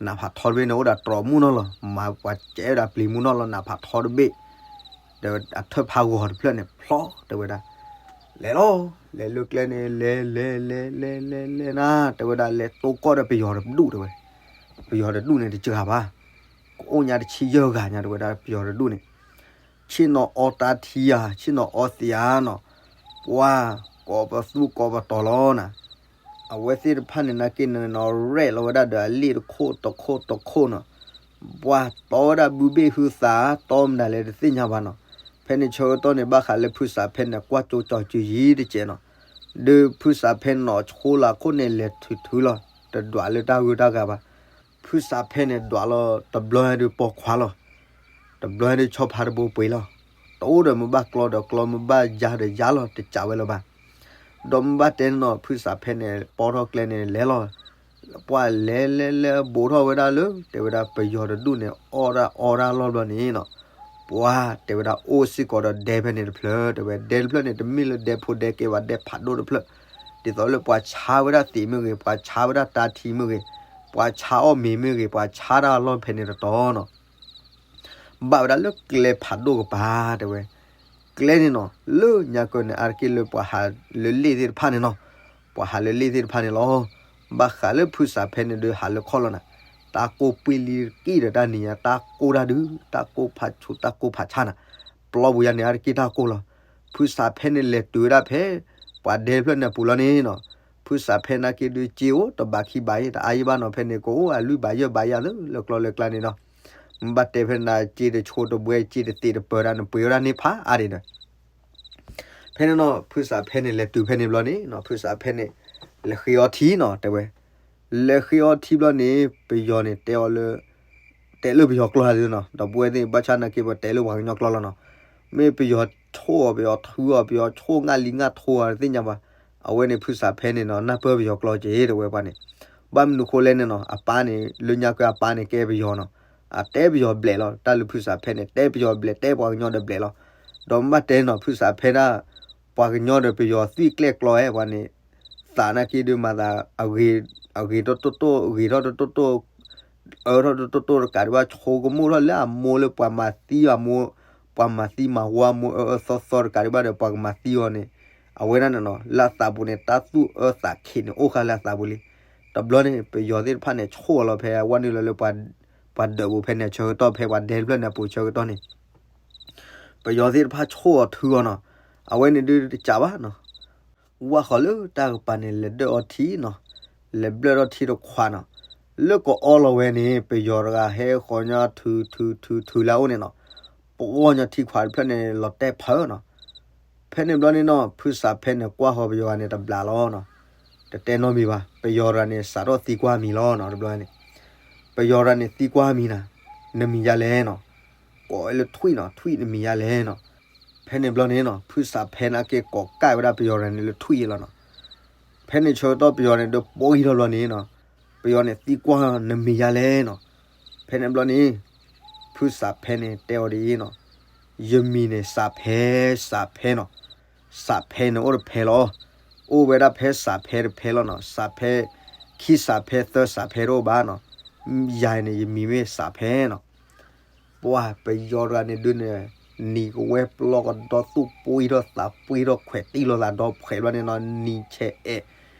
နးဖးထီတဘ့ၣ်န့ၣ် အိၣ်ဒီးတြီၤမူၢ်နီၢ်လီၤ မၤပှၤကဲဝဲဒၣ်ပျံၤမူၢ်နီၢ်လီၤ နးဖးထီတဘ့ၣ် ဒီးအထၢၣ်ဖးဂီၤတဖျၢၣ်န့ၣ် ဖျီတဲဝဲဒၣ်. လဲၤလီၤ လဲၤလၢကျဲန့ၣ် လဲၤလဲၤလဲၤလဲၤလဲၤလဲၤနၤ တဲဝဲဒၣ် လဲၤတိၢ်ကီၢ်ဒီးပယီၤတဒူၣ်တဲဝဲ. ပယီၤတဒူၣ်န့ၣ် တစှၤဘၣ် ကအိၣ်ညါတဆံယဲၢ်ဂၤညါတဲဝဲဒၣ် ပယီၤတဒူၣ်န့ၣ် ဆ့ၣ်နီၤအီတၢ်ထံဧါ ဆ့ၣ်နီၤအီသံးဧါနီၤ. ပှၤကိးပသူကိးပတီၤလီၤနၤ. အဝဲသ့ၣ်တဖၣ်န့ၣ်နာ်က့န့ၣ်နီၤ ရဲၣ်လီၤဝဲဒၣ်ဒီးအလ့ၣ်တခိၣ်တခိၣ်တခိၣ်နီၤ. ပှၤတီဝဲဒၣ်ဘုဘ့ၣ်ဟုသး တီမနုၤလဲၣ်တသ့ၣ်ညါဘၣ်နီၤ. ဖဲန့ၣ်ဆၢကတီၢ်န့ၣ် ဘၣ်ဃးလၢဖုစးဖဲန့ၣ် ကွၢ်ကၠိကၠီၤစုၤယံၤတစဲးနီၤ. ဒီးဖုစးဖဲနီၤဆှိလၢခိၣ်န့ၣ် လဲၤထုးထုးလီၤ တဒွးလၢတၢ်ဂုၤတၢ်ဂၤဘၣ်. ဖုစးဖဲန့ၣ်ဒွးလီၤ တဘျီဟဲဒုးပိာ်ခွါလီၤ. တဘျီဟဲဒုးဆီဖါတဘိပှ့ၤလီၤ. တအိၣ်ဒီးမ့ၢ်ဘၣ်ကျီဒီးကျီ မ့ၢ်ဘၣ်ယါဒီးယါလီၤ တစးဝဲလၢၤဘၣ်. ဒီးမ့ၢ်ဘၣ်တဲနီၤ ဖုစးဖဲန့ၣ် ပိာ်ထီၣ်ကျဲန့ၣ်လဲၤလီၤ. ပှၤလဲၤလဲၤလဲၤဘူးထီၣ်ဝဲဒၣ်လၢ တဲဝဲဒၣ်ပယီၤတဒူၣ်န့ၣ် အီၣ်ဒၣ်အီဒၣ်လီၢ်ဘျီန့ၣ်နီၤ. ပှၤတဲဝဲဒၣ်အိၣ်စ့ၢ်ကီးဒီးဒဲဖဲန့ၣ်တဖျၢၣ် တဲဝဲဒဲတဖျၢၣ်န့ၣ် တမ့ၢ်လၢဒဲဖိဒဲကဲဘၣ် ဒဲဖးဒိၣ်တဖျၢၣ် ဒ်သိးလၢပှၤဆါဝဲဒၣ်သံးမ့ၢ်ဂ့ၤ ပှၤဆါဝဲဒၣ်တၢ်ထံမ့ၢ်ဂ့ၤ ပှၤဆါအီၣ်မ့ၤမ့ၢ်ဂ့ၤ ပှၤဆါတၢ်အလီၢ်ဖဲန့ၣ်တတီၤနီၤ. ဘၣ်ဝဲဒၣ်လၢကျဲဖးဒိၣ်ကပၤ တဲဝဲ. ကျဲန့ၣ်နီၤ လၢညါကၢန့ၣ် အါတက့ၢ်လၢပှၤဟးလၢလ့ၣ်သ့ၣ်တဖၣ်န့ၣ်နီၤ. ပှၤဟးလၢလ့ၣ်သ့ၣ်တဖၣ်န့ၣ်လီၤ. ဘၣ်ဃးလၢဖုစးဖဲန့ၣ်ဒုးဟးလၢခီၣ်လီၤနၤ. တၢ်ကိၢ်ပှ့ၤလံကံၢ်ဒီးတၢ်နံၤညါ တၢ်ကိၢ်တၢ်ဒုး တၢ်ကိၢ်ဖးဆူၣ် တၢ်ကိၢ်ဖးဆါနၤ. ပျီပူၤယါန့ၣ် အါတက့ၢ်တၢ်ကိၢ်လီၤ. ဖုစးဖဲန့ၣ်လဲၤတုၤဝဲဒၣ်ဖဲ ပှၤဒဲတဖျၢၣ်န့ၣ်အပူၤလီၤန့ၣ်နီၤ. ဖုစးဖဲနာ်က့ဒုးစ့အိၣ် တဘးခံဘးယဲၢ် တအါယံၢ်ဘၣ်နီၤ ဖဲန့ၣ်ကအိၣ်အလွံၢ်ဘးယဲၢ်ဘးယဲၢ်သ့ၣ် လၢကျီလၢကျါန့ၣ်ဒီး မ့ၢ်ဘၣ်တဲဖဲန့ၣ် စ့တဆိတဘှဲ စ့တသ့းတပၢၤဒၣ် နပှ့ၤဝဲဒၣ်န့ၢ်ဖးအါဒံးဒီး ဖဲန့ၣ်နီၤ ဖုစးဖဲန့ၣ်လဲၤတုၤဖဲန့ၣ်ဘျီန့ၣ်နီၤ ဖုစးဖဲန့ၣ် လဲၤဃ့အီထံနီၤ တဲဝဲ. လဲၤဃ့အီထံဘျီန့ၣ် ပယီၤန့ၣ်တဲအီၤလၢ တဲလၢပယီၤကျိာ်လီၤနီၤ ဒီပုၢ်ဝဲၢ်သ့ၣ် ဘၣ်ဆၣ်နာ်က့ ပှၤတဲလၢပှၤကညီကျိာ်လီၤနီၤ. မ့ၢ်ပယီၤဆိၣ်အီၤ ပယီၤထုအီၤ ပယီၤဆိၣ်ငါလံငါထိအီၤသ့ၣ်ညါဘၣ်. အဝဲန့ၣ်ဖုစးဖဲန့ၣ်နီၤ နၢ်ပၢၢ်ပယီၤကျိာ်က့ၤတဲဝဲပှၤန့ၣ်. ဘၣ်မနုၤဃိလဲၣ်န့ၣ်နီၤ အပၢ်န့ၣ် လၢညါကၢအပၢ်န့ၣ်ကဲပယီၤနီၤ. အတဲပယီၤဘျဲၣ်လီၤ တၢ်လၢဖုစးဖဲန့ၣ် တဲပယီၤဘျဲၣ် တဲပှၤကညီဒီးဘျဲၣ်လီၤ. ဒီးမ့ၢ်ဘၣ်တဲနီၤ ဖုစးဖဲဒၣ် ပှၤကညီဒီးပယီၤသွံၣ်ကျဲၣ်ကျီဟဲပှၤန့ၣ် သးနာ်က့ဒုးမၤသး အဂ့ၤထီၣ်တိၢ်တိၢ် ဂ့ၤထီၣ်တိၢ်တိၢ် အၢထီၣ်တိၢ်တိၢ်တကးဒံးဘၣ် ဆိကမိၣ်ထီၣ်လၢအမိၢ်လၢပှၤမၤသံအမိၢ် ပှၤမၤသံမၤဝါအမိၢ်အၢအၢသီသီတကးဒံးဘၣ်ဒီး ပှၤကမၤသံအီၤန့ၣ် အဝဲဒၣ်န့ၣ်နီၤ လၢအသးပူၤန့ၣ် တၢ်သူၣ်အၢသးခံးန့ၣ် အိၣ်ဃာ်လၢအသးပူၤလံ. တဘျီန့ၣ် ပယီၤသ့ၣ်တဖၣ်န့ၣ် ဆိၣ်အီၤလီၤဖဲအဝဲနုာ်လီၤလၢ ပှၤဒၢးပူၤဖဲန့ၣ် ဆၢကတီၢ် ဖဲပှၤဒဲတဖျၢၣ်န့ၣ်အပူၤဆၢကတီၢ်န့ၣ် ပယီၤသ့ၣ်တဖၣ်ဆိၣ်အီၤထုအီၤနီၤ. အဝဲန့ၣ်ဒုးတကးဘၣ်နီၤ ဝၢ်ဃီၤလၢတၢ်ကပၤန့ၣ် လဲၤဒၢၣ်အီထံနီၤ, လဲၤဘျၢၣ်ထီၣ်ထံတခွးနီၤ, လၢကအီလီၤဝဲန့ၣ် ပယီၤတဂၤဟဲဃီၤညီထုထုထုထုလၢအအိၣ်န့ၣ်နီၤ, ပအီညီထံခွးတဖျၢၣ်န့ၣ် လီၤတဲာ်ဖးနီၤ. ဖဲန့ၣ်ဘျီန့ၣ်နီၤ ဖုစးဖဲန့ၣ် ကွၢ်ဃီၤပယီၤဂၤန့ၣ်တဘျးလီၤနီၤ, တတဲနီတမံၤဘၣ်, ပယီၤတဂၤန့ၣ် စးထီၣ်သံကွၢ်မံၤလီၤနီၤ, တဘျီန့ၣ် ပယီၤတဂၤန့ၣ်သံကွၢ်မံၤနၤ, နမံၤယါလဲၣ်နီၤ, ကိးဝဲလၢထွံၣ်နီၤ, ထွံၣ်နမံၤယါလဲၣ်နီၤ. ဖဲန့ၣ်ဘျီန့ၣ်နီၤ ဖုစးဖဲန့ၣ်က့ၤကိးကၣ်ဝဲဒၣ်ပယီၤတဂၤန့ၣ်လၢထွံၣ်အံၤလီၤနီၤ. ဖဲန့ၣ်ဆၢကတီၢ်ပယီၤန့ၣ်ဒုးပိာ်ဂံၢ်ထီၣ်ဘျီန့ၣ်နီၤ, ပယီၤန့ၣ်သံကွၢ်နမံၤယါလဲၣ်နီၤ. ဖဲန့ၣ်ဘျီန့ၣ် ဖုစးဖဲန့ၣ်တဲအီၤဒ်အံၤနီၤ, ယမံၤန့ၣ်စးဖဲ, စးဖဲနီၤ, စးဖဲန့ၣ်အိၣ်တဖဲလီၤ, အိၣ်ဝဲဒၣ်ဖဲစးဖဲတဖဲလီၤနီၤ, စးဖဲ ခံစးဖဲသၢစးဖဲတအိၣ်ဘၣ်နီၤ, ယၤန့ၣ် ယမံၤမ့ၢ်စးဖဲနီၤ. ပှၤပယီၤတဂၤန့ၣ်ဒုးန့ၣ် နံၤကဝဲပျီကဒီသူၣ်ပှ့ၤထီၣ်သးပှ့ၤထီၣ်ခွဲးတံၢ်လိာ်သးဒီး ဖှဲးဘျီန့ၣ်နီၤ, နံၤဆဲးအဲး,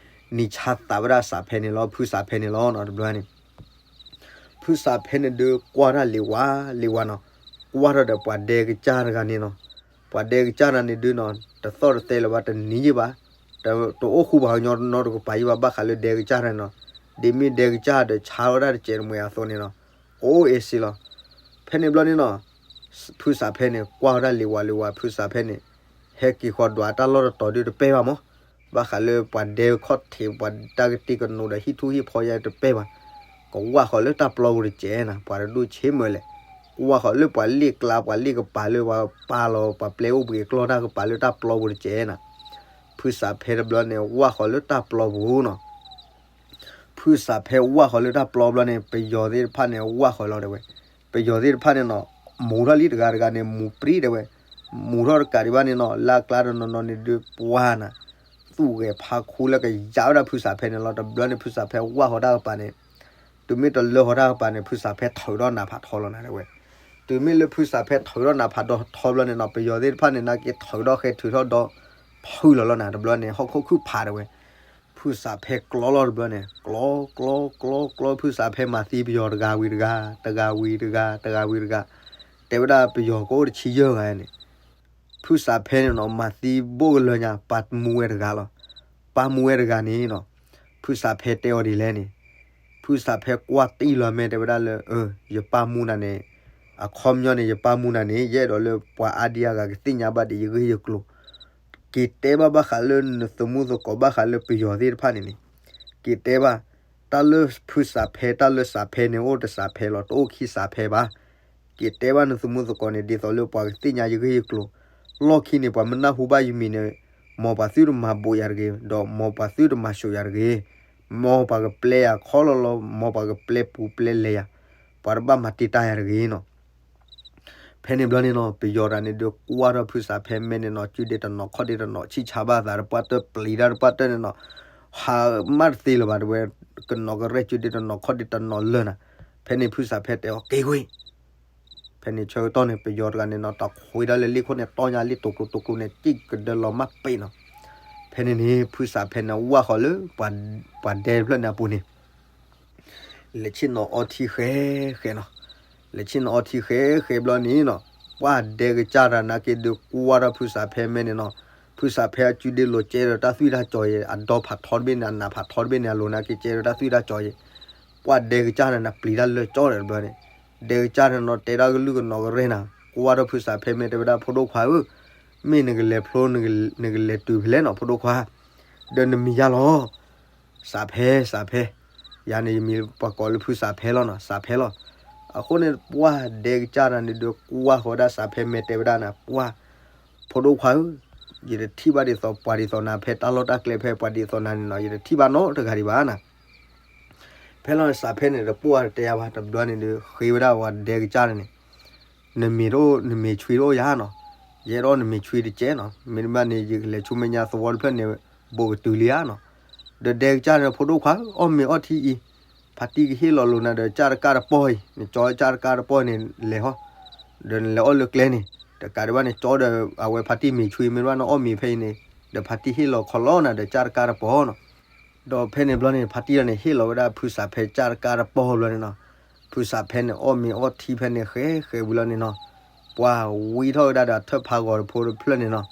နံၤဆါသးဝဲဒၣ်စးဖဲန့ၣ်လီၤ, ဖုစးဖဲန့ၣ်လီၤနီၤ, တဘျီန့ၣ် ဖုစးဖဲန့ၣ်ဒုးကွၢ်တၢ်လံၤဝါလံၤဝါနီၤ, ဝၢ်ထီၣ်ဒီးပှၤဒဲကစၢ်တဂၤန့ၣ်နီၤ. ပှၤဒဲကစၢ်တဂၤန့ၣ်ဒုးနီၤ တသီၣ်တသဲလၢၤဘၣ် တနံၤယံၤဘၣ်, တအိၣ်ဃူဘၣ်ကညီနီတကပၤယံၤဘၣ် ဘၣ်ဃးလၢဒဲကစၢ်တဂၤန့ၣ်နီၤ. ဒ်မ့ၢ်ဒဲကစၢ်ဒီးဆါဝဲဒၣ်တစဲးတမှဲၤအသိးန့ၣ်နီၤ, အိၣ်အ့ၣ်စ့လီၤ. ဖဲန့ၣ်ဘျီန့ၣ်နီၤ ဖုစးဖဲန့ၣ် ကွၢ်ဝဲဒၣ်လံဝၤလံဝၤ ဖုစးဖဲန့ၣ် ဟဲက့ၤဃီၤဒွးတၢ်လီၢ်တတီၤဒုးတပဲဘၣ်မး, ဘၣ်ဃးလၢပှၤဒဲခီၣ်ထံး ပှၤတၢ်ကတံၤကနိးဒီးဟံၣ်ထူၣ်ဟံၣ်ဖီယါတပဲဘၣ်, ကဝၢ်ဃီၤလၢတၢ်ပျီပူၤတစဲးနၤ ပှၤတဒူၣ်ဆ့မၢလဲၣ်, ကဝၢ်ဃီၤလၢပှၤလ့ၣ်ကျါ ပှၤလ့ၣ်ကပၤလၢပှၤပာ်လီၤ ပှၤပျဲအိၣ်ဘှံးကျီၢ်တၢ်ကပၤလၢတၢ်ပျီပူၤတစဲးနၤ. ဖုစးဖဲတဘျီန့ၣ် ဝၢ်ဃီၤလၢတၢ်ပျီပူၤနီၤ. ဖုစးဖဲဝၢ်ဃီၤလၢတၢ်ပျီဘျီန့ၣ် ပယီၤသ့ၣ်တဖၣ်န့ၣ် ဝၢ်ဃီၤလီၤတဲဝဲ, ပယီၤသ့ၣ်တဖၣ်န့ၣ်နီၤ မူၤထီၣ်လံတဂၤတဂၤန့ၣ် မူၤပြံတဲဝဲ, မူၤထီၣ်တကးဒံးဘၣ်န့ၣ်နီၤ လၢအကျါတနီၤနီၤန့ၣ်ဒုးပှၤနၤ သူၣ်ဂဲၤဖးခူလၢကယါဝဲဒၣ်ဖုစးဖဲန့ၣ်လီၤ. တဘျီန့ၣ် ဖုစးဖဲဝၢ်ဃီၤတၢ်ကပၤန့ၣ် တုၤမ့ၢ်တလၢဃီၤတၢ်ကပၤန့ၣ် ဖုစးဖဲထုးထီၣ်နးဖးထီလီၤနၤတဲဝဲ, တုၤမ့ၢ်လၢဖုစးဖဲထုးထီၣ်နးဖးဒီးထီဘျီန့ၣ်နီၤ ပယီၤသ့ၣ်တဖၣ်န့ၣ် နာ်က့ထုးထီၣ်ဃဲထုးထီၣ်ဒီး ဖုလီၤလီၤနၤ တဘျီန့ၣ် ဟီၣ်ခိၣ်ခုၣ်ဖးတဲဝဲ ဖုစးဖဲကျီလီၤတဘျီန့ၣ် ကျီ ကျီ ကျီ ကျီ ဖုစးဖဲမၤသံပယီၤတဂၤဝံၤတဂၤ တဂၤဝံၤတဂၤ တဂၤဝံၤတဂၤ, တဲဝဲဒၣ်ပယီၤကအိၣ်တဆံယဲၢ်ဂၤန့ၣ်, ဖုစးဖဲန့ၣ်နီၤ မၤသံဘိၣ်ကလၢညါ ပၢ်မူဝဲတဂၤလီၤ. ပၢ်မူဝဲတဂၤန့ၣ်နီၤ ဖုစးဖဲတဲအီၤဒ်လဲၣ်န့ၣ်, ဖုစးဖဲကွၢ်တံၢ်လီၤမ့ၢ်တဲဝဲဒၣ်လၢ ယပၢ်မူနၤန့ၣ် အခီပညီန့ၣ် ယပၢ်မူနၤန့ၣ် ယအဲၣ်ဒိးလၢပှၤအါဒံအါဂၤကသ့ၣ်ညါဘၣ်ဒီးယဂ့ၢ်ယကျိၤ က့ၤတဲဘၣ်ဘၣ်ဃးလၢနသမူသကိးဘၣ်ဃးလၢပယီၤသ့ၣ်တဖၣ်န့ၣ်န့ၣ်, က့ၤတဲဘၣ်, တၢ်လၢဖုစးဖဲတၢ်လၢစးဖဲန့ၣ် အိၣ်တစးဖဲလီၤ တအိၣ်ခံစးဖဲဘၣ်. က့ၤတဲဘၣ်နသမူသကိးန့ၣ် ဒ်သိးလၢပှၤကသ့ၣ်ညါယဂ့ၢ်ယကျိၤ, လီၢ်ခံန့ၣ် ပှၤမ့ၢ်နၢ်ဟူဘၣ်ယမံၤန့ၣ်, မ်ပှၤသုတမၤဘူးယၤတဂ့ၤ, ဒီးမ်ပှၤသုတမၤၡိးယၤတဂ့ၤ, မ်ပှၤကပျဲယၤခီလီၤလီၤ, မ်ပှၤကပျဲပူၤပျဲလဲၤယၤ, ပှၤတဘၣ်မၤတံာ်တာ်ယၤတဂ့ၤနီၤ. ဖဲန့ၣ်ဘျီန့ၣ်နီၤ ပယီၤတဂၤန့ၣ်ဒုးကွၢ်ထီၣ်ဖုစးဖဲမဲန့ၣ်နီၤ စုဒ့တနီၤခီၣ်ဒ့တနီၤ ဆံၣ်ဆါဘၣ်သးတပှၢ်တၢၢ် ပျံၤတၢ်တပှၢ်တၢၢ်န့ၣ်နီၤ, ဟးမၢ်တသ့လၢၤဘၣ်တဲဝဲ, ကနီၤကရဲၣ်စုဒ့တနီၤခီၣ်ဒ့တနီၤလၢာ်နၤ. ဖဲန့ၣ်ဖုစးဖဲတဲအီၤက့ၤကွံာ် ဖဲန့ၣ်ဆၢကတီၢ်န့ၣ် ပယီၤတဂၤန့ၣ်နီၤ တၢ်ခွံဒၣ်လၢလ့ၣ်ခိၣ်န့ၣ် တီၢ်ညါလ့ၣ်တိၤကျိၤတိၤကျိၤန့ၣ် စံၣ်ကဒၢလီၤမၢ်ပဲာ်နီၤ. ဖဲန့ၣ်န့ၣ် ဖုစးဖဲန့ၣ်ဝၢ်ဃီၤလၢ ပှၤဒဲတဖျၢၣ်န့ၣ်အပူၤန့ၣ် လဲၤဆ့ၣ်နီၤအီထံဃဲဃဲနီၤ. လဲၤဆ့ၣ်နီၤအီထံဃဲဃဲဘျီန့ၣ်နီၤ ပှၤဒဲကစၢ်တဂၤနာ်က့ဒုးကွၢ်ထီၣ်ဖုစးဖဲမဲန့ၣ်နီၤ. ဖုစးဖဲအစုဒ့လိၤကဲဒီးတၢ်သွံၣ်တၢ်စီၤယဲၢ် အဒီဖးထီတဘ့ၣ်န့ၣ် အနးဖးထီတဘ့ၣ်န့ၣ် အလိၤနာ်က့ကဲဒီးတၢ်သွံၣ်တၢ်စီၤယဲၢ်. ပှၤဒဲကစၢ်တဂၤန့ၣ် ပျံၤတၢ်လၢာ်ကၠီဒီးတဘျီန့ၣ် ဒဲကစၢ်တဂၤန့ၣ်နီၤ တဲဒၣ်ကလုၢ်ကနီၤကရဲၣ်နၤ ကွၢ်ထီၣ်ဖုစးဖဲမဲတဲဝဲဒၣ် ဖိဒိၣ်ခွါဧၢ, မ့ၢ်နကလဲၤဖျိ နကလဲၤတုၤဖဲလဲၣ်နီၤ ဖိဒိၣ်ခွါ, ဒီးနမံၤယၤလီၤ စးဖဲ စးဖဲ, ယၤန့ၣ်ယမံၤပှၤကိးလၢဖုစးဖဲလီၤနီၤ စးဖဲလီၤ. အဃိန့ၣ် ပှၤဒဲကစၢ်တဂၤန့ၣ်ဒုးကွၢ်ဃီၤဝဲဒၣ်စးဖဲမဲတဲဝဲဒၣ်နၤ ပှၤ ဖိဒိၣ်ခွါဧၢ, ယတထံၣ်ဘၣ်ဒ်သိးပှၤဒ်သိးနၤ ဖဲတၢ်လီၢ်တၢ်ကျဲဖဲပှၤဒ်သိးနၤန့ၣ်နီၤ ယတထံၣ်ဘၣ်နီတဂၤဒံးဘၣ်နၤ. ဖဲလီၤန့ၣ် စးဖဲန့ၣ် တပိၢ်အါတတဲယၤဘၣ် တဘျီန့ၣ်ဒီး ဃ့ဝဲဒၣ်ပှၤဒဲကစၢ်န့ၣ် နမ့ၤတအိၣ် နမ့ၤဆွံတအိၣ်ယၤနီၤ, ယအဲၣ်ဒိးနမ့ၤဆွံတကဲနီၤ, မ့တမ့ၢ်န့ၣ် ယကလဲၤဆူမဲာ်ညါသဝီတဖျၢၣ်န့ၣ် ဘူးကတုၤလံဧါနီၤ. ဒီးဒဲကစၢ်န့ၣ် ဖိဒိၣ်ခွါဧၢ အီၣ်မ့ၤအီထံအံၤ, ဖါတံၢ်ကဟ့ၣ်လီၤလိာ်နၤဒီး ကၢ်တကၢ်တပီၢ်အံၤ, နကၠီကၢ်တကၢ်တပီၢ်န့ၣ်လဲၤဟီ, ဒီးနလဲၤအီၣ်လၢကျဲန့ၣ်, တကးဒံးဘၣ်န့ၣ် ကၠီဒီးအဝဲဖါတံၢ်မ့ၤဆွံ မ့တမ့ၢ်နအီၣ်မ့ၤဖဲအံၤန့ၣ်, ဒီးဖါတံၢ်ဟ့ၣ်လီၤခီလီၤနၤဒီး ကၢ်တကၢ်တပီၢ်နီၤ. ဒီးဖဲန့ၣ်ဘျီန့ၣ် ဖါတံၢ်လီၤန့ၣ် ဟ့ၣ်လီၤဝဲဒၣ်ဖုစးဖဲကၢ်တကၢ်တပီၢ်ဘျီန့ၣ်နီၤ, ဖုစးဖဲန့ၣ် အီၣ်မ့ၤအီထံဖဲန့ၣ် ဃဲဃဲဝံၤလီၤန့ၣ်နီၤ, ပှၤဝံထီၣ်ဝဲဒၣ်ဒီးထၢၣ်ဖးဂီၤတဖိတဖျၢၣ်န့ၣ်နီၤ,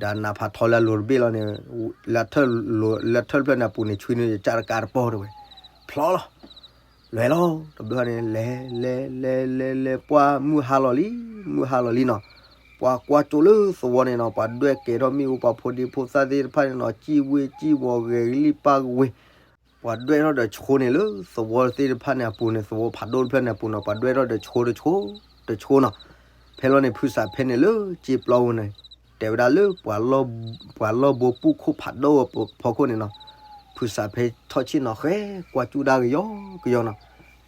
ဒီးနးဖးထီလၢအလိၤတဘ့ၣ်လီၤန့ၣ်, လၢထၢၣ်ဖျၢၣ်န့ၣ်အပူၤန့ၣ် ဆွံန့ၣ်ကၢ်တကၢ်တပီၢ်တဲဝဲ, ဖျီလီၤ လဲၤလီၤ, တဘျီန့ၣ် လဲၤ လဲၤ လဲၤ လဲၤ လဲၤ ပှၢ်မုၢ်ဟါလီၤလံ, မုၢ်ဟါလီၤလံနီၤ, ပှၤကွၢ်ကၠိလၢသဝီန့ၣ်နီၤ, ပှၤဒွဲၣ်ကဲထီၣ်မ့ၣ်အူ ပှၤဖိဒံဖိသၣ်သ့ၣ်တဖၣ်န့ၣ်နီၤ, စံၣ်ဝ့စံၣ်ဝီၤ ဂဲၤကလံၣ်ပၢ်ကဝ့ၤ, ပှၤဒွဲၣ်ထီၣ်ဒီးဆိန့ၣ်လၢသဝီသ့ၣ်တဖၣ်န့ၣ်အပူၤန့ၣ်, သဝီဖးဒိၣ်တဖျၢၣ်န့ၣ်အပူၤနီၤ, ပှၤဒွဲၣ်ထီၣ်ဒီးဆိတဆိ တဆိနီၤ, ဖဲလီၤန့ၣ် ဖုစးဖဲန့ၣ်လၢစ့ပျီပူၤန့ၣ်, တဲဝဲဒၣ်လၢ ပှၤလီၢ်ဘိပူၢ်ခိၣ်ဖးဒိၣ်အဖီခိၣ်န့ၣ်နီၤ, ဖုစးဖဲထီၣ်ဆ့ၣ်နီၤဃဲကွၢ်ကၠူၣ်ဒၣ်ကယီကယီနီၤ,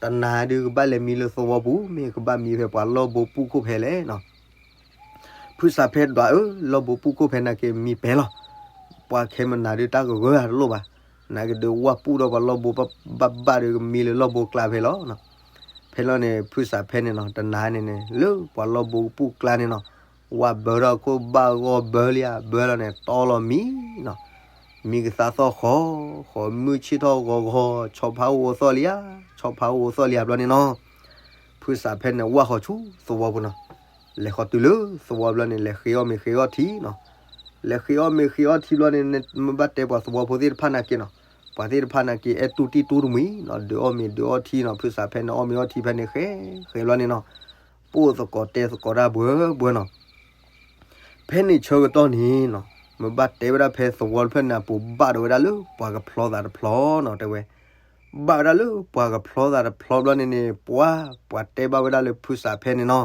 တနၤဒုးကဘၣ်လဲၤမံလၢသဝီပူၤ မ့ၢ်ကဘၣ်မံဖဲပှၤလီၢ်ဘိပူၢ်ခိၣ်ဖဲလဲၣ်နီၤ ဖုစးဖဲဒွးဧၢ, လီၢ်ဘိပူၢ်ခိၣ်ဖဲနာ်က့မံပဲာ်လီၤ, ပှၤခဲမနၤဒုးတၢ်ကဂၢၢ်တလိၣ်ဘၣ်, နာ်က့ဒုးဝၢ်ပူၣ်ဒီးပှၤလီၢ်ဘိဘၣ်ဘၣ်ဒီးကမံလၢလီၢ်ဘိကျါဖဲလီၤနီၤ, ဖဲလီၤန့ၣ် ဖုစးဖဲန့ၣ်နီၤ, တနၤန့ၣ်န့ၣ် လၢပှၤလီၢ်ဘိပူၢ်ကျါန့ၣ်နီၤ, ဝၢ်ဘၢထီၣ်အခိၣ်ဘၣ်ဂီၢ်ဘၢလံဧါ, ဘၢလီၤန့ၣ် တီလီၤမံနီၤ, မံကသါသီၣ်ဃီ, ဃီမုၢ်ဆ့ၣ်ထီၣ်ဂီၤဂီၤ, ဆီဖါအိၣ်သီၣ်လံဧါ, ဆီဖါအိၣ်သီၣ်လံဧါဘျီန့ၣ်နီၤ, ဖုစးဖဲန့ၣ်ဝၢ်ဃီၤဆူသဝီပူၤနီၤ လဲၤဃီၤတုၤလၢသဝီဘျီန့ၣ် လဲၤဃ့အီၣ်မ့ၤဃ့အီထံနီၤ. လဲၤဃ့အီၣ်မ့ၤဃ့အီထံဘျီန့ၣ် မ့ၢ်ဘၣ်တဲပှၤသဝီဖိသ့ၣ်တဖၣ်နာ်က့နီၤ, ပှၤသ့ၣ်တဖၣ်နာ်က့ အဲၣ်တူၢ်တံၢ်တူၢ်တမှံၤနီၤ, ဒုးအီၣ်မ့ၤဒုးအီထံနီၤ, ဖုစးဖဲန့ၣ်အီၣ်မ့ၤအီထံဖဲန့ၣ် ဃဲဃဲဘျီန့ၣ်နီၤ, ပိၢ်သကိးတဲသကိးတၢ်ဘှၢဘှၢနီၤ. ဖဲန့ၣ်ဆၢကတီၢ်န့ၣ်နီၤ, မ့ၢ်ဘၣ်တဲဝဲဒၣ်ဖဲသဝီတဖျၢၣ်န့ၣ် အပူၤဘၣ်ဒီးဝဲဒၣ်လၢပှၤကဖျီသးတဖျီနီၤ, တဲဝဲ ဘၣ်ဝဲဒၣ်လၢပှၤကဖျီသးတဖျီဘျီန့ၣ်န့ၣ် ပှၤ ပှၤတဲဘၣ်ဝဲဒၣ်လၢဖုစးဖဲန့ၣ်နီၤ,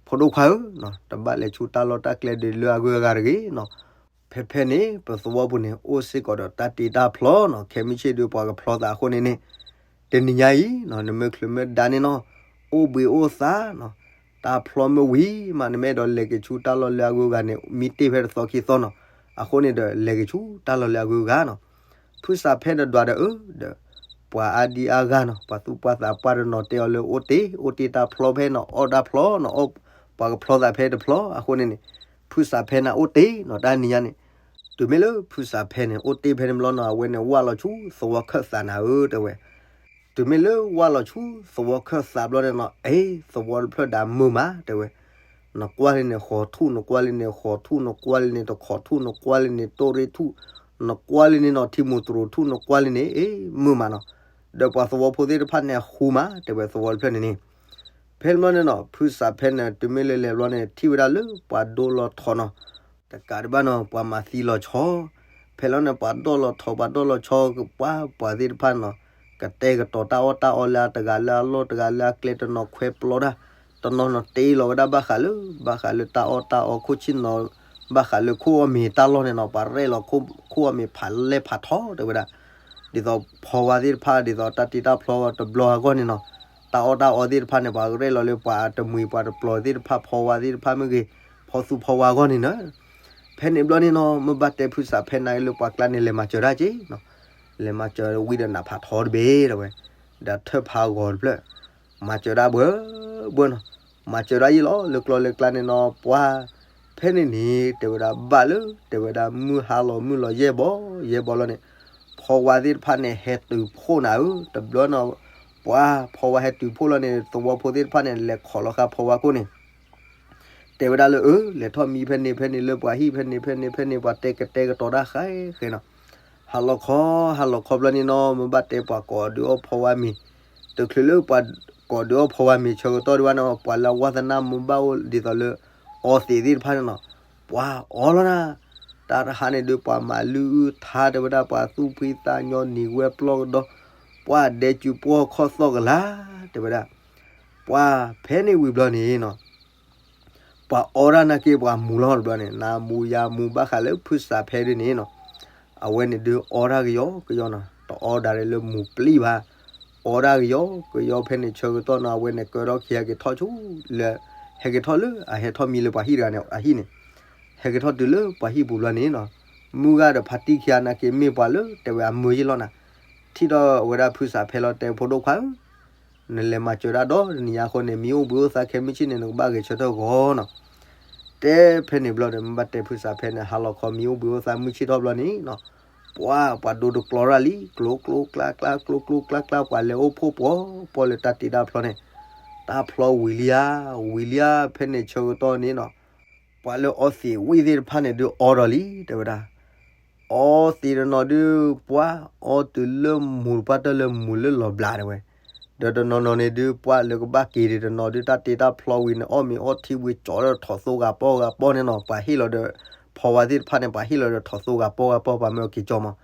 ဖိဒိၣ်ခွါဧၢ, တဘၣ်လဲၤဆူတၢ်လီၢ်တၢ်ကျဲဒုးလၢအဂုၤအဂၤတဂ့ၤနီၤ. ဖဲဖဲန့ၣ် ပသဝီပူၤန့ၣ် အိၣ်စ့ၢ်ကီးဒီးတၢ်တ့တၢ်ဖျီနီၤ, ခဲမုၢ်ဆ့ၣ်ဒုးပှၤကဖျီသးအဃိန့ၣ်န့ၣ်, တနံၤညါအံၤနီၤ နမ့ၢ်ချုးမ့ၢ်ဒါန့ၣ်နီၤ, အိၣ်ဘှံးအိၣ်သါနီၤ, တၢ်ဖျီမ့ၢ်ဝံၤမး နမ့ၢ်အဲၣ်ဒိးလဲၤက့ၤဆူတၢ်လီၢ်လၢအဂုၤအဂၤန့ၣ် မံတ့ၢ်ဖဲတသီခံသီနီၤ, အဃိန့ၣ်ဒီးလဲၤက့ၤဆူတၢ်လီၢ်လၢအဂုၤအဂၤနီၤ. ဖုစးဖဲန့ၣ်ဒွးဒီးအၢဒီး ပှၤအါဒံအါဂၤနီၤ, ပှၤသူၣ်ပှၢ်သးပှၢ်တနီၤတဲအီၤလၢအိၣ်တ့ၢ် အိၣ်တ့ၢ်တၢ်ဖျီဖဲနီၤ, အီၣ်တၢ်ဖျီနီၤ, ပှၤကဖျီသးဖဲတဖျီအဃိန့ၣ်န့ၣ်, ဖုစးဖဲန့ၣ်အိၣ်တ့ၢ်နီၤ တၢ်နံၤညါန့ၣ်. တုၤမ့ၢ်လၢဖုစးဖဲန့ၣ် အိၣ်တ့ၢ်ဖဲန့ၣ်ဘျီနီၤ, အဝဲန့ၣ်ဝၢ်လီၤဆူသဝီခၢၣ်သးနၤဧၢ တဲဝဲ. တုၤမ့ၢ်လၢဝၢ်လီၤဆူသဝီခၢၣ်သးဘျီန့ၣ်နီၤ, အ့ သဝီတဖျၢၣ်ဒၣ်မုာ်မး တဲဝဲ. နကွၢ်လံန့ၣ်ဃီၤထူၣ်, နကွၢ်လံန့ၣ်ဃီၤထူၣ်, နကွၢ်လံန့ၣ်တခီထူၣ်, နကွၢ်လံန့ၣ်တိၣ်ရ့ၣ်ထူၣ်, နကွၢ်လံန့ၣ်နီၤ ထံမူးတရူးထူၣ်, နကွၢ်လံန့ၣ် အ့ မုာ်မးနီၤ. ဒီးပှၤသဝီဖိသ့ၣ်တဖၣ်န့ၣ်အဃူမး တဲဝဲ သဝီတဖျၢၣ်န့ၣ်န့ၣ်. ဖဲန့ၣ်ဘျီန့ၣ်နီၤ ဖုစးဖဲန့ၣ် တုၤမ့ၢ်လၢလဲၤဘျီန့ၣ် ထံၣ်ဝဲဒၣ်လၢပှၤဒိၣ်လီၤထီနီၤ, တကးဒံးဘၣ်နီၤ ပှၤမၤသံလီၤဆီ, ဖဲလီၤန့ၣ် ပှၤဒိၣ်လီၤထီ ပှၤဒိၣ်လီၤဆီ ပှၤ ပှၤသ့ၣ်တဖၣ်နီၤ, ကတဲာ်ကတီၤတၢ်အီၣ်တၢ်အီလၢအတဂၤလၢအလီၢ် တဂၤလၢအကျဲ တနီၤခွဲပျီတၢ်, တနီၤနီၤတ့လီၤဝဲဒၣ်ဘၣ်ဃးလၢ ဘၣ်ဃးလၢတၢ်အီၣ်တၢ်အီခိၣ်ဆ့ၣ်နီၤ, ဘၣ်ဃးလၢခိၣ်အီၣ်မ့ၤတၢ်လီၢ်န့ၣ်နီၤ, ပှၤရဲၣ်လီၤခိၣ်အီၣ်မ့ၤဖးလဲၢ်ဖးထီတဲဝဲဒၣ်, ဒ်သိးဖီဝါသ့ၣ်တဖၣ် ဒ်သိးတၢ်တ့တၢ်ဖျီတဘျီအဂီၢ်န့ၣ်နီၤ, တၢ်အီၣ်တၢ်အီသ့ၣ်တဖၣ်န့ၣ် ပှၤရဲၣ်လီၤလၢပှၤတမှံၤပှၤတပျီၤသ့ၣ်တဖၣ် ဖီဝါသ့ၣ်တဖၣ်မ့ၢ်ဂ့ၤ, ဖီသူဖီဝါအဂီၢ်န့ၣ်နီၤ. ဖဲန့ၣ်ဘျီန့ၣ်နီၤ မ့ၢ်ဘၣ်တဲဖုစးဖဲန့ၣ်လၢပှၤကျါန့ၣ် လဲၤမၤစၢၤဒၣ်က့နီၤ, လဲၤမၤစၢၤဝံၤဒီးနးဖးထီတဘ့ၣ်တဲဝဲ, ဒီးထၢၣ်ဖးဂီၤတဖျၢၣ် မၤစၢၤဒၣ်ဘှၢဘှၢနီၤ, မၤစၢၤဒၣ်ယံာ်လီၤ လၢကျီလၢကျါန့ၣ်နီၤ ပှၤ ဖဲန့ၣ်န့ၣ် တဲဝဲဒၣ်ဘၣ်လၢ တဲဝဲဒၣ်မုၢ်ဟါလီၤမုၢ်လီၤယဲၢ်ဘီယဲၢ်ဘီလီၤန့ၣ်, ဖီဝါသ့ၣ်တဖၣ်န့ၣ် ဟဲတုၤဖှိၣ်နၤဧၢ, တဘျီနီၤ ပှၤ ဖီဝါဟဲတုၤဖှိၣ်လီၤန့ၣ် သဝီဖိသ့ၣ်တဖၣ်န့ၣ် လဲၤခိးလီၤဃာ်ဖီဝါခိၣ်န့ၣ် တဲဝဲဒၣ်လၢအၢ လဲၤထီၣ်မံဖဲန့ၣ်ဖဲန့ၣ် လၢပှၤဟံၣ်ဖဲန့ၣ်ဖဲန့ၣ်ဖဲန့ၣ် ပှၤတဲကတဲာ်ကတီၤတၢ်ဃဲဃဲနီၤ, ဟးလီၤခီ ဟးလီၤခီဘျီန့ၣ်နီၤ မ့ၢ်ဘၣ်တဲပှၤကိးဒုးအီၣ်ဖီဝါမ့ၤ, တချုးလၢပှၤကိးဒုးအီၣ်ဖီဝါမ့ၤဆၢကတီၢ်ဒံးဘၣ်န့ၣ် ပှၤလၢအဝါသနၢ်မ့ၢ်ဘၣ်အိၣ်ဒ်သိးလၢ အီသံးသ့ၣ်တဖၣ်န့ၣ်နီၤ, ပှၤအီလီၤနၤ, တၢ်တဟါန့ၣ်ဒုး ပှၤမၤလုၢ်အုၣ်ထါတဲဝဲဒၣ် ပှၤသူၣ်ဖှံသးညီနံၤဝဲပျီကဒီး, ပှၤဒဲကၠူပှီၢ်ခီၣ်သီၣ်ကလာ် တဲဝဲဒၣ်, ပှၤဖဲန့ၣ်ဝံၤဘျီန့ၣ်နီၤ ပှၤအီဒၣ်နာ်က့ ပှၤမူၤလီၤတဘျီန့ၣ် နမူၤယၤမူၤဘၣ်ဃးလၢဖုစးဖဲဒ်န့ၣ်နီၤ, အဝဲန့ၣ်ဒုးအီဒၣ်ကယီကယီနီၤ တအီဒၣ်လၢမူၤပျံၤဘၣ်, အီဒၣ်ကယီကယီဖဲန့ၣ်ဆၢကတီၢ်နီၤ အဝဲန့ၣ်ကၢထီၣ်ခံဟဲက့ၤထီၣ်ဆူ လၢ ဟဲက့ၤထီၣ်လၢအဟဲထီၣ်မံလၢပှၤဟံၣ်တဂၤန့ၣ် အဟံၣ်န့ၣ်, ဟဲက့ၤထီၣ်တုၤလၢပှၤဟံၣ်ပူၤဘျီန့ၣ်နီၤ, မုၢ်ဂၤဒီးဖါတံၢ်ခံဂၤနာ်က့ မ့ၢ်ပှၤလၢတဲဝဲအမၢယ့ၢ်လီၤနၤ, ထံၣ်ထီၣ်ဝဲဒၣ်ဖုစးဖဲလီၤ တဲဖိဒိၣ်ခွါဧၢ နလဲၤမၤစၢၤဒၣ်ဒီတနံၤညါအဃိန့ၣ် မ့ၢ်အိၣ်ဘှံးအိၣ်သါခဲမုၢ်ဆ့ၣ်န့ၣ် နကဘၣ်ဂဲၤဆၢထၢၣ်ဂီၤနီၤ, တဲဖဲန့ၣ်ဘျီဒီး မ့ၢ်ဘၣ်တဲဖုစးဖဲန့ၣ် ဟါလီၤခီမံအိၣ်ဘှံးအိၣ်သါမုၢ်ဆ့ၣ်ထီၣ်ဘျီန့ၣ်နီၤ, ပှၤ ပှၤဒိတကျီရၣ်လံ ကျိကျိကျါကျါ ကျိကျိကျါကျါ ပှၤလဲၤအိၣ်ဖှိၣ်ပှီၤပှီၢ်လၢတၢ်တ့တၢ်ဖျီန့ၣ်, တၢ်ဖျီဝံၤလံဧါ, ဝံၤလံဧါ ဖဲန့ၣ်ဆၢကတီၢ်န့ၣ်နီၤ, ပှၤလၢအီသံးဝံၣ်သ့ၣ်တဖၣ်န့ၣ်ဒုးအီဒီးလံ တဲဝဲဒၣ် အီသံးတနီၤဒုး ပှၤအီတုၤလၢမူၤတပှၢ်တၢၢ်လၢမူၤလၢလီၤဘျးတဲဝဲ, ဒီးတနီၤနီၤန့ၣ်ဒုး ပှၤလၢကဘၣ်က့ၤဒံးတနီၤဒုး တၢ်တ့တၢ်ဖျီဝံၤန့ၣ် အီၣ်မ့ၤအီထံဝံၤကၠီဒီးထီၣ်သိဂၤပီၢ်ဂၤပီၢ်န့ၣ်နီၤ, ပှၤဟ့ၣ်လီၤဒီး ဖီဝါသ့ၣ်တဖၣ်န့ၣ် ပှၤဟ့ၣ်လီၤဒီးထီၣ်သိဂၤပီၢ်ဂၤပီၢ် ပှၤမ့ၢ်အီက့ၤကၠီမး,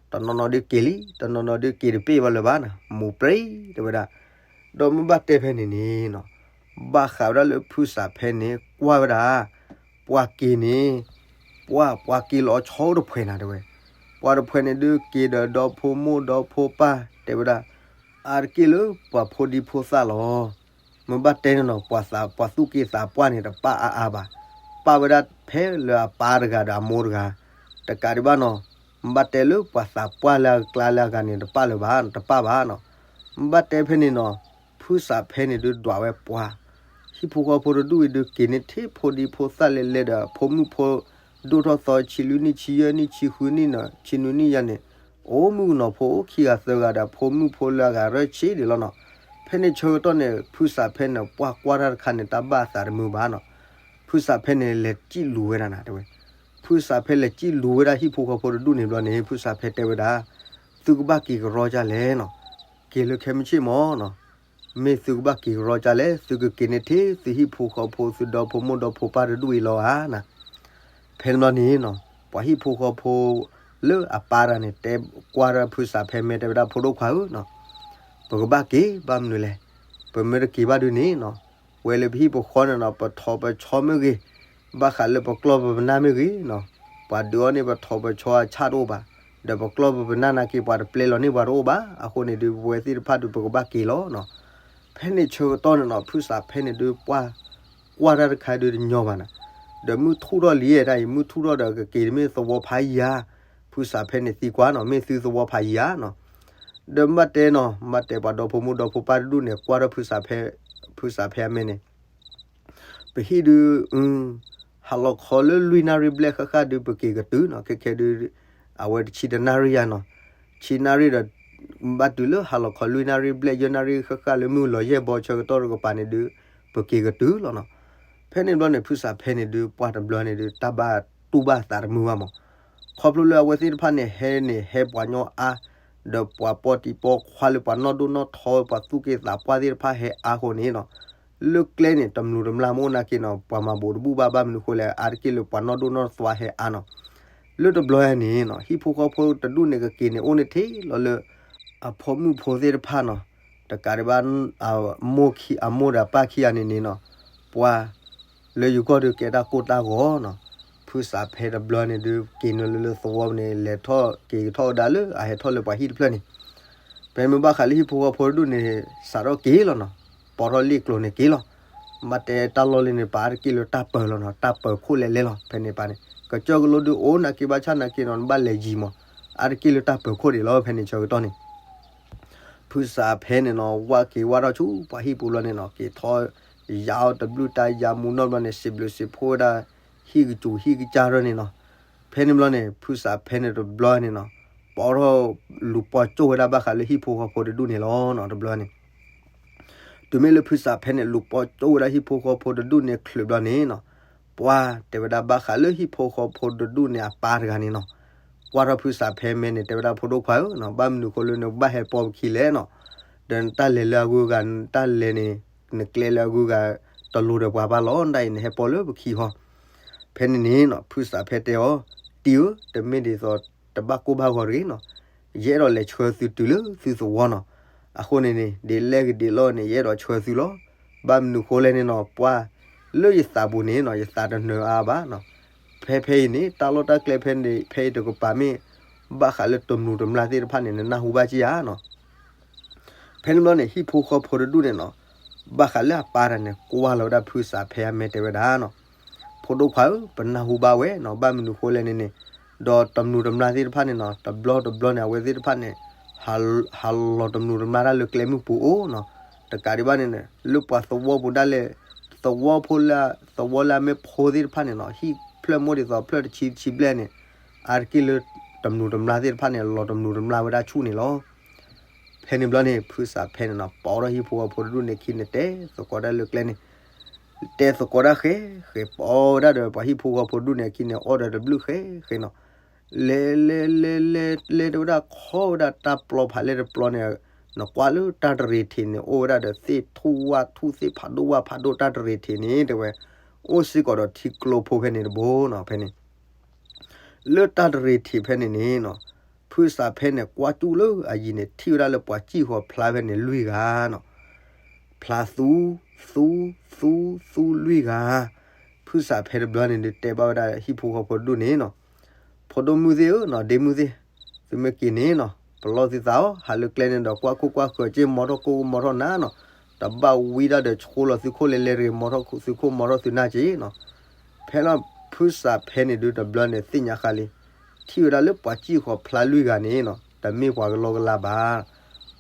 တနီၤနီၤဒုးက့ၤလံ တနီၤနီၤဒုးက့ၤတပ့ၢ်ဘၣ်လၢၤဘၣ်နီၤ, မူၤပြံၤတဲဝဲဒၣ် ဒီးမ့ၢ်ဘၣ်တဲဖဲန့ၣ်န့ၣ်နီၤ, ဘၣ်ဃးဝဲဒၣ်လၢဖုစးဖဲန့ၣ် ကွၢ်ဝဲဒၣ် ပှၤက့ၤန့ၣ် ပှၤ ပှၤက့ၤလီၤဆီတဖှဲးနၤတဲဝဲ, ပှၤတဖှဲးန့ၣ်ဒုးက့ၤဒီးဒီဖိမိၢ်ဒီဖိပၢ်တဲဝဲဒၣ်, အါတက့ၢ်လၢပှၤဖိဒံဖိသၣ်လီၤ, မ့ၢ်ဘၣ်တဲန့ၣ်နီၤ ပှၤသး ပှၤသူၣ်က့သးပှၢ်န့ၣ် တပၣ်အါအါဘၣ်, ပၣ်ဝဲဒၣ်ဖဲလၢအပၢ်တဂၤဒီးအမိၢ်တဂၤ, တကးဒံးဘၣ်နီၤ, မ့ၢ်ဘၣ်တဲလၢပှၤသးပှၢ်လၢအကျါလၢအဂၤန့ၣ် တပၣ်လၢၤဘၣ် တပၣ်ဘၣ်နီၤ, မ့ၢ်ဘၣ်တဲဖဲန့ၣ်နီၤ, ဖုစးဖဲန့ၣ်ဒုးဒွးဝဲပှၤ ဟံၣ်ဖိဃီဖိတဒူၣ်အံၤဒုးက့ၤန့ၢ်ထဲဖိဒံဖိသၣ်လဲၤလဲၤဒီး ဖိမုၣ်ဖိဒိၣ်ထီၣ်သီ ဆံလွံၢ်နံၣ် ဆံယဲၢ်နံၣ် ဆံဃုနံၣ်နီၤ ဆံနွံနံၣ်ယဲၢ်န့ၣ်, အိၣ်မုၣ်ကနီၤဖိအိၣ်ခံဂၤသၢဂၤဒီး ဖိမုၣ်ဖိလၢအဂၤရဲၣ်ဆံးဒံးလီၤနီၤ, ဖဲန့ၣ်ဆၢကတီၢ်န့ၣ် ဖုစးဖဲန့ၣ် ပှၤကွၢ်တၢ်တခါန့ၣ် တၢ်ဘၣ်အသးတမုာ်ဘၣ်နီၤ, ဖုစးဖဲန့ၣ်လဲၤစံၣ်လူၤဝဲဒၣ်နၤတဲဝဲ, ဖုစးဖဲလဲၤစံၣ်လူၤဝဲဒၣ်ဟံၣ်ဖိဃီဖိတဒူၣ်န့ၣ်ဘျီန့ၣ် ဖုစးဖဲတဲဝဲဒၣ်, သုကဘၣ်က့ၤကရီကၢ်လဲၣ်နီၤ, က့ၤလၢခဲမုၢ်ဆ့ၣ်မၢ်နီၤ, မ့ၢ်သုကဘၣ်က့ၤကရီကၢ်လဲၣ်, သုကက့ၤန့ၢ်ထဲသုဟံၣ်ဖိဃီဖိ သုဒီဖိမိၢ်ဒီဖိပၢ်တဒူၣ်အံၤလီၤဧါနၤ. ဖဲန့ၣ်ဘျီန့ၣ်နီၤ ပှၤဟံၣ်ဖိဃီဖိ လၢအပၢ်တဂၤန့ၣ် တဲကွၢ်ဒီးဖုစးဖဲ မ့ၢ်တဲဝဲဒၣ် ဖိဒိၣ်ခွါဧၢနီၤ, ပကဘၣ်က့ၤဘၣ်မနုၤလဲၣ်, ပမ့ၢ်တက့ၤဘၣ်ဒုန့ၣ်နီၤ, ဝဲလၢပဟံၣ်ပဃီန့ၣ်နီၤ ပထိးပဆီမ့ၢ်ဂ့ၤ, ဘၣ်ဃးလၢပကျီၢ်ပပနၢ်မ့ၢ်ဂ့ၤနီၤ, ပှၤဒုးအီၣ်န့ၢ်ပထိးပဆီအဆၣ်တအိၣ်ဘၣ်, ဒီးပကျီၢ်ပပနၢ်နာ်က့ ပှၤတပျဲလီၤန့ၢ်ပှၤတအိၣ်ဘၣ်, အဃိန့ၣ်ဒုး ပဝဲသ့ၣ်တဖၣ်ဒုးပကဘၣ်က့ၤလီၤနီၤ. ဖဲန့ၣ်ဆၢကတီၢ်န့ၣ်နီၤ ဖုစးဖဲန့ၣ်ဒုးပှၢ် ကွၢ်တၢ်တခါဒုးတညီဘၣ်နၤ, ဒီးမုၢ်ထူၣ်ထီၣ်လံတၢ်အံၤ မုၢ်ထူၣ်ထီၣ်ဒီးကက့ၤတမ့ၢ်သဝီဖးယၤ, ဖုစးဖဲန့ၣ်သံကွၢ်နီၤ မ့ၢ်သုသဝီဖးယၤနီၤ, ဒီးမ့ၢ်တဲနီၤ မ့ၢ်တဲပှၤဒီဖိမိၢ်ဒီဖိပၢ်တဒူၣ်န့ၣ် ကွၢ်ထီၣ်ဖုစးဖဲ, ဖုစးဖဲအမဲာ်န့ၣ် ပဟံၣ်ဒုး ဟါလီၤခီလၢလွံၢ်နၣ်ရံၣ်ဘျဲၣ်ဃၣ်ဃၣ်ဒုး ပက့ၤကတုၤနီၤ, ခဲခဲဒုး အဝဲတဆံတနၣ်ရံၣ်ယါနီၤ, ဆံနၣ်ရံၣ်ဒီး ဘၣ်တုၤလၢဟါလီၤခီလွံၢ်နၣ်ရံၣ်ဘျဲၣ်ယဲၢ်နၣ်ရံၣ်ဃၣ်ဃၣ်လၢမုၢ်လီၤယဲၢ်ဘီဆၢကတီၢ်တကပၤန့ၣ်ဒုး ပက့ၤကတုၤလီၤနီၤ. ဖဲန့ၣ်ဘျီန့ၣ် ဖုစးဖဲန့ၣ်ဒုး ပှၢ်တဘျီန့ၣ်ဒုး တၢ်ဘၣ်တူၢ်ဘၣ်သးတမုာ်ဘၣ်မး, ခီဖျိလၢအဝဲသ့ၣ်တဖၣ်န့ၣ် ဟဲန့ၣ် ဟဲပှၤညီအါ, ဒီးပှၤပိာ်တံၤပိာ်ခွါလၢပှၤနီၢ်ဒိၣ်နီၢ်ထီ ပှၤသူၣ်က့သးပှၢ်သ့ၣ်တဖၣ်ဟဲအါဃိန့ၣ်နီၤ, လၢကျဲန့ၣ် တမျိးတမျာ်မ့ၢ်အိၣ်နာ်က့နီၤ ပှၤမၤဘူးတဘူၣ်ဘၣ် ဘၣ်မနုၤဃိလဲၣ် အါတက့ၢ်လၢပှၤနီၢ်ဒိၣ်နီၢ်သွါဟဲအါနီၤ. လၢတဘျီန့ၣ်နီၤ ဟံၣ်ဖိဃီဖိတဒူၣ်န့ၣ် ကက့ၤန့ၣ်အိၣ်န့ၣ်ထဲလီၤလၢ အဖိမုၣ်ဖိသ့ၣ်တဖၣ်နီၤ, တကးဒံးဘၣ် အမိၢ်ခံ အမိၢ်ဒီးအပၢ်ခံဂၤန့ၣ်န့ၣ်နီၤ, ပှၤ လၢယိၤကီၢ်ဒုးကဲတၢ်ကိၢ်တၢ်ဂီၤနီၤ, ဖုစးဖဲတဘျီန့ၣ်ဒုး က့ၤနုာ်လၢလၢသဝီန့ၣ် လဲၤထီၣ်က့ၤထီၣ်ဝဲဒၣ်လၢအဟဲထီၣ်လၢပှၤဟံၣ်တဖျၢၣ်န့ၣ်, ဖဲမ့ၢ်ဘၣ်ဃးလၢဟံၣ်ဖိဃီဖိတဒူၣ်န့ၣ် စးထီၣ်က့ၤလီၤနီၤ, ပိာ်ထီၣ်လံၣ်ကျိၤန့ၣ်က့ၤလီၤ, မ့ၢ်တဲတၢ်လီၢ်လံန့ၣ် ပာ်အါတက့ၢ်လၢတၢ်ပၢၤလီၤနီၤ, တၢ်ပၢၤခိၣ်လဲၤလဲၤလီၤ ဖဲန့ၣ်ပၤန့ၣ်, ကစၢၢ်ကလိဒုးအိၣ်နာ်က့ဘၣ်ဆၣ်နာ်က့နီၤ နဘၣ်လဲၤယံၤမး, အါတက့ၢ်လၢတၢ်ပၢၤခိၣ်ဒံးလီၤ ဖဲန့ၣ်ဆၢကတီၢ်န့ၣ် ဖုစးဖဲန့ၣ်နီၤ ဝၢ်က့ၤဝၢ်ထီၣ်ဆူပှၤဟံၣ်ပူၤဘျီန့ၣ်နီၤ က့ၤထီၣ် ယါအီၤတဘျုးတၢ်ယါမူနီၢ်ဘျီန့ၣ် စံးဘျုးစံးဖှိၣ်ဝဲဒၣ် ဟံၣ်ကစူၤဟံၣ်ကစၢ်ထီၣ်န့ၣ်နီၤ, ဖဲန့ၣ်ဘျီန့ၣ် ဖုစးဖဲန့ၣ်တဘျီန့ၣ်နီၤ ပိာ်ထီၣ်လူၤပိာ်ကၠိၣ်ဝဲဒၣ်ဘၣ်ဃးလၢဟံၣ်ဖိဃီဖိတဒူၣ်န့ၣ်လီၤနီၤ တဘျီန့ၣ် တုၤမ့ၢ်လၢဖုစးဖဲန့ၣ် လူၤပိာ်ကၠိၣ်ဝဲဒၣ်ဟံၣ်ဖိဃီဖိတဒူၣ်န့ၣ်ချုးဘျီန့ၣ်နီၤ, ပှၤတဲဝဲဒၣ်ဘၣ်ဃးလၢဟံၣ်ဖိဃီဖိတဒူၣ်န့ၣ်အပၢ်တဂၤန့ၣ်နီၤ, ကွၢ်ထီၣ်ဖုစးဖဲမဲာ်န့ၣ် တဲဝဲဒၣ်ဖိဒိၣ်ခွါဧၢနီၤ, ဘၣ်မနုၤဃိလၢနဘၣ်ဟဲပိာ်ပခံလဲၣ်နီၤ, ဒီးနတၢ်လဲၤလၢအဂုၤအဂၤ နတၢ်လဲၤန့ၣ် နကျဲလၢအဂုၤအဂၤ တလိၤဒီးပှၤဘၣ်လီၤ, နဒၣ်အံၤနဟဲပိာ်လၢပခံဟီ ဖဲန့ၣ်န့ၣ်နီၤ ဖုစးဖဲတဲအီၤ, တံၤဧၢ, တမ့ၢ်ဒ်သိး တဘၣ်ကိၢ်ဘၣ်ဂီၤတဂ့ၤနီၤ, ယအဲၣ်ဒိးလဲၤဆှၢသုတုၤလၢသုသဝီနီၤ, အဃိန့ၣ်န့ၣ် ဒ်လဲၣ်ဂ့ၤဒ်လဲၣ်န့ၣ် ယအဲၣ်ဒိးဆှၢသုလီၤ, ဘၣ်မနုၤဃိလဲၣ်န့ၣ်နီၤ ပှၤ လၢယသးပူၤန့ၣ်နီၤ ယသးတနၢၤအါဘၣ်နီၤ, ဖဲဖဲအံၤန့ၣ် တၢ်လီၢ်တၢ်ကျဲဖဲန့ၣ် ဖဲအံၤတကပၤမ့ၢ် ဘၣ်ဃးလၢတမျိးတမျာ်သ့ၣ်တဖၣ်န့ၣ် နနၢ်ဟူဘၣ်ကယၤနီၤ ဖဲန့ၣ်ဘျီန့ၣ် ဟံၣ်ဖိဃီဖိတဒူၣ်န့ၣ်နီၤ, ဘၣ်ဃးလၢအပၢ်တဂၤန့ၣ် ကွၢ်လီၤဝဲဒၣ်ဖုစးဖဲအမဲာ်တဲဝဲဒၣ်နီၤ, ဖိဒိၣ်ခွါဧၢ, ပနၢ်ဟူဘၣ်ဝဲနီၤ, ဘၣ်မနုၤဃိလဲၣ်န့ၣ်န့ၣ်, ဒီးတမျိးတမျာ်သ့ၣ်တဖၣ်န့ၣ်နီၤ တဘျီတဘျီန့ၣ် အဝဲသ့ၣ်တဖၣ်န့ၣ် ဟးလီၤတမျိးတမျာ်တၢ်လၢကျဲမုၢ်ပူၤအိၣ်နီၤ, တကးဒံးဘၣ်န့ၣ်န့ၣ် လၢပှၤသဝီပူၤဒၣ်လဲာ် သဝီဖိလၢ သဝီလၢအမ့ၢ်ဖိသ့ၣ်တဖၣ်န့ၣ်နီၤ ဟံၣ်ဖျၢၣ်မိၢ်ဒ်သိးဖျၢၣ်တဆံတဆံဘျဲၣ်န့ၣ် အါတက့ၢ်လၢ တမျိးတမျာ်သ့ၣ်တဖၣ်န့ၣ် လီၤတမျိးတမျာ်ဝဲဒၣ်ဆူၣ်န့ၣ်လီၤ. ဖဲန့ၣ်ဘျီန့ၣ် ဖုစးဖဲန့ၣ်နီၤ ပိာ်ထီၣ်ဟံၣ်ဖိဃီဖိတဒူၣ်န့ၣ်အခံန့ၣ် တဲသကိးတၢ်လၢကျဲန့ၣ်, တဲသကိးတၢ်ဃဲဃဲ ပိာ်ဝဲဒၣ်ဒီးပှၤဟံၣ်ဖိဃီဖိတဒူၣ်န့ၣ်အခံန့ၣ် အီၣ်ဒီးတဘျုးဃဲဃဲနီၤ, လဲၤလဲၤလဲၤလဲၤလဲၤတဲဝဲဒၣ်ခီဝဲဒၣ်တၢ်ပျီဖးလဲၢ်တပျီန့ၣ်, နကွၢ်လၢတၢ်တရံးထံးန့ၣ် အိၣ်ဝဲဒၣ်ဒီးသ့ၣ်ထူၣ်ဝၣ်ထူၣ်သ့ၣ်ဖးဒိၣ်ဝၣ်ဖးဒိၣ်တၢ်တရံးထံးန့ၣ် တဲဝဲ, အိၣ်စ့ၢ်ကီးဒီးထံကျိဖိဖဲန့ၣ်တဘိနီၤ ဖဲန့ၣ် လၢတၢ်တရံးထံးဖဲန့ၣ်န့ၣ်နီၤ, ဖုစးဖဲန့ၣ် ကွၢ်ကၠူၣ်လၢအယံၤန့ၣ် ထံၣ်ဝဲဒၣ်လၢပှၤစံၣ်ဃီၤဖျါဖဲန့ၣ်လွံၢ်ဂၤနီၤ, ဖျါသူ, သူ, သူ, သူလွံၢ်ဂၤ, ဖုစးဖဲတဘျီန့ၣ်ဒုးတဲဘၣ်ဝဲဒၣ်ဟံၣ်ဖိဃီဖိတဒူၣ်န့ၣ်နီၤ, ဖိဒိၣ်မုၣ်သ့ၣ်ဧၢနီၤ ဒ့မုၣ်သ့ၣ်, သုမ့ၢ်က့ၤန့ၣ်နီၤ ပလီၢ်သုသးအီၤ ဟးလၢကျဲန့ၣ်ဒီး ကွၢ်ခိၣ်ကွၢ်ဃၢၤက့ၤ မီထီၣ်ကိၣ်မီထီၣ်နါနီၤ, တဘၣ်ဝံဒၣ်ဒီးဆှိလီၤသုခိၣ်လဲၤလဲၤတဂ့ၤ မီထီၣ်သုခိၣ်မီထီၣ်သုနၢ်က့ၤနီၤ, ဖဲလီၤဖုစးဖဲန့ၣ်ဒုးတဘျီန့ၣ် သ့ၣ်ညါဃါလံ, ထံၣ်ဝဲဒၣ်လၢပှၤစံၣ်ဃီၤဖျါလွံၢ်ဂၤန့ၣ်နီၤ တမ့ၢ်ပှၤကလီကလီဘၣ်,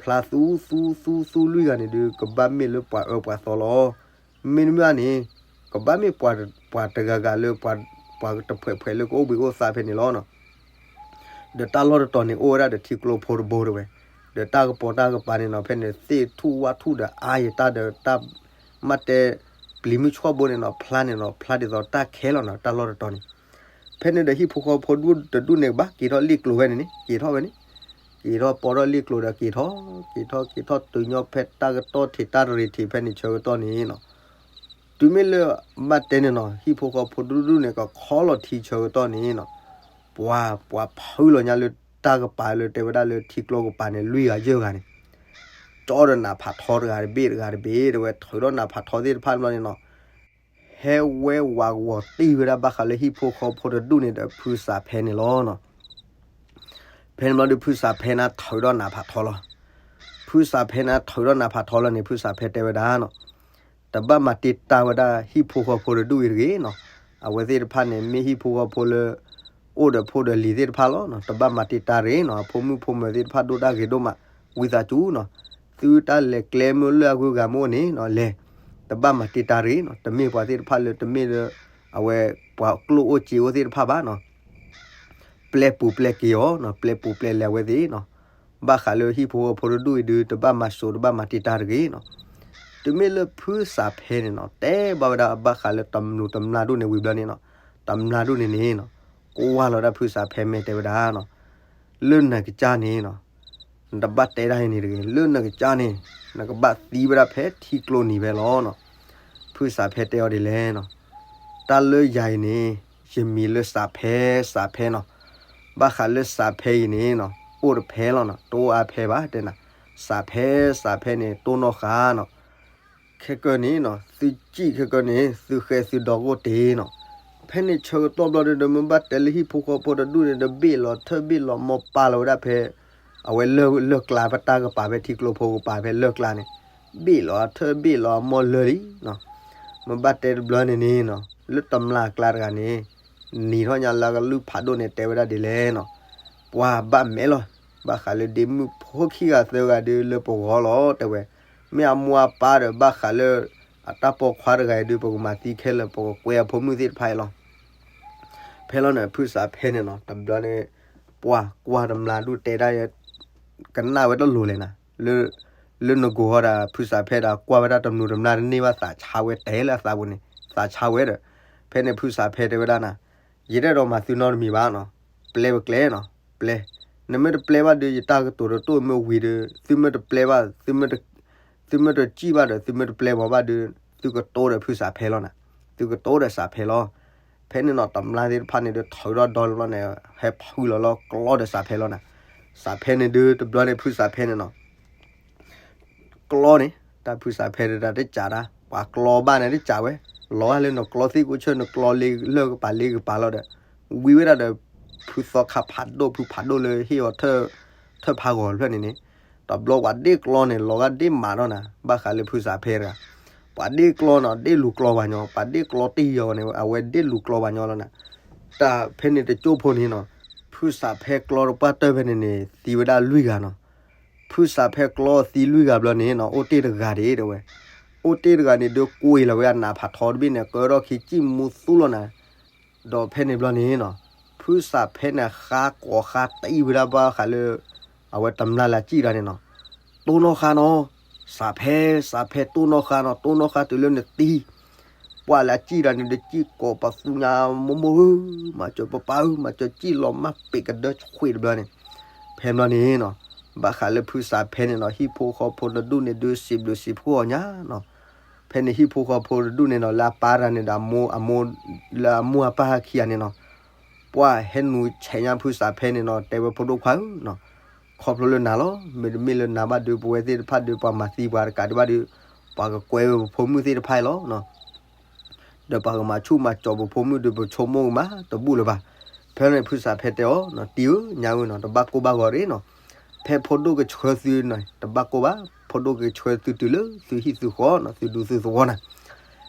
ဖျါသူ, သူ, သူ, သူလွံၢ်ဂၤန့ၣ်ဒုး ကဘၣ်မ့ၢ်လၢပှၤအၢပှၤသီလီၤ. မ့တမ့ၢ်ဘၣ်န့ၣ် ကဘၣ်မ့ၢ်ပှၤတဂၤဂၤလၢ ပှၤတဖှဲးဖှဲးလၢကအိၣ်ဘှံးအိၣ်သါဖဲန့ၣ်လီၤ. ဒီးတၢ်လီၢ်တတီၤန့ၣ် အိၣ်ဝဲဒၣ်ဒီးထံကျိဖိတဘိတဲဝဲ, ဒီးတၢ်ကပီၤတၢ်ကပၤန့ၣ်နီၤ ဖဲန့ၣ်သ့ၣ်ထူၣ်ဝၣ်ထူၣ်ဒီးအါယတၢ်ဒီးတၢ် မ့ၢ်တဲ လံၤမုၢ်ဆှီၣ်ဘိန့ၣ်နီၤ ဖျါန့ၣ်နီၤ ဖျါဒ်သိးတၢ်ခဲလီၤနီၤ တၢ်လီၢ်တတီၤန့ၣ်. ဖဲန့ၣ်ဒီးဟံၣ်ဖိဃီဖိတဒူၣ်န့ၣ် ကဘၣ်က့ၤထီၣ်လ့ၣ်ကျိၤဝဲန့ၣ်န့ၣ် က့ၤထီၣ်ဝဲန့ၣ်, က့ၤထီၣ်ပီထီၣ်လ့ၣ်ကျိၤဒီးက့ၤထီၣ်, က့ၤထီၣ်က့ၤထီၣ်တုၤညီဖဲတၢ်ကတီၢ်ထံးတၢ်တရံးထံးဖဲန့ၣ်ဆၢကတီၢ်န့ၣ်နီၤ. တုၤမ့ၢ်လၢဘၣ်တဲန့ၣ်နီၤ ဟံၣ်ဖိဃီဖိတဒူၣ်န့ၣ် ကခီလီၤထံဆၢကတီၢ်န့ၣ်နီၤ, ပှၤ ပှၤဖုလီၤညါလၢတၢ်ကပၤလၢတဲဝဲဒၣ်လၢထံကျိကပၤန့ၣ် လွံၢ်ဂၤယဲၢ်ဂၤန့ၣ် ကၠီဒီးနးဖးထီတဂၤတဘ့ၣ်တဂၤတဘ့ၣ် တဲဝဲထုးထီၣ်နးဖးထီသ့ၣ်တဖၣ်န့ၣ်ဘျီန့ၣ်နီၤ, ဟဲဝဲဝးဂီၤတံၢ်ဝဲဒၣ်ဘၣ်ဃးလၢဟံၣ်ဖိဃီဖိတဒူၣ်န့ၣ်ဒီးဖုစးဖဲန့ၣ်လီၤနီၤ. ဖဲန့ၣ်ဘျီဒီးဖုစးဖဲန့ၣ်ထုးထီၣ်နးဖးထီလီၤ. ဖုစးဖဲန့ၣ်ထုးထီၣ်နးဖးထီလီၤန့ၣ် ဖုစးဖဲတဲဝဲဒၣ်နီၤ, တဘၣ်မၤတံာ်တာ်ဝဲဒၣ်ဟံၣ်ဖိဃီဖိတဒူၣ်အံၤတဂ့ၤနီၤ. အဝဲသ့ၣ်တဖၣ်န့ၣ် မ့ၢ်ဟံၣ်ဖိဃီဖိလၢ အိၣ်ဒီးဖိဒီးလံၤသ့ၣ်တဖၣ်လီၤနီၤ. တဘၣ်မၤတံာ်တာ်တဂ့ၤနီၤ. အဖိမုၣ်ဖိမၢၤသ့ၣ်တဖၣ်ဒိၣ်တၢ်ဂ့ၤဒိၣ်မး, ဝံသးစူၤနီၤ, သုတၢ်လဲၤကျဲမ့ၢ်လၢအဂုၤအဂၤမ့ၢ်အိၣ်န့ၣ်နီၤ လဲၤ, တဘၣ်မၤတံာ်တာ်တဂ့ၤနီၤ. တမ့ၢ်ပှၤသ့ၣ်တဖၣ်လၢတမ့ၢ်လၢ အဝဲပှၤကျိၣ်အိၣ်စ့အိၣ်သ့ၣ်တဖၣ်ဘၣ်နီၤ. ပျဲပူၤပျဲက့ၤအီၤနီၤ, ပျဲပူၤပျဲလဲၤအဝဲသ့ၣ်နီၤ. ဘၣ်ဃးလၢဟံၣ်ဖိဃီဖိတဒူၣ်အံၤဒုး တဘၣ်မၤစိာ်တဘၣ်မၤတံာ်တာ်တဂ့ၤနီၤ. တုၤမ့ၢ်လၢဖုစးဖဲန့ၣ်နီၤ တဲဘၣ်ဝဲဒၣ်ဘၣ်ဃးလၢတမျိာ်တမျာ်ဒိၣ်န့ၣ်ဝံၤဘျီန့ၣ်နီၤ, တမျာ်ဒိၣ်န့ၣ်န့ၣ်နီၤ, ကွၢ်လီၤဒၣ်ဖုစးဖဲမ့ၢ်တဲဝဲဒၣ်နီၤ, လၢနကစၢ်န့ၣ်နီၤ နတဘၣ်တဲဒၣ်အံၤန့ၣ်တဂ့ၤ, လၢနကစၢ်န့ၣ် နကဘၣ်သံဝဲဒၣ်ဖဲထံကျိနံၤဖဲလီၤနီၤ. ဖုစးဖဲတဲအီၤဒ်လဲၣ်နီၤ, တၢ်လၢယၤအံၤန့ၣ် ယမံၤလၢစးဖဲ, စးဖဲနီၤ. ဘၣ်ဃးလၢစးဖဲအံၤန့ၣ်နီၤ အိၣ်တဖဲလီၤနီၤ, တအိၣ်အါဖဲဘၣ်တဲနၤ, စးဖဲ, စးဖဲန့ၣ် တိၢ်နီၣ်ဃာ်နီၤ. ခဲကၢန့ၣ်နီၤ သုစံၣ်ခဲကၢန့ၣ် သုဃဲသုဒီကိၣ်တ့ၢ်နီၤ. ဖဲန့ၣ်ဆၢကတီၢ်ဘျီဒီး မ့ၢ်ဘၣ်တဲလၢဟံၣ်ဖိဃီဖိတဒူၣ်န့ၣ်ဒီး ဘ့ၣ်လီၤထၢၣ်ဘ့ၣ်လီၤမီၢ်ပာ်လီၤဝဲဒၣ်ဖဲ အဝဲလၢၢ်ကျါ ပတၢ်ကပၤဖဲထံကျိဖိကပၤဖဲလၢၢ်ကျါန့ၣ် ဘ့ၣ်လီၤအထၢၣ်ဘ့ၣ်လီၤအမီၢ်လၢာ်လံနီၤ. မ့ၢ်ဘၣ်တဲတဘျီန့ၣ်န့ၣ်နီၤ လၢတမျာ်အကျါတဂၤန့ၣ် နံၤထီၣ်ညါလၢအကလုၢ်ဖးဒိၣ်န့ၣ် တဲဝဲဒၣ်ဒ်လဲၣ်နီၤ, ပှၤဘၣ်မဲာ်လီၤ. ဘၣ်ဃးလၢဒ့မုၣ်ဖိခံဂၤသၢဂၤဒုးလၢပဂီၢ်လီၤ တဲဝဲ, မ့ၢ်အမိၢ်အပၢ်ဒီးဘၣ်ဃးလၢ အတၢ်ပိာ်ခွါတဂၤအံၤဒုး ပကမၤသံခဲလၢာ် ပကကွဲအဖိမုၣ်သ့ၣ်တဖၣ်အံၤလီၤ. ဖဲလီၤန့ၣ် ဖုစးဖဲန့ၣ်နီၤ တဘျီန့ၣ် ပှၤကွၢ်တမျာ်ဒိၣ်တဲဒၣ် ကနၣ်ဝဲတလိၤလဲၣ်နၤ, လၢ လၢနကိာ်ဃီဒၣ် ဖုစးဖဲဒၣ်ကွၢ်ဝဲဒၣ်တမျိာ်တမျာ်တန့ၢ်ဘၣ် သးဆါဝဲတဲလၢအသးပူၤန့ၣ် သးဆါဝဲဒီး ဖဲန့ၣ်ဖုစးဖဲတဲဝဲဒၣ်နၤ, ယတအဲၣ်ဒိးမၤသုနီတမံၤဘၣ်နီၤ, ပျဲပကျဲနီၤ, ပျဲ, နမ့ၢ်တပျဲဘၣ်ဒုး ယတၢ်ကတိၤတတိၢ်မ့ၢ်ဝံၤဒီး သုမ့ၢ်တပျဲဘၣ် သုမ့ၢ်တစံၣ်ဘၣ်ဒီး သုမ့ၢ်တပျဲမၤဘၣ်ဒုး သုကတိၤဒီးဖုစးဖဲလီၤနၤ, သုကတိၤဒီးစးဖဲလီၤ. ဖဲန့ၣ်နီၤ တမျာ်သ့ၣ်တဖၣ်န့ၣ်ဒီး ထုးထီၣ်ဒီလီၤန့ၣ် ဟဲဖုလီၤလီၤကျီဒီးစးဖဲလီၤနၤ, စးဖဲန့ၣ်ဒုး တဘျီန့ၣ်ဖုစးဖဲန့ၣ်နီၤ ကျီန့ၣ် တၢ်ဖုစးဖဲတၢ်တကးတၢ် ပှၤကျီဘၣ်န့ၣ်တကးဝဲ, လီၤဂာ်လၢနကျီသ့ၣ်ကိးဆၢ နကျီလၢကပၤလ့ကပၤလီၤဒီး ဝံၤဝဲဒၣ်ဒီး ဖုသီခါဖးဒိၣ် ဖုဖးဒိၣ်လၢဟ့ၣ်အီၤ ထၢၣ်ဖးဂီၤဖျၢၣ်န့ၣ်န့ၣ်, တဘျီပှၤဒ့ၣ်ကျီန့ၣ် လီၤဂာ်ဒ့ၣ်မးဒီးနၤ ဘၣ်ဃးလၢဖုစးဖဲတဂၤ, ပှၤဒ့ၣ်ကျီနီၤ ဒ့ၣ်လူၤကျီပှၤညီ ပှၤဒ့ၣ်ကျီတံၢ်ယီၤန့ၣ် အဝဲဒ့ၣ်လူၤကျီပှၤညီလီၤနၤ, တၢ်ဖဲန့ၣ်တကၠိၢ်ဖိန့ၣ်နီၤ, ဖုစးဖဲကျီတပှၢ်တၢၢ်ဖဲန့ၣ်န့ၣ် သံဝဲဒၣ်လွံၢ်ဂၤနီၤ ဖုစးဖဲကျီသံလွံၢ်ဂၤဘျီန့ၣ်နီၤ အိၣ်တ့ၢ်တဂၤဒၣ်တဲဝဲ, အိၣ်တ့ၢ်တဂၤန့ၣ်ဒုး ကွံာ်လီၤဝဲအနးဖးထီတဘ့ၣ်န့ၣ် ကၢထီၣ်ခံစံၣ်မူသူလီၤနၤ, ဒီးဖဲန့ၣ်ဘျီန့ၣ်နီၤ ဖုစးဖဲန့ၣ်ဃါကိးဃါတံၢ်ဝဲဒၣ်ဘၣ်ဃးလၢ အဝဲတမျာ်လၢအစံၣ်တၢ်န့ၣ်နီၤ, တိၢ်နီၣ်ဃာ်နီၤ, စးဖဲ စးဖဲတိၢ်နီၣ်ဃာ်နီၤ တိၢ်နီၣ်ဃာ်တုၤလၢနသံ ပှၤလၢအစံၣ်တၢ်န့ၣ်ဒီး စံၣ်ကိးပသူညါမိၢ်မိၢ်ဧၢ, မၤစၢၤပပၢ်ဧၢ, မၤစၢၤစံၣ်လီၤမၢ်ပ့းကဒၢဆွံတဘျီန့ၣ်, ဖဲဘျီန့ၣ်နီၤ, ဘၣ်ဃးလၢဖုစးဖဲန့ၣ်နီၤ ဟံၣ်ဖိဃီဖိတဒူၣ်န့ၣ်ဒုးစံးဘျုးစံးဖှိၣ်အီၤညါနီၤ, ဖဲန့ၣ်ဟံၣ်ဖိဃီဖိတဒူၣ်န့ၣ်နီၤ လၢအပၢ်တဂၤန့ၣ်ဒီးအမိၢ် အမိၢ် လၢအမိၢ်အပၢ်ဟဲခံဂၤန့ၣ်နီၤ ပှၤဟဲနုာ်ဆဲးညါဖုစးဖဲန့ၣ်နီၤ တဲဝဲဖိဒိၣ်ခွါဧၢနီၤ, ခီဖျိလၢနၤလီၤ, မ့တမ့ၢ်လၢနၤဘၣ်ဒုး ပဝဲသ့ၣ်တဖၣ်ဒုး ပှၤမၤသံပှၤတကးဒံးဘၣ်ဒုး ပှၤကကွဲဝဲပဖိမုၣ်သ့ၣ်တဖၣ်အံၤလီၤနီၤ ဒီးပှၤကမၤဆူၣ်မၤစီၤပဖိမုၣ်ဒုး ပဆိကမိၣ်ကမးတဘူၣ်လၢၤဘၣ်. ဖဲန့ၣ်ဖုစးဖဲတဲအီၤနီၤ တံၢ်ဧၢ ညါဧၢနီၤ တဘၣ်ကိၢ်ဘၣ်ဂီၤတဂ့ၤနီၤ, ဖဲဖိဒိၣ်ကဆှၢသုန့ၣ် တဘၣ်ကိၢ်ဘၣ်, ဖိဒိၣ်ကဆှၢသုတုၤလၢသုဟံၣ်သုဃီနီၤ သုဒူသုသဝီနၤ.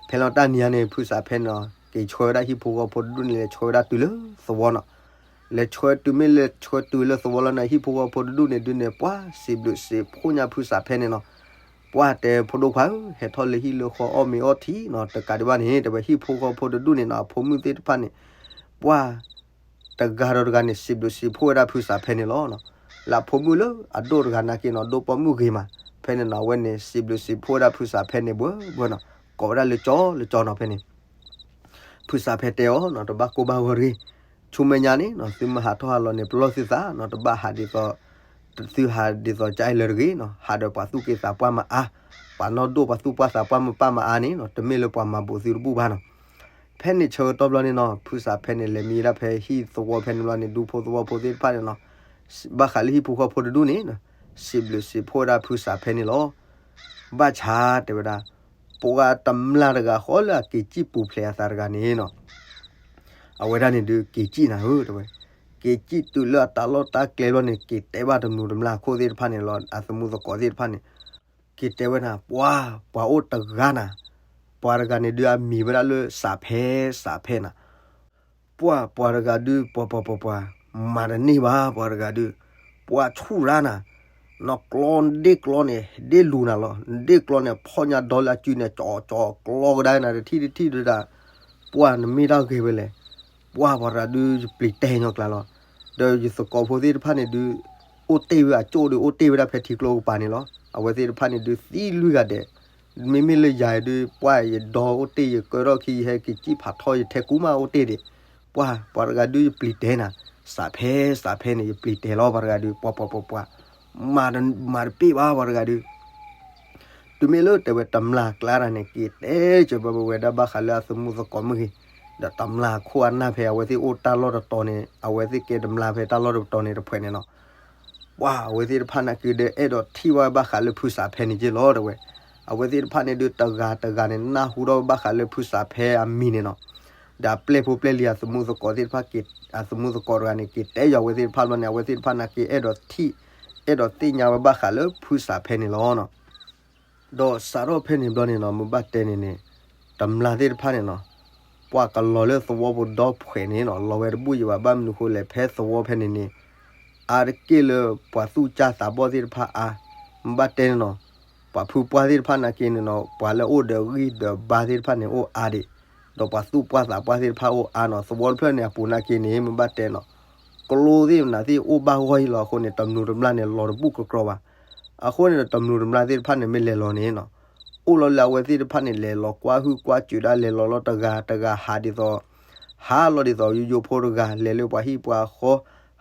ဖဲလီၤတၢ်နံၤညါန့ၣ် ဖုစးဖဲန့ၣ်နီၤ က့ၤဆှၢဝဲဒၣ်ဟံၣ်ဖိဃီဖိတဒူၣ်န့ၣ် လဲၤဆှၢဝဲဒၣ်တုၤလၢသဝီနီၤ လဲၤဆှၢတုၤမ့ၢ်လဲၤဆှၢတုၤလၢသဝီလီၤန့ၣ် ဟံၣ်ဖိဃီဖိတဒူၣ်န့ၣ်ဒုးန့ၣ် ပှၤစံးဘျုးစံးဖှိၣ်ညါဖုစးဖဲန့ၣ်နီၤ, ပှၤတဲဖိဒိၣ်ခွါဧၢ ဟဲထီၣ်လၢဟံၣ်လၢဃီအီၣ်မ့ၤအီထံနီၤ တကးဒံးဘၣ်န့ၣ် တဲဝဲဟံၣ်ဖိဃီဖိတဒူၣ်န့ၣ်နီၤ အဖိမုၣ်သ့ၣ်တဖၣ်န့ၣ် ပှၤ တဂၤဒီးတဂၤန့ၣ် စံးဘျုးစံးဖှိၣ်ဝဲဒၣ်ဖုစးဖဲန့ၣ်လီၤနီၤ. လၢအဖိမုၣ်လၢအဒိၣ်တဂၤနာ်က့နီၤ ဒိၣ်ပိာ်မုၣ်ဂ့ၤမး ဖဲန့ၣ်နီၤ အဝဲန့ၣ် စံးဘျုးစံးဖှိၣ်ဝဲဒၣ်ဖုစးဖဲန့ၣ်ဘှဲဘှဲနီၤ. ကိးဝဲဒၣ်လၢကၠီလၢကၠီနီၤဖဲန့ၣ် ဖုစးဖဲတဲအီၤနီၤ တဘၣ်ကိၢ်ဘၣ်ဂီၤတဂ့ၤ, ဆူမဲာ်ညါန့ၣ်နီၤ သုမ့ၢ်ဟးထီၣ်ဟးလီၤန့ၣ် ပလီၢ်သုသးနီၤ တဘၣ်ဟးဒ်သိး သုဟးဒ်သိးကအံၤလၢတဂ့ၤနီၤ ဟးဒီးပှၤသူၣ်က့သးပှၢ်မအါ, ပှၤနီၢ်ဒိၣ်ပှၤသူၣ်ပှၢ်သးပှၢ်မပၢ်မအါန့ၣ်နီၤ တမ့ၢ်လၢပှၤမၤဘူးသုတဘူၣ်ဘၣ်နီၤ. ဖဲန့ၣ်ဆၢကတီၢ်ဘျီန့ၣ်နီၤ ဖုစးဖဲန့ၣ် လဲၤမံဝဲဒၣ်ဖဲဟံၣ်သဝီဖဲန့ၣ်ဘျီန့ၣ် ဒူဖိသဝီဖိသ့ၣ်တဖၣ်န့ၣ်နီၤ ဘၣ်ဃးလၢဟံၣ်ဖိဃီဖိတဒူၣ်န့ၣ်နီၤ စံးဘျုးစံးဖှိၣ်ဝဲဒၣ်ဖုစးဖဲန့ၣ်လီၤ. ဘၣ်ဆၣ်တဲဝဲဒၣ် ပှၤတမျၢ်တဂၤဃီလၢအက့ၤစံၣ်ပူၤဖျဲးအသးတဂၤန့ၣ်နီၤ အဝဲဒၣ်န့ၣ်ဒုးက့ၤစံၣ်နၤဧၢ တဲဝဲ, က့ၤစံၣ်တုၤလၢအတၢ်လီၢ်တၢ်ကျဲဘျီန့ၣ် က့ၤတဲဘၣ်တမူၤတမျၢ်အခိၣ်သ့ၣ်တဖၣ်န့ၣ်လီၤ အသမူသကိးသ့ၣ်တဖၣ်န့ၣ် က့ၤတဲဝဲနၤ ပှၤ ပှၤအိၣ်တဂၤနၤ, ပှၤတဂၤန့ၣ်ဒုးအမံၤဝဲဒၣ်လၢစးဖဲ စးဖဲနၤ ပှၢ် ပှၤတဂၤဒုး ပှၤ ပှၤ ပှၤ ပှၤ မၤတန့ၢ်ဘၣ် ပှၤတဂၤဒုး, ပှၢ်ဆူၣ်ရၣ်နၤ, နကျီ နဒ့ၣ်ကျီန့ၣ် ဒ့ၣ်လူၤနၤလီၤ, နဒ့ၣ်ကျီန့ၣ် ဖီၣ်ညါဒီလၢအစုန့ၣ် ကၠီကၠီကျီကဒါနၤ တထံၣ်တထံၣ်ဒုးဒၣ်, ပှၢ်နမ့ၢ်တၢ်ဂ့ၤဝဲလဲၣ်, ပှၢ်ပှၤတဂၤဒုး ယပျံၤတဲာ်ညီကျါလီၤ, ဒီးယသကိးဖိသ့ၣ်တဖၣ်န့ၣ်ဒုး, အိၣ်တ့ၢ်ဝဲအကၠိၣ်ဒီး အိၣ်တ့ၢ်ဝဲဒၣ်ဖဲထံကျိကပၤန့ၣ်လီၤ, အဝဲသ့ၣ်တဖၣ်န့ၣ်ဒုးသံလွံၢ်ဂၤဒဲး မ့မ့ၢ်လၢယၤဒုး ပှၢ်ယဒီအိၣ်တ့ၢ် ယကၢထီၣ်ခံ ယဟဲက့ၤစံၣ်ဖးထီ ယထဲကူမးအိၣ်တ့ၢ်ဒံး, ပှၢ် ပှၤတဂၤဒုးယပျံၤတဲာ်နၤ, စးဖဲ စးဖဲန့ၣ် ယပျံၤတဲာ်လီၤ ပှၤတဂၤဒုး ပှၢ် ပှၢ် ပှၢ် ပှၢ်, မၤတပ့ၢ်ဘၣ် ပှၤတဂၤဒုး, တုၤမ့ၢ်လၢတဲဝဲတမျၢ်ကျါတဂၤန့ၣ် က့ၤတဲစၢၤဘၣ်ဝဲဒၣ်ဘၣ်ဃးလၢအသမူသကိးမ့ၢ်ဂ့ၤ, ဒီးတမျၢ်ခိၣ်အနၢ်ဖဲအဝဲသ့ၣ်အိၣ်တၢ်လီၢ်တတီၤန့ၣ် အဝဲသ့ၣ်ကဲတမျၢ်ဖဲတၢ်လီၢ်တတီၤန့ၣ်တဖှဲးန့ၣ်လီၤ. ပှၢ် အဝဲသ့ၣ်တဖၣ်နာ်က့ဒီး အဲၣ်ဒိးထံၣ်ဘၣ်ဘၣ်ဃးလၢဖုစးဖဲန့ၣ်က့လီၤ တဲဝဲ, အဝဲသ့ၣ်တဖၣ်န့ၣ်ဒုး တဂၤတဂၤန့ၣ် နၢ်ဟူထီၣ်ဘၣ်ဃးလၢဖုစးဖဲအမံၤန့ၣ်နီၤ, ဒီးအပျဲၢ်ဖိပျဲၢ်လံၤအသမူသကိးသ့ၣ်တဖၣ်က့ၤ, အသမူသကိးတဂၤန့ၣ် က့ၤတဲယွၤဝဲသ့ၣ်တဖၣ်ဘျီန့ၣ် အဝဲသ့ၣ်တဖၣ်နာ်က့အဲၣ်ဒိးထံၣ်, အဲၣ်ဒိးသ့ၣ်ညါဝဲဘၣ်ဃးလၢဖုစးဖဲန့ၣ်လီၤနီၤ. ဒီးစးထီၣ်ဖဲန့ၣ်ဘျီန့ၣ်နီၤ မ့ၢ်ဘၣ်တဲန့ၣ်န့ၣ်, တမျၢ်သ့ၣ်တဖၣ်န့ၣ်နီၤ, ပှၤကလီၤလၢသဝီပူၤဒီဖှဲးန့ၣ်နီၤ လီၤဝဲတဘူၣ်ယံၤဘၣ် ဘၣ်မနုၤဃိလဲၣ် ဖဲသဝီဖဲန့ၣ်န့ၣ်, အါတက့ၢ်လၢပှၤသူၣ်ကၢ်သးဘီၣ်သ့ၣ်တဖၣ်အါ, မ့ၢ်ဘၣ်တဲန့ၣ်နီၤ, ပှၤဖုပှၢ်သ့ၣ်တဖၣ်နာ်က့န့ၣ်နီၤ ပှၤလၢအိၣ်ဒီးဂံၢ်ဒီးဘါသ့ၣ်တဖၣ်န့ၣ်အိၣ်အါဒံး, ဒီးပှၤသူၣ်ပှၢ်သးပှၢ်သ့ၣ်တဖၣ်အိၣ်အါနီၤ သဝီတဖျၢၣ်န့ၣ်အပူၤနာ်က့န့ၣ် မ့ၢ်ဘၣ်တဲနီၤ, ကျိသ့ၣ်မနုၤသ့ၣ်အိၣ်ဘၣ်ဂီၢ်အံၤလီၤအဃိန့ၣ် တမျူးတမျၢ်န့ၣ် လီၤတဘူၣ်ကကြီဘၣ်. အဃိန့ၣ်ဒီး တမျူးတမျၢ်သ့ၣ်တဖၣ်န့ၣ် မ့ၢ်လဲၤလီၤန့ၣ်နီၤ, အိၣ်လီၤလၢအဝဲသ့ၣ်တဖၣ်န့ၣ် လဲၤလီၤကွၢ်ဟုၣ်ကွၢ်စူးဒၣ် လဲၤလီၤလီၤတဂၤတဂၤ ဟးဒ်သိး, ဟးလီၤဒ်သိး ယိယိဖိတဂၤ လဲၤလၢပှၤဟံၣ်ပှၤဃီ,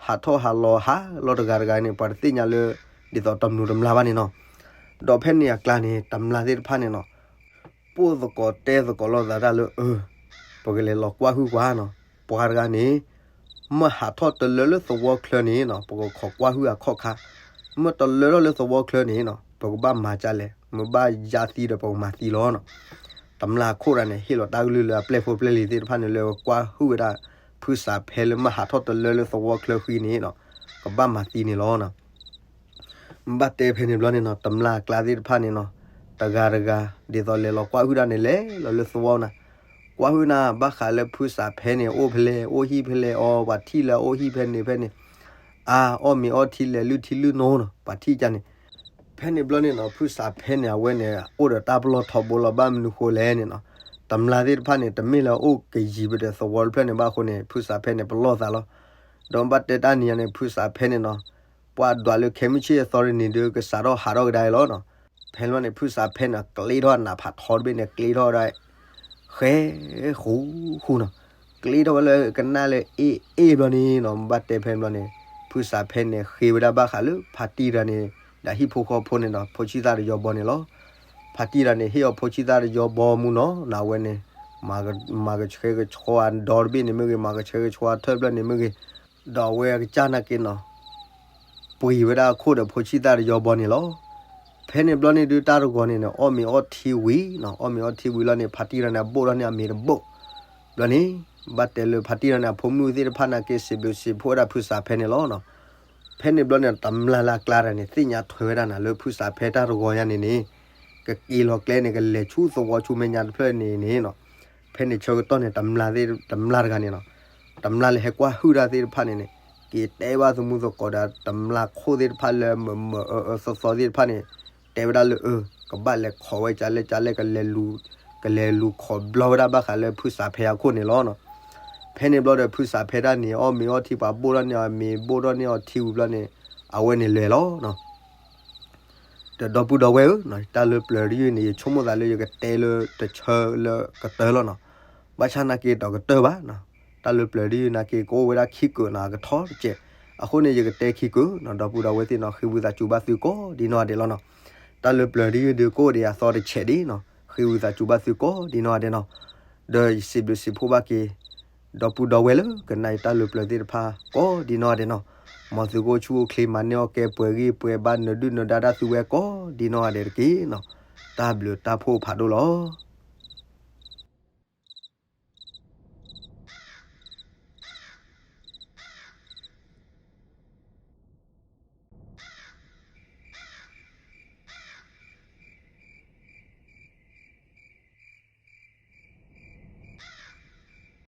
ဟးထီၣ်ဟးလီၤဟးလီၤတဂၤတဂၤန့ၣ် ပှၤတသ့ၣ်ညါလၢ ဒ်သိးတမျူးတမျၢ်ဘၣ်န့ၣ်နီၤ. ဒီးဖဲန့ၣ်အကျါန့ၣ် တမျၢ်သ့ၣ်တဖၣ်န့ၣ်နီၤ ပိၣ်သကိးတဲသကိးလိာ်သးတၢ်လၢ အၢ, ပကလဲၤလီၤကွၢ်ဟုၣ်ကွၢ်နီၤ, ပှၤတဂၤန့ၣ် မ့ၢ်ဟးထီၣ်တလၢလၢသဝီချၢန့ၣ်နီၤ ပကခိးကွၢ်ဟုၣ်အခီၣ်ခါ, မ့ၢ်တလၢထီၣ်လၢသဝီချၢန့ၣ်နီၤ ပကဘၣ်မၤဒ်လဲၣ်, မ့ၢ်ဘၣ်ယါသံဒီးပကမၤသံလီၤနီၤ. တမျၢ်ခိၣ်တဂၤန့ၣ် ဟ့ၣ်လီၤတၢ်ကလုၢ်လၢအပျဲၢ်ဖိပျဲၢ်လံၤသ့ၣ်တဖၣ်န့ၣ် လၢကွၢ်ဟုၣ်ဝဲဒၣ် ဖုစးဖဲလၢမ့ၢ်ဟးထီၣ်တလၢလၢသဝီချၢဃံန့ၣ်နီၤ ကဘၣ်မၤသံန့ၣ်လီၤနီၤ. ဘၣ်တဲဖဲန့ၣ်ဘျီန့ၣ်နီၤ တမျၢ်အကျါသ့ၣ်တဖၣ်န့ၣ်နီၤ တဂၤတဂၤ ဒ်သိးလဲၤလီၤကွၢ်ဟုၣ်ဒၣ်န့ၣ် လဲၤလီၤလၢသဝီနၤ, ကွၢ်ဟုၣ်နၤ ဘၣ်ဃးလၢဖုစးဖဲန့ၣ် အိၣ်ဖဲလဲၣ် အိၣ်ဟံၣ်ဖဲလဲၣ် အီ ပှၤထံၣ်လၢအအိၣ်ဟံၣ်ဖဲန့ၣ်ဖဲန့ၣ်, အါ အီၣ်မ့ၤအီထံလဲၤလုၢ်ထံလုၢ်နိနီၤ ပှၤထံၣ်ကန့ၣ်. ဖဲန့ၣ်ဘျီန့ၣ်နီၤ ဖုစးဖဲန့ၣ် အဝဲန့ၣ် အိၣ်ဒီးတၢ်ပလီၢ်ထီဘိလီၤ ဘၣ်မနုၤဃိလဲၣ်န့ၣ်နီၤ, တမျၢ်သ့ၣ်တဖၣ်န့ၣ် တမ့ၢ်လၢအအိၣ်ကယံၤပဒီးသဝီတဖျၢၣ်န့ၣ်ဘၣ်အဃိန့ၣ် ဖုစးဖဲန့ၣ် ပလီၢ်သးလီၤ. ဒီးဘၣ်တဲတၢ်နံၤညါန့ၣ် ဖုစးဖဲန့ၣ်နီၤ ပှၤဒွးလၢခဲမုၢ်ဆ့ၣ်အသီတနံၤဒုး ကစးထီၣ်ဟးထီၣ်ကဒါအံၤလီၤနီၤ. ဖဲန့ၣ်ဘျီန့ၣ် ဖုစးဖဲန့ၣ် ကျ့ထီၣ်အနးဖးထီတဘ့ၣ်န့ၣ် ကျ့ထီၣ်ဝဲဒၣ် ဃဲ ဃူ ဃူနီၤ, ကျ့ထီၣ်ဝဲလၢကနၣ်လၢအ့ၣ်အ့ၣ်ဘျီန့ၣ်နီၤ ဘၣ်တဲဖဲန့ၣ်ဘျီန့ၣ် ဖုစးဖဲန့ၣ် ဃ့ဝဲဒၣ်ဘၣ်ဃးလၢဖါတံၢ်တဂၤန့ၣ် ဒီးဟံၣ်ဖိဃီဖိန့ၣ်ဒီး ဖိဆံၣ်သၣ်တယီဘီန့ၣ်လီၤ. ဖါတံၢ်တဂၤန့ၣ် ဟ့ၣ်အီၤဖိဆံၣ်သၣ်တယီဘီမူနီၤ နဝဲန့ၣ် မၤကဆှဲကဆှီအဒီတဘ့ၣ်န့ၣ်မ့ၢ်ဂ့ၤ မၤကဆှဲကဆှီအထၢၣ်ဖျၢၣ်န့ၣ်မ့ၢ်ဂ့ၤ, ဒီးအဝဲအကစၢ်နာ်က့နီၤ ပှ့ၤဝဲဒၣ်အခိၣ်ဒီးဖိဆံၣ်သၣ်တယီဘီန့ၣ်လီၤ. ဖဲန့ၣ်ဘျီန့ၣ်ဒုးတၢ်တဂီၤန့ၣ်န့ၣ် အီၣ်မ့ၤအီထံဝံၤနီၤ အီၣ်မ့ၤအီထံဝံၤလီၤန့ၣ် ဖါတံၢ်တဂၤန့ၣ် အဘိၣ်ထီၣ်န့ၢ်အမ့ၤတဘိၣ် ဘျီန့ၣ် ဘၣ်တဲလၢဖါတံၢ်တဂၤန့ၣ် အဖိမုၣ်သ့ၣ်တဖၣ်နာ်က့ စံးဘျုးစံးဖှိၣ်ဝဲဒၣ်ဖုစးဖဲန့ၣ်လီၤနီၤ. ဖဲန့ၣ်ဘျီန့ၣ် တမျၢ်လၢအကျါတဂၤန့ၣ် သ့ၣ်ညါထွဲဝဲဒၣ်နၤလၢဖုစးဖဲတၢ်တဂီၤညါန့ၣ်န့ၣ် ကက့ၤလီၤကျဲန့ၣ် ကလဲၤဆူသဝီဆူမဲာ်ညါတဖျၢၣ်န့ၣ်န့ၣ်နီၤ. ဖဲန့ၣ်ဆၢကတီၢ်န့ၣ် တမျၢ်သ့ၣ် တမျၢ်တဂၤန့ၣ်နီၤ တမျၢ်လၢဟဲကွၢ်ဟုၣ်တၢ်သ့ၣ်တဖၣ်န့ၣ်န့ၣ် က့ၤတဲဘၣ်သမူသကိးဒီး တမျၢ်ခိၣ်သ့ၣ်တဖၣ်လၢမၢမၢအၢအၢသီသီသ့ၣ်တဖၣ်န့ၣ် တဲဝဲဒၣ်လၢအၢ ကဘၣ်လဲၤခိးဝဲကလဲၣ်ကလဲၣ် ကလဲၤလူၤ ကလဲၤလူၤခိးဘျီဝဲဒၣ်ဘၣ်ဃးလၢဖုစးဖဲအခိၣ်န့ၣ်လီၤနီၤ. ဖဲန့ၣ်ဘျီဒီး ဖုစးဖဲတၢ်န့ၣ် အီၣ်မ့ၤအီထံ ပှၤဘိၣ်ထီၣ်န့ၢ်အီၤမ့ၤ ဘိၣ်ထီၣ်န့ၢ်အီၤထံဝံၤဘျီန့ၣ် အဝဲန့ၣ်လဲၤလီၤနီၤ. ဒီပုၢ်ဒီဝဲၢ်ဧၢ, တၢ်လၢပျၢၤတယုၢ်န့ၣ် ယဆိကမိၣ်သးလၢယကတဲလၢတဆၢလၢကတၢၢ်လီၤနီၤ. ဘၣ်ဆၣ်နာ်က့ဒီးကတၢၢ်ဘၣ်နီၤ. တၢ်လၢပျၢၤတယုၢ်နာ်က့ ကအိၣ်ဝဲဒၣ်ခံကုာ်နီၤ အကထီတစဲး. အဃိန့ၣ် ယကတဲခံကုာ်နီၤ ဒီပုၢ်ဒီဝဲၢ်သ့ၣ်နီၤ ဃ့ဝံသးစူၤဘၣ်သုကိးဒ်နီၢ်ဂၤဒဲးလီၤနီၤ. တၢ်လၢပျၢၤတယုၢ်ဒုးကအိၣ်ဒံးအသီတဆဲးဒံးနီၤ ဃ့ဝံသးစူၤဘၣ်သုကိးဒ်နီၢ်ဂၤဒဲးနီၤ. ဒီးယစံးဘျုးစံးဖှိၣ်ဘၣ်က့ၤ ဒီပုၢ်ဒီဝဲၢ်လၢကနၣ်အံၤတၢ်လၢပျၢၤသ့ၣ်တဖၣ်ကိးဒ်နီၢ်ဂၤဒဲးနီၤ. မ်သုကအိၣ်ဆူၣ်အိၣ်ချ့ မၤန့ၢ်အီၣ်ကဲ ပှဲၤဂံၢ်ပှဲၤဘါ နဒုၣ်နဒါတၢ်သုဝဲကိးဒ်နီၢ်ဂၤဒဲးတက့ၢ်နီၤ. တၢ်ဘျုးတၢ်ဖှိၣ်ဖးဒိၣ်လီၤ.